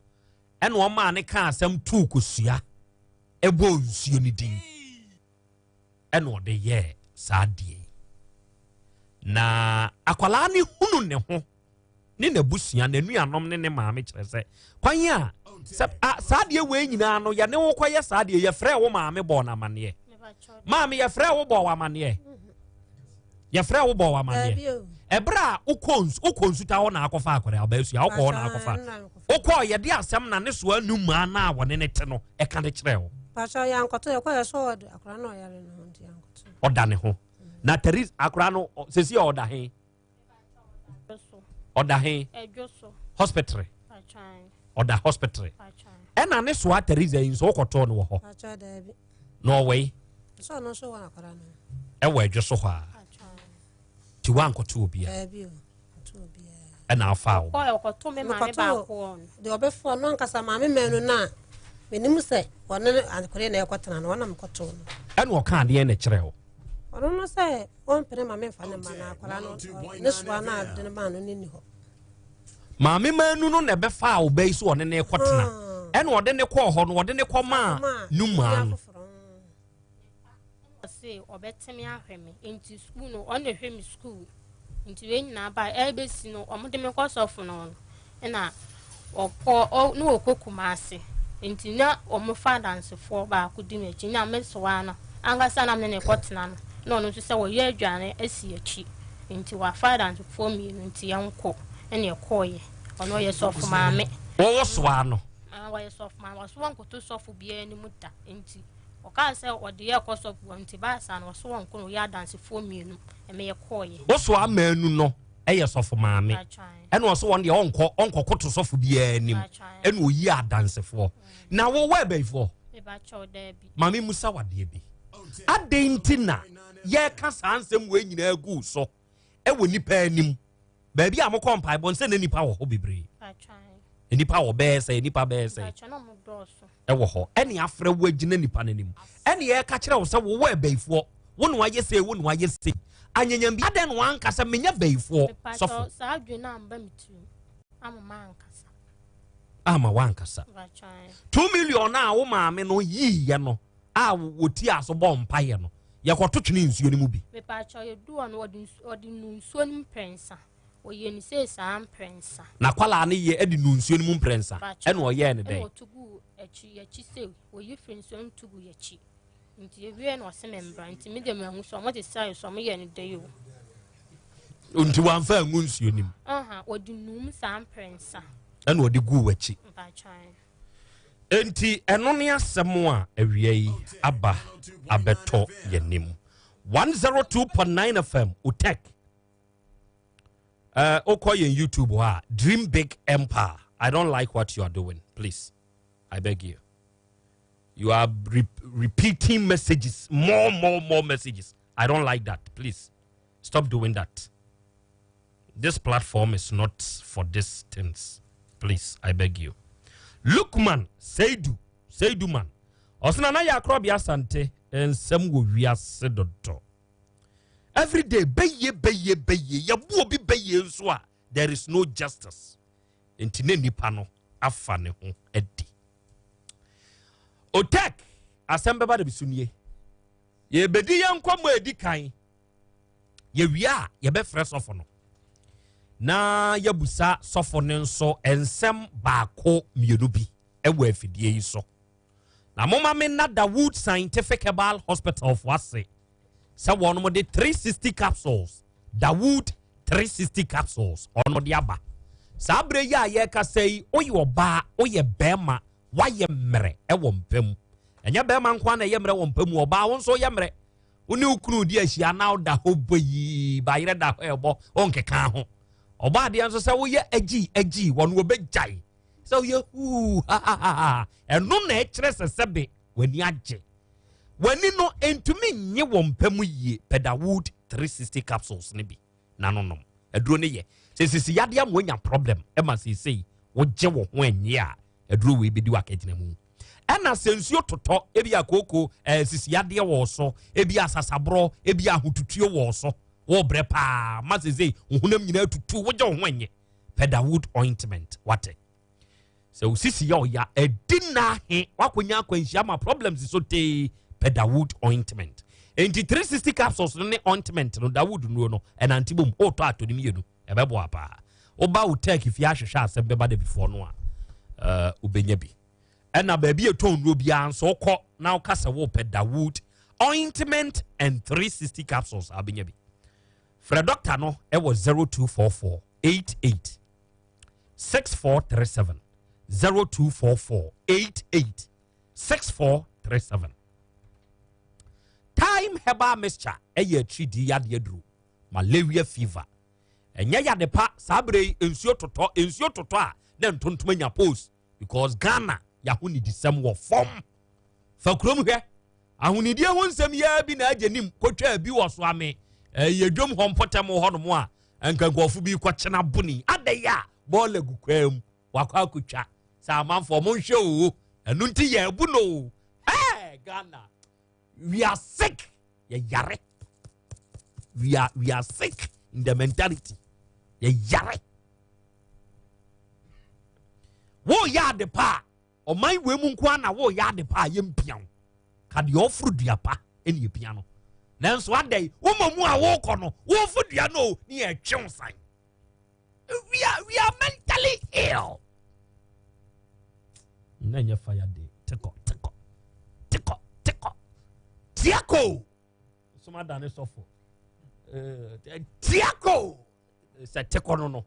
Speaker 1: ɛna ɔmaa ne ka asɛm tuu kosua ɛbɔ nsuo no din, ɛna ɔde yɛɛ saa deɛ. Na akwalaa ne hunu ne ho ne n'abusua n'anuanom ne ne maame kyerɛ sɛ kwan a sɛ saa deɛ wei nyinaa no yɛne wo kɔyɛ saa deɛ. Yɛfrɛ wo maame bɔɔ no amanneɛ? Maame, yɛfrɛ wo bɔɔ amanneɛ? Yɛfrɛ wo bɔɔ amanneɛ ɛberɛ a wokɔ nsu wokɔ nsuta hɔ na akɔfa akwadaa ɔbaasua wokɔ hɔ na akɔfa wokɔ yɛde asɛm na ne soa anum maa na a wɔne ne te no ɛka de kyerɛ wo? Ɔda ne ho na Therese akwadaa no sɛsi a ɔda he? Ɔda he? Hospital. Ɔda hospital. Ɛna ne soa Theresa yi nso wokɔtɔɔ no wɔ hɔ na ɔwɔ yi ɛwɔ adwo so hɔ a nti woankɔto obia ɛna afa wo?
Speaker 21: Ɔkɔto me maame baako. Deɛ ɔbɛfoɔ no ankasa maame mɛnu no a menim sɛ ɔne akɔdeɛ na ɛkɔtena no ɔnam kɔtoo no.
Speaker 1: Ɛna ɔka adeɛ na kyerɛ wo?
Speaker 21: Ɔno no sɛ ɔmpene ma memfa ne ma no akwadaa no ne soa no a de no maa no ne ni hɔ.
Speaker 1: Maame manu no na ɛbɛfa a ɔbɛ yi so ɔne ne kɔtena, ɛna ɔde ne kɔɔ hɔ no ɔde ne kɔ maa numaa no.
Speaker 22: Ɔse ɔbɛteme ahwɛ me nti sukuu no ɔna hwɛ me sukuu nti wei nyinaa ba ɛbɛsi no ɔmo de me kɔ sɔfo no no ɛna ɔkɔ ɔ ne ɔkɔ Kumase nti na ɔmo fa adansefoɔ baako di m'akyi na me soa no ankasa na me ne kɔ tena no na ɔno nso sɛ wɔyɛ aduane asi akyi nti wafa adansefoɔ mmienu nti yɛnkɔ ɛna ɛkɔɔyɛ. Ɔno ɔyɛ sɔfo maame.
Speaker 1: Wɔwɔ soa no.
Speaker 22: Wɔyɛ sɔfo maame, wɔso wɔnkoto sɔfo biara anim da nti ɔkaa sɛ ɔde yɛ kɔ sɔfo hɔ nti baasa no ɔso wɔnko no ɔyɛ adansefoɔ mmienu ɛmɛ yɛ kɔɔyɛ.
Speaker 1: Wosoa mmaanu no ɛyɛ sɔfo maame, ɛna ɔso wɔn deɛ ɔnkɔ ɔnkɔkoto sɔfo biara anim, ɛna oyi adansefoɔ. Na wowɔ ɛbɛyifoɔ? Maame musa wadeɛ bi, adɛn nti na yɛka saa nsɛm wei nyinaa gu so ɛwɔ nipa anim? Baabi a mokɔ mpaebɔ nsɛ na nipa wɔ hɔ bebree, nipa wɔ bɛyɛ sɛ nipa bɛyɛ sɛ ɛwɔ hɔ, ɛne afrɛ wo agyina nipa no anim, ɛne yɛka kyerɛ wo sɛ wowɔ ɛbɛyifoɔ, wo na wayɛ sei, wo na wayɛ sei, anyanyam bi, adɛn na wanka sɛ menyɛ bɛyifoɔ sɔfo? Ama wankasa 2 million a wo maame no yiiyɛ no a wɔti aso bɔ mpayɛ no, yɛkɔto twene nsuo no mu bi?
Speaker 22: Mepakyɛw, yɛdu hɔ no ɔde nu nsuo no mprɛnsa. Ɔyɛ ne sei saa mprɛnsa.
Speaker 1: Na kwalaa no yɛ ɛde nu nsuo no mu mprɛnsa, ɛna ɔyɛɛ ne dɛn?
Speaker 22: Ɛna ɔto gu akyi, yɛkyi sɛ oyi firi nsuo no to gu yɛkyi. Nti ewie na ɔsɛ me mbra, nti me de mahu sɛ ɔmo de sa so ɔmo yɛ ne dɛ
Speaker 1: o. Nti wamfa angu nsuo no mu?
Speaker 22: Ɔde num saa mprɛnsa.
Speaker 1: Ɛna ɔde gu w'akyi. Nti ɛno ne asɛm a awia yi aba abɛtɔ yɛnim. 102.9 FM Otec. Wokɔ yɛn YouTube hɔ a, Dream Big Empire. I don't like what you are doing, please. I beg you. You are re repeating messages, more, more, more messages. I don't like that. Please stop doing that. This platform is not for these things. Please, I beg you. Lukman Seidu, Seidu man. Ɔsena na yɛ akorɔbea asante nsɛm wɔ wiase dodo. Every day bɛyie bɛyie bɛyie yɛbu obi bɛyie nso a there is no justice. Nti ne nipa no afa ne ho adi. Otek asɛm bɛba da bi so nie. Yɛbɛdi yɛn nkɔmmɔ a ɛdi kan. Yɛwie a yɛbɛfrɛ sɔfo no na yɛabusa sɔfo no nso nsɛm baako mmienu bi wɔ afidie yi so. Na moma me nna Dawood Scientific Herbal Hospital fo ase sɛ wɔn de 360 capsules Dawood 360 capsules wɔn de aba. Saa berɛ yi a yɛrekasa yi, woyɛ ɔbaa, woyɛ bɛrima, woayɛ mmerɛ wɔ mpa mu. Ɛnyɛ bɛrima nko ara na ɛyɛ mmerɛ wɔ mpa mu, ɔbaa wo nso woyɛ mmerɛ. Wo ne wo kunu di ahyia na woda hɔ bɔ yii, bayerɛ da hɔ ɛbɔ, wonkeka ho. Ɔbɔ adeɛ nso sɛ woyɛ agyi agyi, wɔn wɔbɛgyae. Sɛ woyɛ huu ha ha ha ha, ɛno na ɛkyerɛ sɛ sɛbe w'ani agye. W'ani no ntumi nnye wɔ mpa mu yie, pɛ Dawood 360 capsules no bi na no nom. Aduro no yɛ. Sɛ sisi yadeɛ ama woanya problem ma seesei wogye wo ho annye a, aduro wei bɛdi w'akagyina mu. Ɛna sɛ nsuo totɔ, ebi a kooko, eh, sisi yadeɛ wɔ so, ebi a sasaborɔ, ebi a ahotutuo wɔ so, wɔbrɛ paa ma seesei wo honam nyinaa tutu, wogye wo ho annye. Pɛ Dawood ointment, wate. Sɛ wo sisi yɛ ɔya, ɛdi nna he, woakɔnya akwanhyia ma problems so tee, pɛ Dawood ointment. Enti 360 capsules no ne ointment no, Dawood nnuro no, ɛnante bom, wotɔ atɔ ne mmienu, ɛbɛboa paa. Woba wo tech fie ahwehwɛ asɛm bɛba da bifoɔ no a, uh, wobɛnya bi. Ɛna baabi ɛtɔn nnuro biara nso wokɔ na woka sɛ wopɛ Dawood ointment and 360 capsules a wobɛnya bi. Frɛ dɔkta no ɛwɔ 0244 88 6437 0244 88 6437 Time herbal mixture ɛyɛ atiridii yadeɛ duro malaria fever ɛnyɛ yade pa saa berɛ yi nsuo totɔ nsuo totɔ a na ntontom anya post because Ghana yɛahonidisɛm wɔ fam fa kurom hwɛ Ahonidie ho nsɛm yi ara bi na agye nim kɔtwaa bi wɔ Soame ɛyɛ dwom hɔ mpɔtam hɔnom a nka nkurɔfo bi kɔkyena boni adɛn a bɔɔla gu kwaa mu wakɔ akɔtwa sɛ amanfoɔ monhwɛ oo ɛno nti yɛ abu no oo hey, Ghana we are sick yɛyare we are, we are sick in the mentality yɛyare woyɛ ade pa a Ɔman wei mu nko ara na woyɛ ade pa a yɛmpia wo. Ka deɛ ɔforo dua pa ɛne ɛpia no. Nanso adɛn, woma mu a wokɔ no, wofo dua no o, ne yɛtwe wo san. We are, we are mentally ill. Na nyɛ fire day. Tekɔ, tekɔ, tekɔ, tekɔ. Tiako! Soma da ne sɔfo. Eh, tiako! Sɛ tekɔ no no.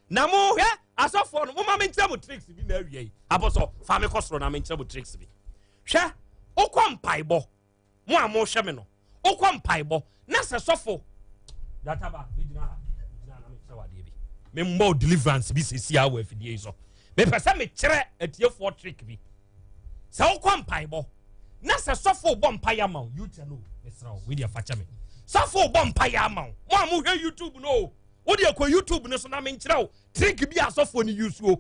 Speaker 1: Na mo hwɛ asɔfoɔ no, moma menkyerɛ mo tricks bi na awia yi. Abɔsɔ, fa me kɔ soro na menkyerɛ mo tricks bi. Hwɛ, wokɔ mpaebɔ, mo a mohwɛ me no, wokɔ mpaebɔ, na sɛ sɔfo, databa, megyina ha, megyina ha na mekyerɛ wo adeɛ bi. Memmɔ deliverance bi sɛsi a wɔ afidie yi so. Mepɛ sɛ mekyerɛ atiefoɔ trick bi. Sɛ wokɔ mpaebɔ, na sɛ sɔfo bɔ mpaeɛ ama wo, you no, mesrɛ wo, wei deɛ fa kyɛ me. Sɔfo bɔ mpaeɛ ama wo, mo a mohwɛ YouTube no o, wo deɛ kɔ youtube no so na menkyerɛ wo trick bi asɔfoɔ no use o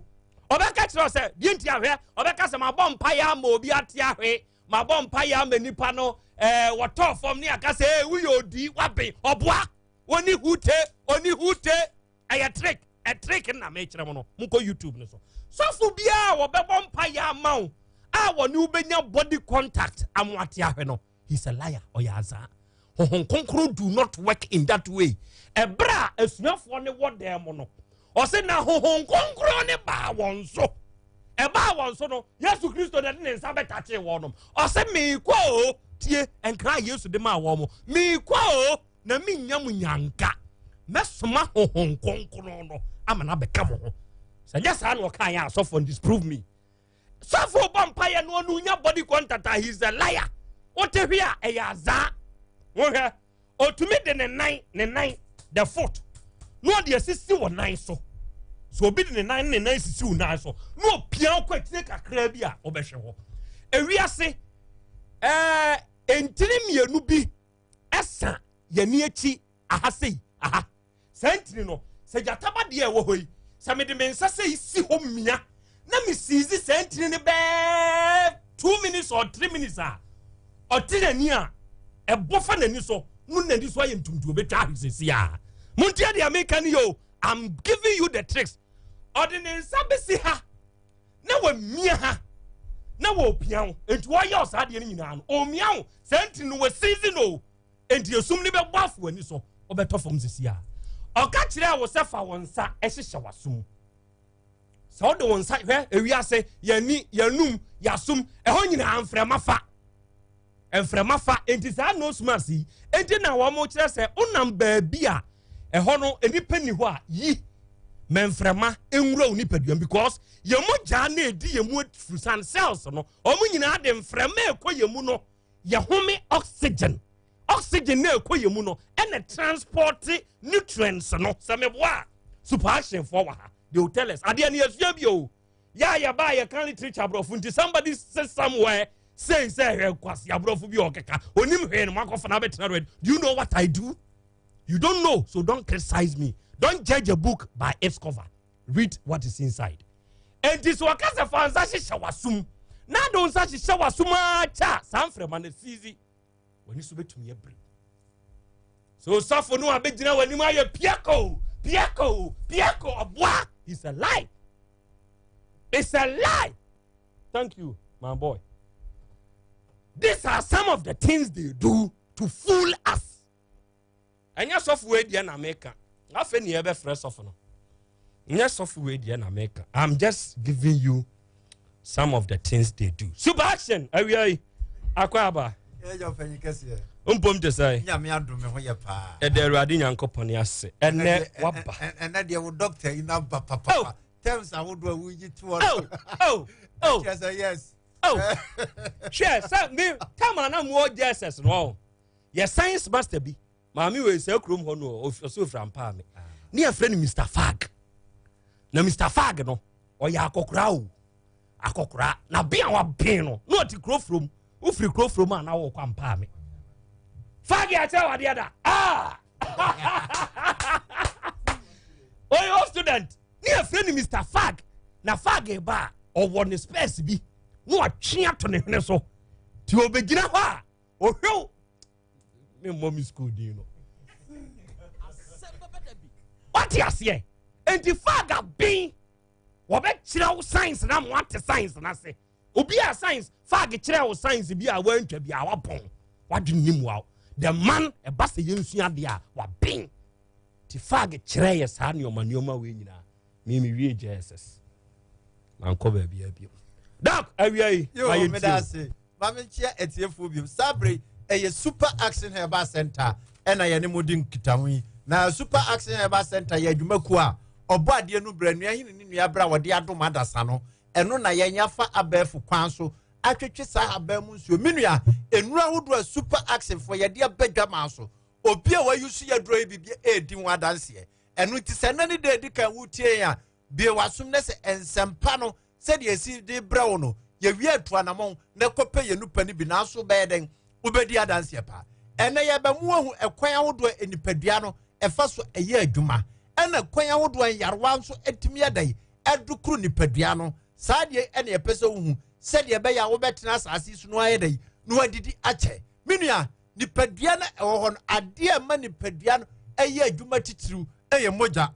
Speaker 1: ɔbɛka kyerɛ wo sɛ deɛ nti ahwɛ ɔbɛka sɛ mabɔ mpaeɛ ama obi ate ahwe mabɔ mpaeɛ ama nipa no ɛɛ wɔtɔɔ fam ne aka sɛ ee woyɛ odi waben ɔboa oni hute oni hute ɛyɛ trick ɛ trick na mekyerɛ mo no monkɔ youtube no so sɔfo biara wɔbɛbɔ mpaeɛ ama wo a wɔne wobɛnya body contact amoate ahwɛ no He's a liar. Ɔyɛ azaa. Honhom Kronkron do not work in that way. Ɛberɛ a asuafoɔ no wɔ dan mu no, ɔse na Honhom Kronkron ne baa wɔn so. Ɛbaa wɔn so no, Yesu Kristo na ɛde ne nsa bɛtakyee wɔn nom. Ɔse meekɔ o, tie nkra a Yesu de maa wɔn mo. Meekɔ o, na mennya mo nyanka. Mɛsoma Honhom Kronkron no ama no abɛka mo ho. Sɛ nyɛ saa na ɔkaa yɛ asɔfoɔ no disprove me. Sɔfo bɔ mpaeɛ no ɔno nya body contact a he's a liar. Wote hwe a ɛyɛ azaa. Wohwɛ otumi de ne nan ne nan the foot na ɔde asisi wɔ nan so. Sɛ obi de ne nan ne ne nan sisi wo nan so na opia wo kɔ akyire kakraa bi a, wobɛhwɛ hɔ. Ewiase ɛɛ ntini mmienu bi ɛsa yɛn ani akyi aha sei aha. Saa ntini no, sɛ gyata ba deɛ ɛwɔ hɔ yi, sɛ mede me nsa sei si hɔ mia na mesiizi saa ntini no bɛɛ 2 minutes or 3 minutes a, ɔte n'ani a ɛbɔ fa n'ani so no, n'ani so ayɛ ntumtu, obɛtwa ahwe sɛsi a. Montie deɛ meka no yɛ o. I'm giving you the tricks. Ɔde ne nsa bɛsi ha na wamia ha na wɔpia wo, nti wɔyɛ ɔsaa deɛ no nyinaa no, ɔmia wo saa ntini no, wɔsiizi no, nti esum no bɛbɔ afo ani so, wobɛtɔ fam sisi a. Ɔka kyerɛ wo sɛ fa wo nsa hyehyɛ w'asom. Sɛ wode wo nsa hwɛ ewiase, yɛni, yɛnum, yɛasom, ɛhɔ nyinaa mframa fa, mframa fa. Nti saa nose mask yi nti na wɔn kyerɛ sɛ wonam baabi a ɛhɔ no nnipa ni hɔ a, yi mɛ mframa nwura wo nipadua, because yɛn mu gyaa na edi yɛn mu furusan cells no, wɔn nyinaa de mframa ɛkɔ yɛn mu no. Yɛhome oxygen, oxygen na ɛkɔ yɛn mu no ɛna transport nutrients no. Sɛ meboa a, super action foɔ wɔ ha, they will tell us. Adeɛ no yɛsua bi o. Yɛ a yɛba a yɛka literature aborɔfo nti, somebody sit somewhere saying sɛ hwɛ nkwasi aborɔfo bi a ɔkeka onim hwee no, makɔfa no abɛtena do. Do you know what I do? You don't know, so don't criticize me. Don't judge a book by its cover, read what is inside. Enti sɛ ɔka sɛ fa nsa hyehyɛ w'asom na ade wo nsa hyehyɛ w'asom ara kyɛ a, saa mframa no sizi w'ani so bɛtumi abiri. So osɔfo no a bɛgyina w'anim ayɛ piako piako piako, ɔboa. It's a lie, it's a lie. Thank you, my boy. These are some of the things they do to fool us. Ɛnyɛ sɔfo wei deɛ na meka. Afei ne yɛbɛfrɛ sɔfo no. Nyɛ sɔfo wei deɛ na meka. I'm just giving you some of the things they do. Super Action, awia yi akɔ aba. Mpom te sɛ ɛda Awurade Nyankopɔn ase ɛnɛ waba.
Speaker 4: Ɛnɛ deɛ wo doctor yi na ba papapa, terms ahodoɔ a woyi toɔ
Speaker 1: no. Oh, oh.
Speaker 4: Kyerɛ sɛ yes.
Speaker 1: Oh, hwɛ sɛ me tam a na mowɔ JSS no, ɔ yɛ science master bi, maame wei sɛ kurom hɔ no, ɔsɛ ofira mpaa me ne yɛfrɛ no Mr Fag. Na Mr Fag no ɔyɛ akɔkora o, akɔkora na ben a waben no na ɔte kuro furom. Wofiri kuro furom a na wɔkɔ ampaa me Fag akyerɛ wadeɛ da. Ah, ɔyɛ old student ne yɛfrɛ no Mr Fag. Na Fag ba a, ɔwɔ ne spɛs bi na watwe ato ne hwene so, nti ɔbɛgyina hɔ a ɔhwɛw memmɔ me school din no, wate aseɛ? Enti Fag aben wɔbɛkyerɛ wo science na moate science no ase. Obi a science Fag kyerɛ wo science bi a woantwa bi a wapɔn wadwene ne mua wo. The man ɛba sɛ yɛnsua adeɛ a waben, nti Fag kyerɛ yɛ saa nneɔma nneɔma wei nyinaa. Me mewie JSS, mankɔ baabi abio. Doc, awia yi
Speaker 4: ma yɛntie. Ma menkyia atiefoɔ biom saa bere. Ɛyɛ Super Action Herbal Center ɛna yɛne mo di nkitaho yi. Na Super Action Herbal Center yɛ adwumakuo a ɔbɔ adeɛ no berɛ nnua hene ne nnua berɛ a wɔde adom adasa no. Ɛno na yɛn afa abɛɛfo kwan so atwetwe saa aban mu nsuo. Me nua, nnuro ahodoɔ a Super Action foɔ yɛde aba dwamaa so, obi a wayi so yɛ aduro yi biribi ɛredi ho adanseɛ. Ɛno nti sɛ nna ne da edi kan wotie yɛn a, bue w'asom na sɛ nsɛmpa no sɛdeɛ esi de brɛ wo no, yɛwie atu anamɔn na kɔpɛ yɛn nupa no bi, nanso wobɛyɛ dɛn? Wobɛdi adanseɛ paa. Ɛnɛ yɛbɛmo ahu ɛkwan ahodoɔ a nipadua no ɛfa so ɛyɛ adwuma, ɛna kwan ahodoɔ a nyarewa nso ɛtumi yɛ dɛn ɛdokoro nipadua no. Saa deɛ ɛna yɛpɛ sɛ wohu sɛdeɛ ɛbɛyɛ a wobɛtena asase so no ayɛ dɛn na wadidi akyɛ. Me nua, nipadua no ɛwɔ hɔ no, adeɛ a ɛma nipadua no ɛyɛ adwuma titiriw ɛyɛ mogya.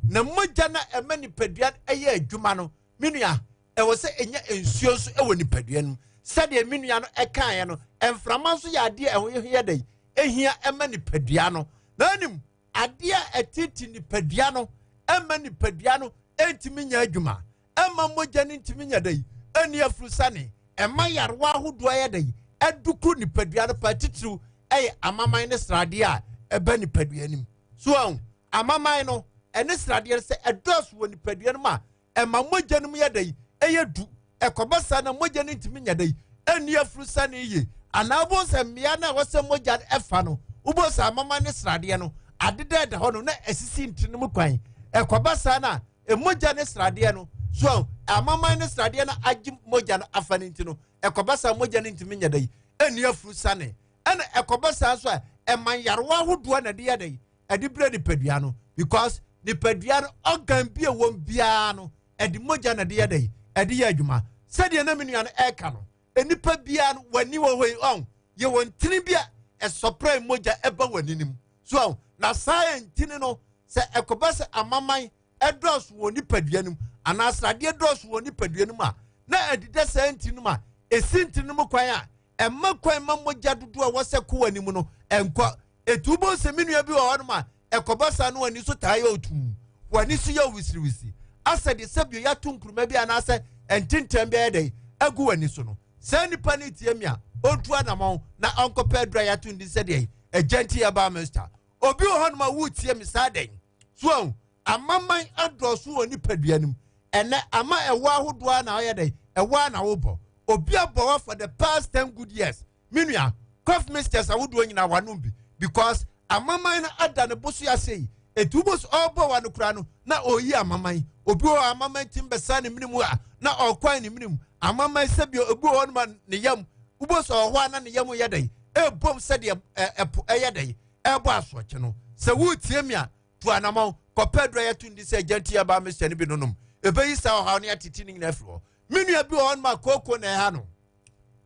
Speaker 4: Na mogya no a ɛma nipadua no ɛyɛ adwuma no, me nua, ɛwɔ sɛ ɛnya nsuo nso ɛwɔ nipadua no mu. Sɛdeɛ me nua no ɛkaeɛ no, mframa nso yɛ adeɛ a ɛho yɛ dɛn ɛhia ɛma nipadua no. Na anim adeɛ a ɛtete nipadua no ɛma nipadua no ɛntumi nyɛ adwuma, ɛma mogya no ntumi nyɛ dɛn ɛnni afurusane, ɛma yarewa ahodoɔ yɛ dɛn ɛdukuru nipadua no paa. Titiriw ɛyɛ amaman ne sradeɛ a ɛba nipadua no mu. So ahu amaman no ɛne sradeɛ no sɛ ɛdɔɔso wɔ nipadua no mu a, ɛma mogya no mu yɛ dɛn ɛyɛ du. Ɛkɔba saa na mogya no ntumi nyɛ dɛn ɛnni afurusane yie. Anaa wobɛhu sɛ mmea no a wɔsɛ mogya no ɛfa no, wobɛhu sɛ amaman ne sradeɛ no adeda ɛda hɔ no na ɛsisi ntini no mu kwan. Ɛkɔba saa na. Mogya ne sradeɛ no so amaman ne sradeɛ no agye mogya no afa no nti no, ɛkɔba saa mogya no ntumi nyɛ dɛ ɛnni afuru sane. Ɛna ɛkɔba saa nso a, ɛma nyarewa ahodoɔ na ɛde yɛ dɛ ɛde brɛ nipadua no, because nipadua no organ bi a ɛwɔ biara no ɛde mogya na ɛde yɛ dɛ ɛde yɛ adwuma. Sɛdeɛ na me nua no ɛreka no, nnipa biara no w'ani wɔ hɔ yi, ɔn yɛwɔ ntini bi a ɛsɔprɛ mogya ɛba w'ani no mu so ɔn, na saa ntini no sɛ ɛkɔba sɛ amaman ɛdɔɔso wɔ nipadua no mu anaa sradeɛ dɔɔso wɔ nipadua no mu a, na ɛdeda saa ntini no mu a, ɛsi ntini no mu kwan a ɛma kwan ma mogya dodoɔ a ɛwɔ sɛ kɔ w'anim no ɛnkɔ. Etu bɔ sɛ me nua bi wɔ hɔnom a ɛkɔba saa no w'ani so taa yɛ otum, w'ani so yɛ wisiriwisi, asɛ deɛ sɛ bio yɛato nkuruma bi anaasɛ ntentɛn bi ayɛ dɛ agu w'ani so no. Saa nipa no tie mi a, ɔntu anamɔn na ɔnkɔpɛ aduru a yɛato ndi sɛdeɛ agya nti yɛbaa mesta. Obi wɔ hɔnom a woretie me saa dɛn so ahu amaman adɔɔso wɔ nipadua no mu ɛnɛ ama ɛwɔ ahodoɔ a na ɔyɛ dɛn ɛwɔ a na wobɔ obi abɔ wa for the past 10 good years. Me nua, cough mixtures ahodoɔ nyinaa wanom bi because amaman no ada ne bo so ase yi. Etu bo so ɔrebɔ wa no koraa no na ɔreyi amaman. Obi wɔ hɔ amaman tim bɛsa ne mene mu a na ɔrekwan ne mene mu. Amaman sɛbi obi wɔ hɔ no ma ne yam. Wobɔ so ɔwɔ hɔ a na ne yam yɛ dɛn? Ɛrebom sɛdeɛ ɛpo ɛyɛ dɛn? Ɛrebɔ asoɔkye no. Sɛ woretie me a, tu anamɔn kɔpɛ aduro a yɛto ndi sɛ agya nti yɛbaa mixture no bi nonom. Ɛbɛyi saa ɔhaw ne atete no nyinaa afiri hɔ. Me nua bi wɔ hɔ no ma kooko na ɛha no.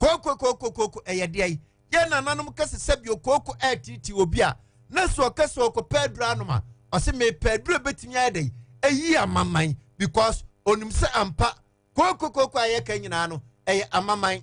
Speaker 4: Kooko kooko kooko ɛyɛ deɛ yi. Yɛn nananom kɛse sɛbio kooko ɛɛtiitii obi a na so ɔkɛ sɛ ɔkɔpɛ aduro anom a, ɔse mepɛ aduro ebetumi ayɛ dɛ eyi amaman because onim sɛ ampa kooko kooko a yɛka nyinaa no ɛyɛ amaman.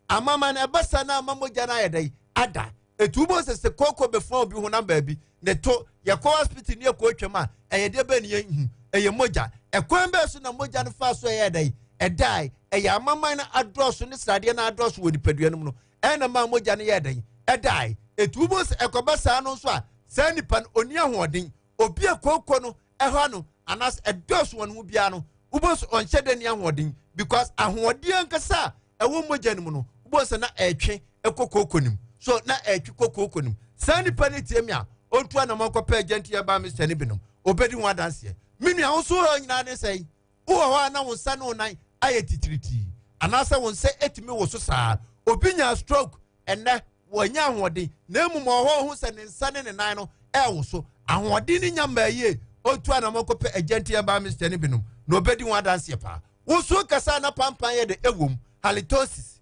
Speaker 4: Amaman ɛba saa na ama mogya no ayɛ dɛ ada. Etu wobɛhu sɛ sɛ kooko bɛfua obi honam baabi ne to, yɛkɔ hospital ne yɛkɔ atwam a, ɛyɛ deɛ bɛn ne yɛnhu? Ɛyɛ mogya. Ɛkwan bɛn so na mogya no faa so ɛyɛɛ dɛn? Ɛdae. Ɛyɛ amaman no adɔɔso ne sradeɛ no adɔɔso wɔ nipadua no mu no ɛna maa mogya no yɛɛ dɛn? Ɛdae. Etu wobɛhu sɛ ɛkɔba saa no nso a, saa nipa no ɔnni ahoɔden. Obi a kooko no ɛha no anaasɛ ɛdɔɔso wɔ ne ho biara no, wobɛhu sɛ ɔnhyɛ da nni ahoɔden because ahoɔden ankasa a ɛwɔ mogya no mu no, wobɛhu sɛ na ɛretwe kɔ kooko no mu. So na ɛretwe kɔ kooko no mu. Saa nipa no tie me a, ɔntu anamɔ nkɔpɛ agya nti ɛbaa me sɛ ne binom. Ɔbɛdi ho adanseɛ. Me nua, wo nso hɔ nyinaa ne sɛn? Wowɔ hɔ a na wo nsa ne wo nan ayɛ titiritii anaasɛ wo nsa etumi wo so saa. Obi nya stroke ɛnɛ wɔanya ahoɔden na mmom ɔwɔ hɔ ɔho sɛ ne nsa ne ne nan no ɛwo so. Ahoɔden no nya mmaa yie, ɔntu anamɔ nkɔpɛ agya nti ɛbaa me sɛ ne binom na ɔbɛdi ho adanseɛ paa. Wo nso kasa na pampan yɛ de ɛwom, halitosis.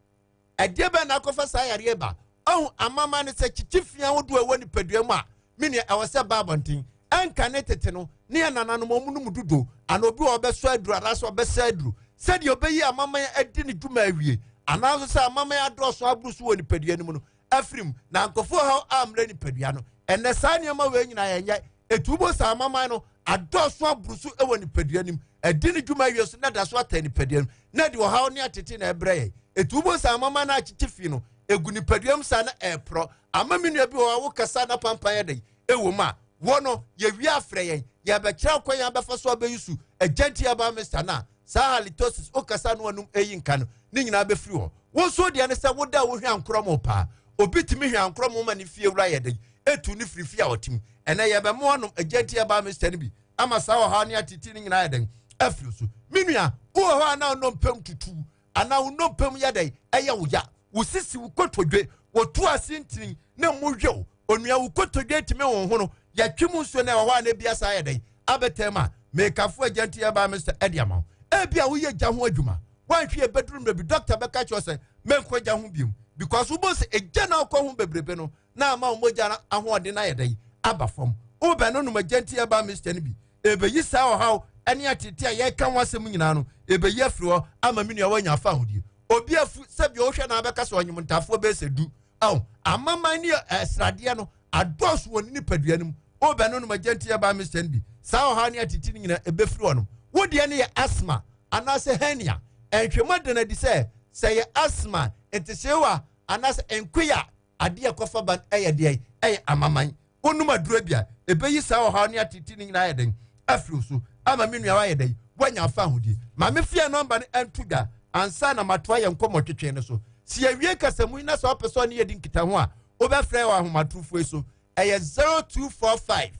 Speaker 4: Ɛdeɛ bɛn na akɔfa saa yareɛ ba? Ɔho amama no sɛ kyekye fi ahodoɔ a ɛwɔ nipadua mu a, me nua, ɛwɔ sɛ ba abɔnten. Ɛnka ne tete no, ne yɛn nananom wɔn nom dodo, anaa obi wɔ ɔbɛsɔ aduru anaasɛ ɔbɛsa aduru sɛdeɛ ɔbɛyi amaman adi ne dwuma awie, anaa nso sɛ amaman adɔɔso aboro so wɔ nipadua no mu no afiri mu, na nkurɔfoɔ haw ammrɛ nipadua no. Ɛnnɛ saa nneɛma wei nyinaa yɛnyɛ. Ɛtu wobɔ sɛ amaman no adɔɔso aboro so wɔ nipadua no mu, adi ne dwuma awie so na da so atɛn nipadua no mu, na ɛde ɔhaw ne atete na ɛbrɛ yɛn. Ɛtu wobɔ sɛ amaman no akyekye fi no, ɛgu nipadua mu saa na ɛreporɔ. Ama me nua bi wɔ hɔ a wokasa na pampan yɛ dɛn ɛwɔ mu a, wɔ no yɛwie afrɛ yɛn, yɛbɛkyerɛ kwan yɛn abɛfa so abɛyi su agya nti yɛba mista no a, saa halitosis wokasa no anum ɛyi nka no ne nyinaa bɛfiri hɔ. Wo nso deɛ ne sɛ woda a wohwɛ ankorɔmo paa. Obi tumi hwɛ ankorɔmo ma ne fie wura yɛ dɛn ɛtu ne firi fie a ɔte mu. Ɛnɛ yɛbɛmoa nom agya nti yɛba mista no bi ama saa ɔhaw ne atete no nyinaa yɛ dɛn afiri so. Me nua, wowɔ hɔ a na ɔnɔmpɛm tutu anaa wo nnompe mu yɛ dɛn ɛyɛ wo ya, wo sisi, wo kotodwe, wɔtu ase ntini na mu hwɛ wo onua, wo kotodwe ntumi wo ho no, yɛtwe mu nsuo na ɛwɔ hɔ a na ebi asa ayɛ dɛn abɛtɛn mu a, mekafo agya nti ɛbaa me sɛ ɛde ama wo. Ebi a woyɛ gya ho adwuma, woanhwɛ ebɛduru mmerɛ bi dɔkta bɛka kyerɛ sɛ menkɔ gya ho biom because wobɔ sɛ egya na wokɔ ho bebrebe no na ama wo mogya no ahoɔden no ayɛ dɛn aba fam. Wobɛ no nom agya nti ɛbaa me sɛ no bi Ebeyi saa ɔhaw ne ateetee a yɛreka ho asɛm nyinaa no, ebeyi afiri hɔ ama me nua wanya afahodie. Obi afu sɛdeɛ wohwɛ na abɛka sɛ ɔnyem ntaafoɔ bɛyɛ sɛ du. Ao, amaman ne sradeɛ no adɔɔso wɔ ne nipadua no mu. Wobɛnonom agyanti herbal mixture no bi. Saa ɔhaw ne ateetee no nyinaa ebefiri hɔ nom. Wo deɛ no yɛ asthma anaasɛ hernia. Nhwɛmu ada no adi sɛ, sɛ ɛyɛ asthma, ntehyeewa anaasɛ nkoya adeɛ a ɛkɔfa ba no yɛ deɛn? Ɛyɛ amaman. Wonom aduro bi a, ɛbɛyi saa ɔhaw ne atete no nyinaa ayɛ dɛn? Afiri wo so ama me nua wayɛ dɛn? Woanya afa ahodie. Ma me fie nɔmba no nto dwa ansa na matoa yɛn nkɔmmɔ twetwe no so. Si yɛwie kasamu yi na sɛ wopɛ sɛ ɔne yɛdi nkitaho a, wobɛfrɛ wɔ ahomatorofoɔ yi so. Ɛyɛ 0245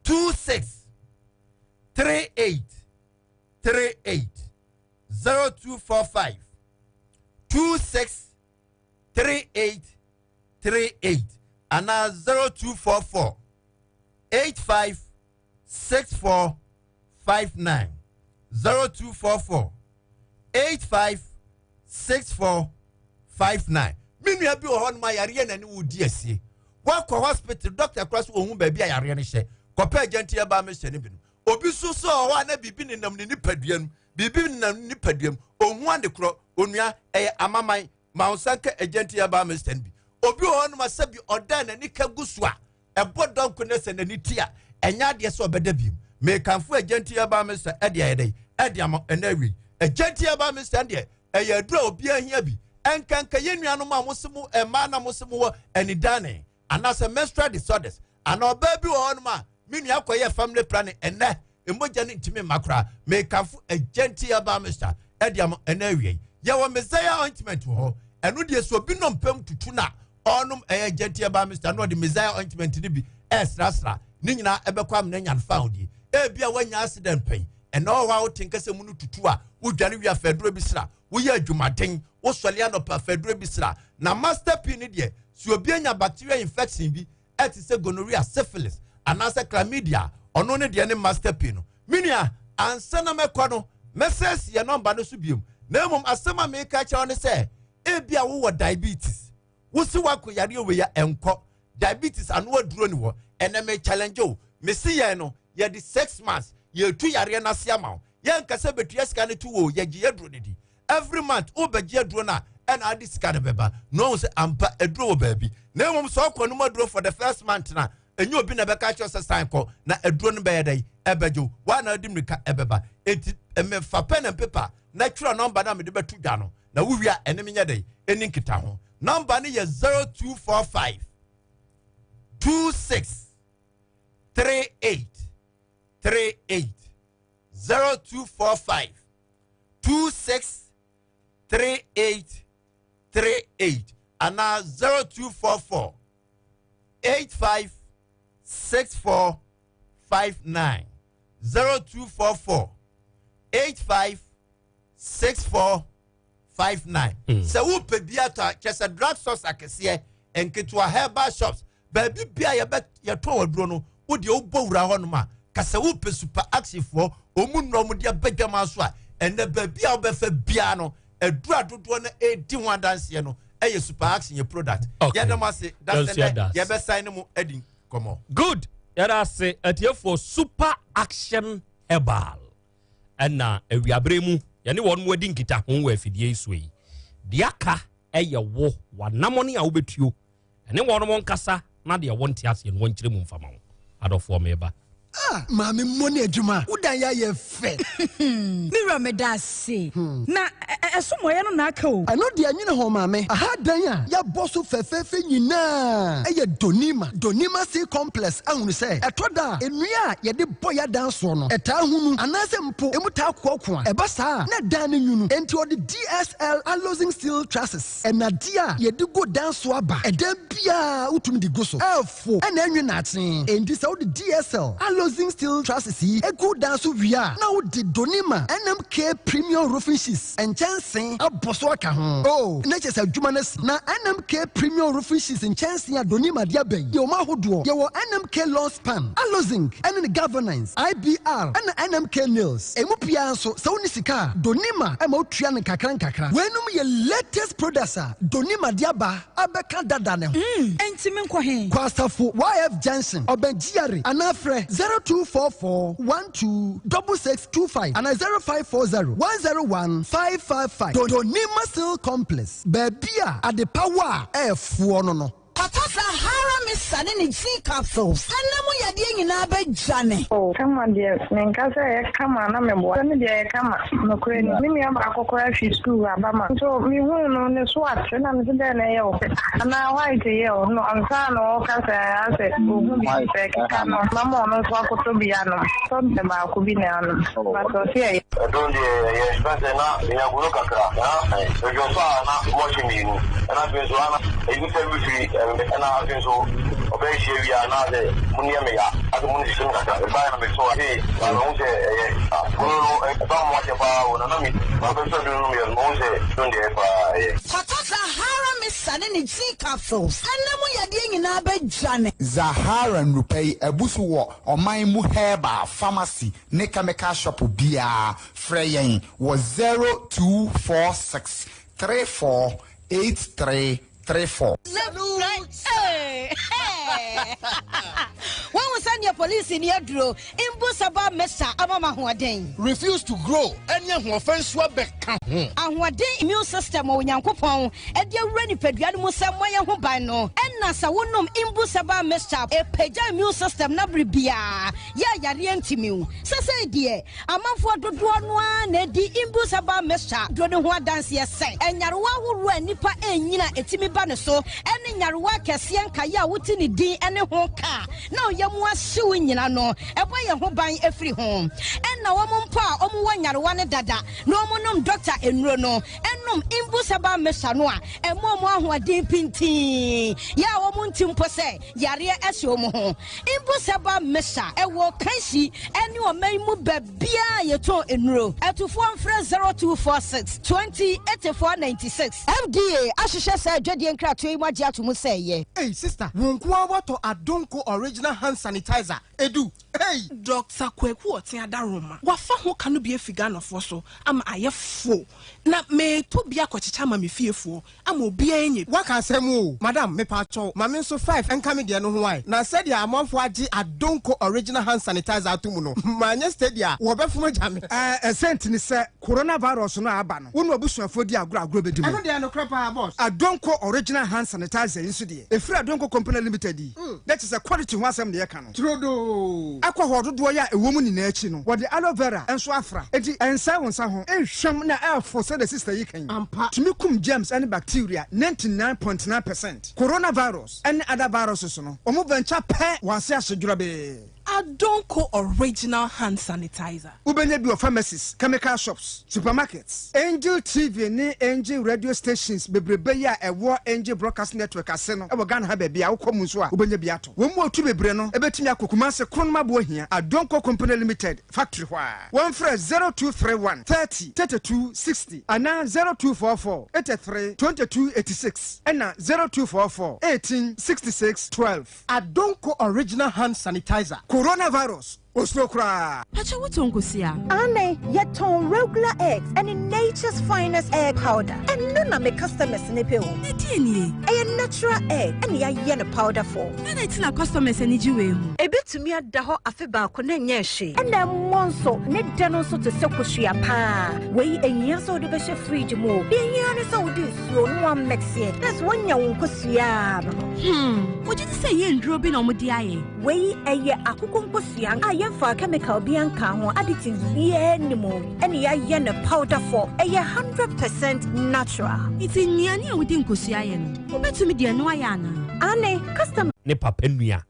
Speaker 4: 26. 38 38 0245 26 38 38 anaa 0244 85 64 59 0244 85 64 59 me nua bi wɔ hɔ nom a yareɛ na ne wo di asie wakɔ hospital doctor kora so ohun baabi a yareɛ no hyɛ kɔpɛ agyanti ɛbaa mehyɛ no binom obi nso so wɔ hɔ a na biribi nenam ne nipadua mu biribi nenam ne nipadua mu ohun ade korɔ onua ɛyɛ amaman ma wo nsa nka agyanti ɛbaa mehyɛ no bi obi wɔ hɔ nom a sɛbi ɔda n'ani ka gu so a ɛbɔ dɔnko ne sɛ n'ani ti a ɛnyɛ adeɛ sɛ ɔbɛda biem mekamfo agyanti ɛbaa mehyɛ ɛde ayɛ dɛ ɛde ama ɛna awie agyanti ɛbaa mehyɛ deɛ ɛyɛ aduru a obiara hia bi ɛnkanka yɛn nuanom a mo se mo mmaa na mo se mo wɔ anidane anaasɛ menstrual disorders anaa ɔbaa bi wɔ hɔnom a me nua kɔyɛ family planning ɛnɛ mogya no ntumi mma koraa mekamfo agyanti herbal mixture ɛde ama ɛnɛ awie yi yɛwɔ messiah ointment wɔ hɔ ɛno deɛ sɛ obi nom pɛm tutu no a ɔnom ɛyɛ agyanti herbal mixture na ɔde messiah ointment no bi ɛresrasra ne nyinaa ɛbɛkɔ amena nya no fa ahodie ebi a wanya accident pɛn ɛnɛ ɔhɔ a wote nkasa mu no tutu a wodwane wie afɛduro bi sra woyɛ adwumaden wosɔre anɔpa afɛduro bi sra na master p no deɛ sɛ obi anya bacteria infection bi ɛte sɛ gonorrhea syphilis anaasɛ chlamydia ɔno ne deɛ ne master p no menua ansa na mɛkɔ no mɛsɛ si yɛ nɔmba no so biom na mmom asɛm a meka kyerɛ wo ne sɛ ebi a wowɔ diabetes wosi wakɔ yareɛ wei a ɛnkɔ diabetes ano aduro ni hɔ ɛnɛ me challenge o mesi yɛn no yɛde six months yɛtu yareɛ no ase ama wo yɛnka sɛ bɛtua sika no to wo yɛgye aduro no di every month wobɛgye aduro no a ɛna ade sika no bɛba na ɔhu sɛ ampa aduro wɔ baabi na mmom sɛ ɔkɔ no mu aduro for the first month na ɛnyɛ obi na ɛbɛka kyerɛ sɛ san kɔ na aduro no bɛyɛ dɛn ɛbɛgye wo woa na ade mmirika ɛbɛba enti mefa pen and paper na twerɛ nɔmba no a mede bɛto dwa no na wowie a ɛne menyɛ dɛn ɛni nkita ho nɔmba no yɛ 0245 26 38 38 0245 26 38 38 anaa 0244 85 64 59 0244 85 64 59 sɛ wopɛ bi atɔ a kyɛ sɛ drug stores akɛseɛ nketewa herbal shops baabi bia yɛbɛ yɛtɔn aduro no wo deɛ wobɔ wura hɔnom a kasa wopɛ super actionfoɔ ɔmu nnura ɔmo de abɛdwama so a ɛnɛ baabi a wobɛfa biara no aduro adodoɔ no ɛredi ho adanseɛ no ɛyɛ super action yɛ product yɛda mo ase dasɛ nɛ yɛbɛsan ne mu adi nkɔmmɔ
Speaker 1: good yɛda ase atiefoɔ super action herbal ɛna awiabere mu yɛne wɔn mu adi nkitaho wɔ afidie yi so yi deɛ aka ɛyɛ wo w'anamɔne a wobɛtuo ɛne wɔn mo nkasa na deɛ wɔnte aseɛ no wɔnkyerɛ mu mfama wo adɔfoɔ meba
Speaker 9: Ah, maame mmɔ ne adwuma. Wo dan yɛ ayɛ fɛ.
Speaker 12: Me wura meda ase. Na ɛso mɔeɛ no na aka o.
Speaker 9: Ɛno deɛ nwene ho maame. Aha dan a yɛabɔ so fɛfɛɛfɛ nyinaa yɛ Donima. Donima Sea Complex ahunu sɛ ɛtɔ da a nnua a yɛde bɔ yɛn adan soɔ no, ɛtaa hunu anaasɛ mpo emu taa koakoa. Ɛba saa a, na dan no nwunu. Enti ɔde DSL Alozing Steel Trusses, nnadeɛ a yɛde gu dan so aba. Ɛdan biara wotumi de gu so. Fo na ɛnwe nnaakye. Enti sɛ wode DSL Alozing Steel Trusses yi gu dan so wie a, na wode Donima NMK Premium Roofing Sheets nkyɛnsee abɔ so aka ho. Oh, na kyerɛ sɛ adwuma no asi. Na NMK Premium Roofing Sheets nkyɛnsee a Donima de aba yi yɛ wɔn ahodoɔ. Yɛwɔ NMK Long Span, Alozing ne ne Galvanized, IBR, ɛna NMK Nails. Emu biara nso, sɛ wonni sika a, Donima ma wotua no nkakrankakra. Weinom yɛ latest products a Donima de aba. abɛka dada ne ho.
Speaker 12: Mm, enti menkɔ he?
Speaker 9: Kɔ Asafo YF Junction, ɔbɛn GRA anaa frɛ 0244 12 6625 anaa 0540 101 555. Donima Steel Complex, baabi a adepa wɔ a ɛɛfoɔ no no.
Speaker 6: Kɔtɔ Sahara Mixture ne ne G capsules na mu yadeɛ nyinaa bɛdwane.
Speaker 3: Oh kama deɛ menka sɛ ɛyɛ kama na meboa sɛ me deɛ ɛyɛ kama nokorɛ ni me nua baako koraa firi sukuu aba ma nso mehuu no ne so ate na mese dɛn na ɛyɛ wo anaa white yɛ wo no ansa na ɔka sɛ asɛ ɔhu bi sɛ ɛkeka no mama ɔno nso akɔtɔ bi anom tɔ baako bi na anom but ɔse ɛyɛ.
Speaker 5: Ɛdon deɛ ɛyɛ na sɛ na menya gono kakra na mehwɛ so a na mɔhye mmienu ɛna afei nso ana ebi sɛ bi firi ɛna afei nso. ɔbɛyɛ hyia wie a na sɛ mo nneɛ me ya asɛ mo nsisi me kakra mebaeɛ na meto a sei na mahu sɛ ɛyɛ ah kunu no ɛba mo akyɛ paa o na na me mabɛsɔ duro no meyɛ no mahu sɛ no deɛ ɛyɛ paa ɛyɛ.
Speaker 6: Kɔtɔ Zahara Mixture ne ne G capsules ɛnɛ mu yadeɛ nyinaa bɛdwane.
Speaker 2: Zahara nnurupɛ yi abu so wɔ ɔman mu herbal, pharmacy ne chemical shop biara. Frɛ yɛn wɔ 0246 34 83 34.
Speaker 10: Woahu sɛdeɛ polisini aduro mbu saba mesa ama me ahoɔden?
Speaker 7: Refuse to grow ɛne ahoɔfɛ nso abɛka ho.
Speaker 10: Ahoɔden immune system a Onyankopɔn de awura nipadua no mu sɛ mmɔ yɛn ho ban no, ɛna sɛ wonom Imbu Herbal Mixture a, ɛpagya immune system no bere biara yɛ a yareɛ ntumi wo. Sesei deɛ, amanfoɔ dodoɔ no ara na ɛdi Imbu Herbal Mixture duro no ho adanseɛ sɛ nyarewa ahoroɔ a nnipa ɛrenyini a ɛtumi ba ne so ne nyarewa akɛseɛ nkaeɛ a wote ne din ne ho ka a na wo yam ahye wo nyina no, ɛbɔ yɛn ho ban firi ho. Ɛna wɔn mpo a wɔwɔ nyarewa no dada na wɔnom dɔkta nnuro no, nom Imbu Herbal Mixture no a, ɛma wɔn ahoɔden pintinn, yɛ a wɔnte mpo sɛ yareɛ ahyɛ wɔn ho. Imbu Herbal Mixture, ɛwɔ Kanshi ne ɔman mu baabiara a yɛtɔn nnuro. Atufoɔ mfrɛ 0246 20 84 96. FDA ahwehwɛ saa adwadie nkratoɔ yi mu agye ato mu sɛ ɛyɛ.
Speaker 23: Ei sister, wo nko ara woatɔ Adonko original hand sanitizer edu ei.
Speaker 8: Doctor Kwaku Ɔte Adaroma, Wafa ho ka no bi afi Ghanafoɔ so ama ayɛ fo na meretɔ bi akɔkyekyɛ ama me fiefoɔ ama obiara anya bi.
Speaker 23: Waka asɛm o madam mepakyɛw ma me nso five nka me deɛ no ho ae na sɛdeɛ amanfoɔ agye Adonko original hand sanitizer ato mu no manyɛ steady a wɔbɛfom agya me.
Speaker 24: Ɛɛ sɛnti ne sɛ Corona virus no a aba no wo ne w'abusuafoɔ di agorɔ a agorɔ bɛdi mo.
Speaker 23: Ɛno deɛ nokorɛ paa boss.
Speaker 24: Adonko original hand sanitizer yi nso deɛ ɛfiri Adonko Company Limited yi na kyerɛ sɛ quality ho asɛm na yɛka no.
Speaker 23: Turodoo.
Speaker 24: Alcohol dodoɔ yi a ɛwɔ mu nyinaa akyi no, wɔde aloe vera nso afra. Enti ɛnsɛe wo nsa ho, ɛnhwam na ɛfo sɛdeɛ sister yi ka yi.
Speaker 23: Ampa.
Speaker 24: Tumi kum germs ne bacteria 99.9%. Coronavirus ne other viruses no, wɔn venture pɛ wɔn ase ahye dworɔbee.
Speaker 8: Adonko original hand sanitizer.
Speaker 24: Wobɛnya bi wɔ pharmacies, chemical shops, supermarkets, Angel TV ne Angel Radio stations bebrebe yi a ɛwɔ Angel Broadcast Network ase no wɔ Ghana ha baabi a wokɔ mu nso a wobɛnya bi atɔ. Wɔn mu a wɔtu bebree no bɛtumi akɔ Kumasi Kronum Aboahia, Adonko Company Limited factory hɔ a. Wɔmfrɛ 0231 30 32 60 anaa 0244 83 22 86 ɛna 0244 18 66 12.
Speaker 23: Adonko Original Hand Sanitizer.
Speaker 24: Coronavirus, Osuro koraa.
Speaker 25: Pakyɛ wo tɔn kosua?
Speaker 26: Aane, yɛtɔn regular eggs ɛne nature's finest egg powder. Ɛno na me customers no pɛ o.
Speaker 25: Na deɛ nie?
Speaker 26: Ɛyɛ natural egg ɛna yɛayɛ no powder form.
Speaker 25: Adɛn nti na customers ani gye wei ho?
Speaker 26: Ɛbɛtumi ada hɔ afe baako na ɛnyɛɛ hwee. Ɛna ɛmmɔ nso, ne dɛ no nso te sɛ kosua paa. Wei ɛnhia sɛ wode bɛhyɛ fridge mu o. Deɛ ɛhia ne sɛ wode nsuo na woamɛkseɛ na sɛ woanya wo nkosua a no no.
Speaker 25: Hmm, wogye di sɛ ɛnyɛ nnuro bi na wɔde ayɛ?
Speaker 26: Wei ɛyɛ akokɔ nkosua a yɛmfaa chemical biara nkaa ho, additives biara nni mu, ɛna yɛayɛ no powder form. Ɛyɛ 100% natural.
Speaker 25: Nti nnuane a wode nkosua yɛ no, wobɛtumi de ɛno ayɛ anaa?
Speaker 26: Aane, customer.
Speaker 1: Ne papa nua.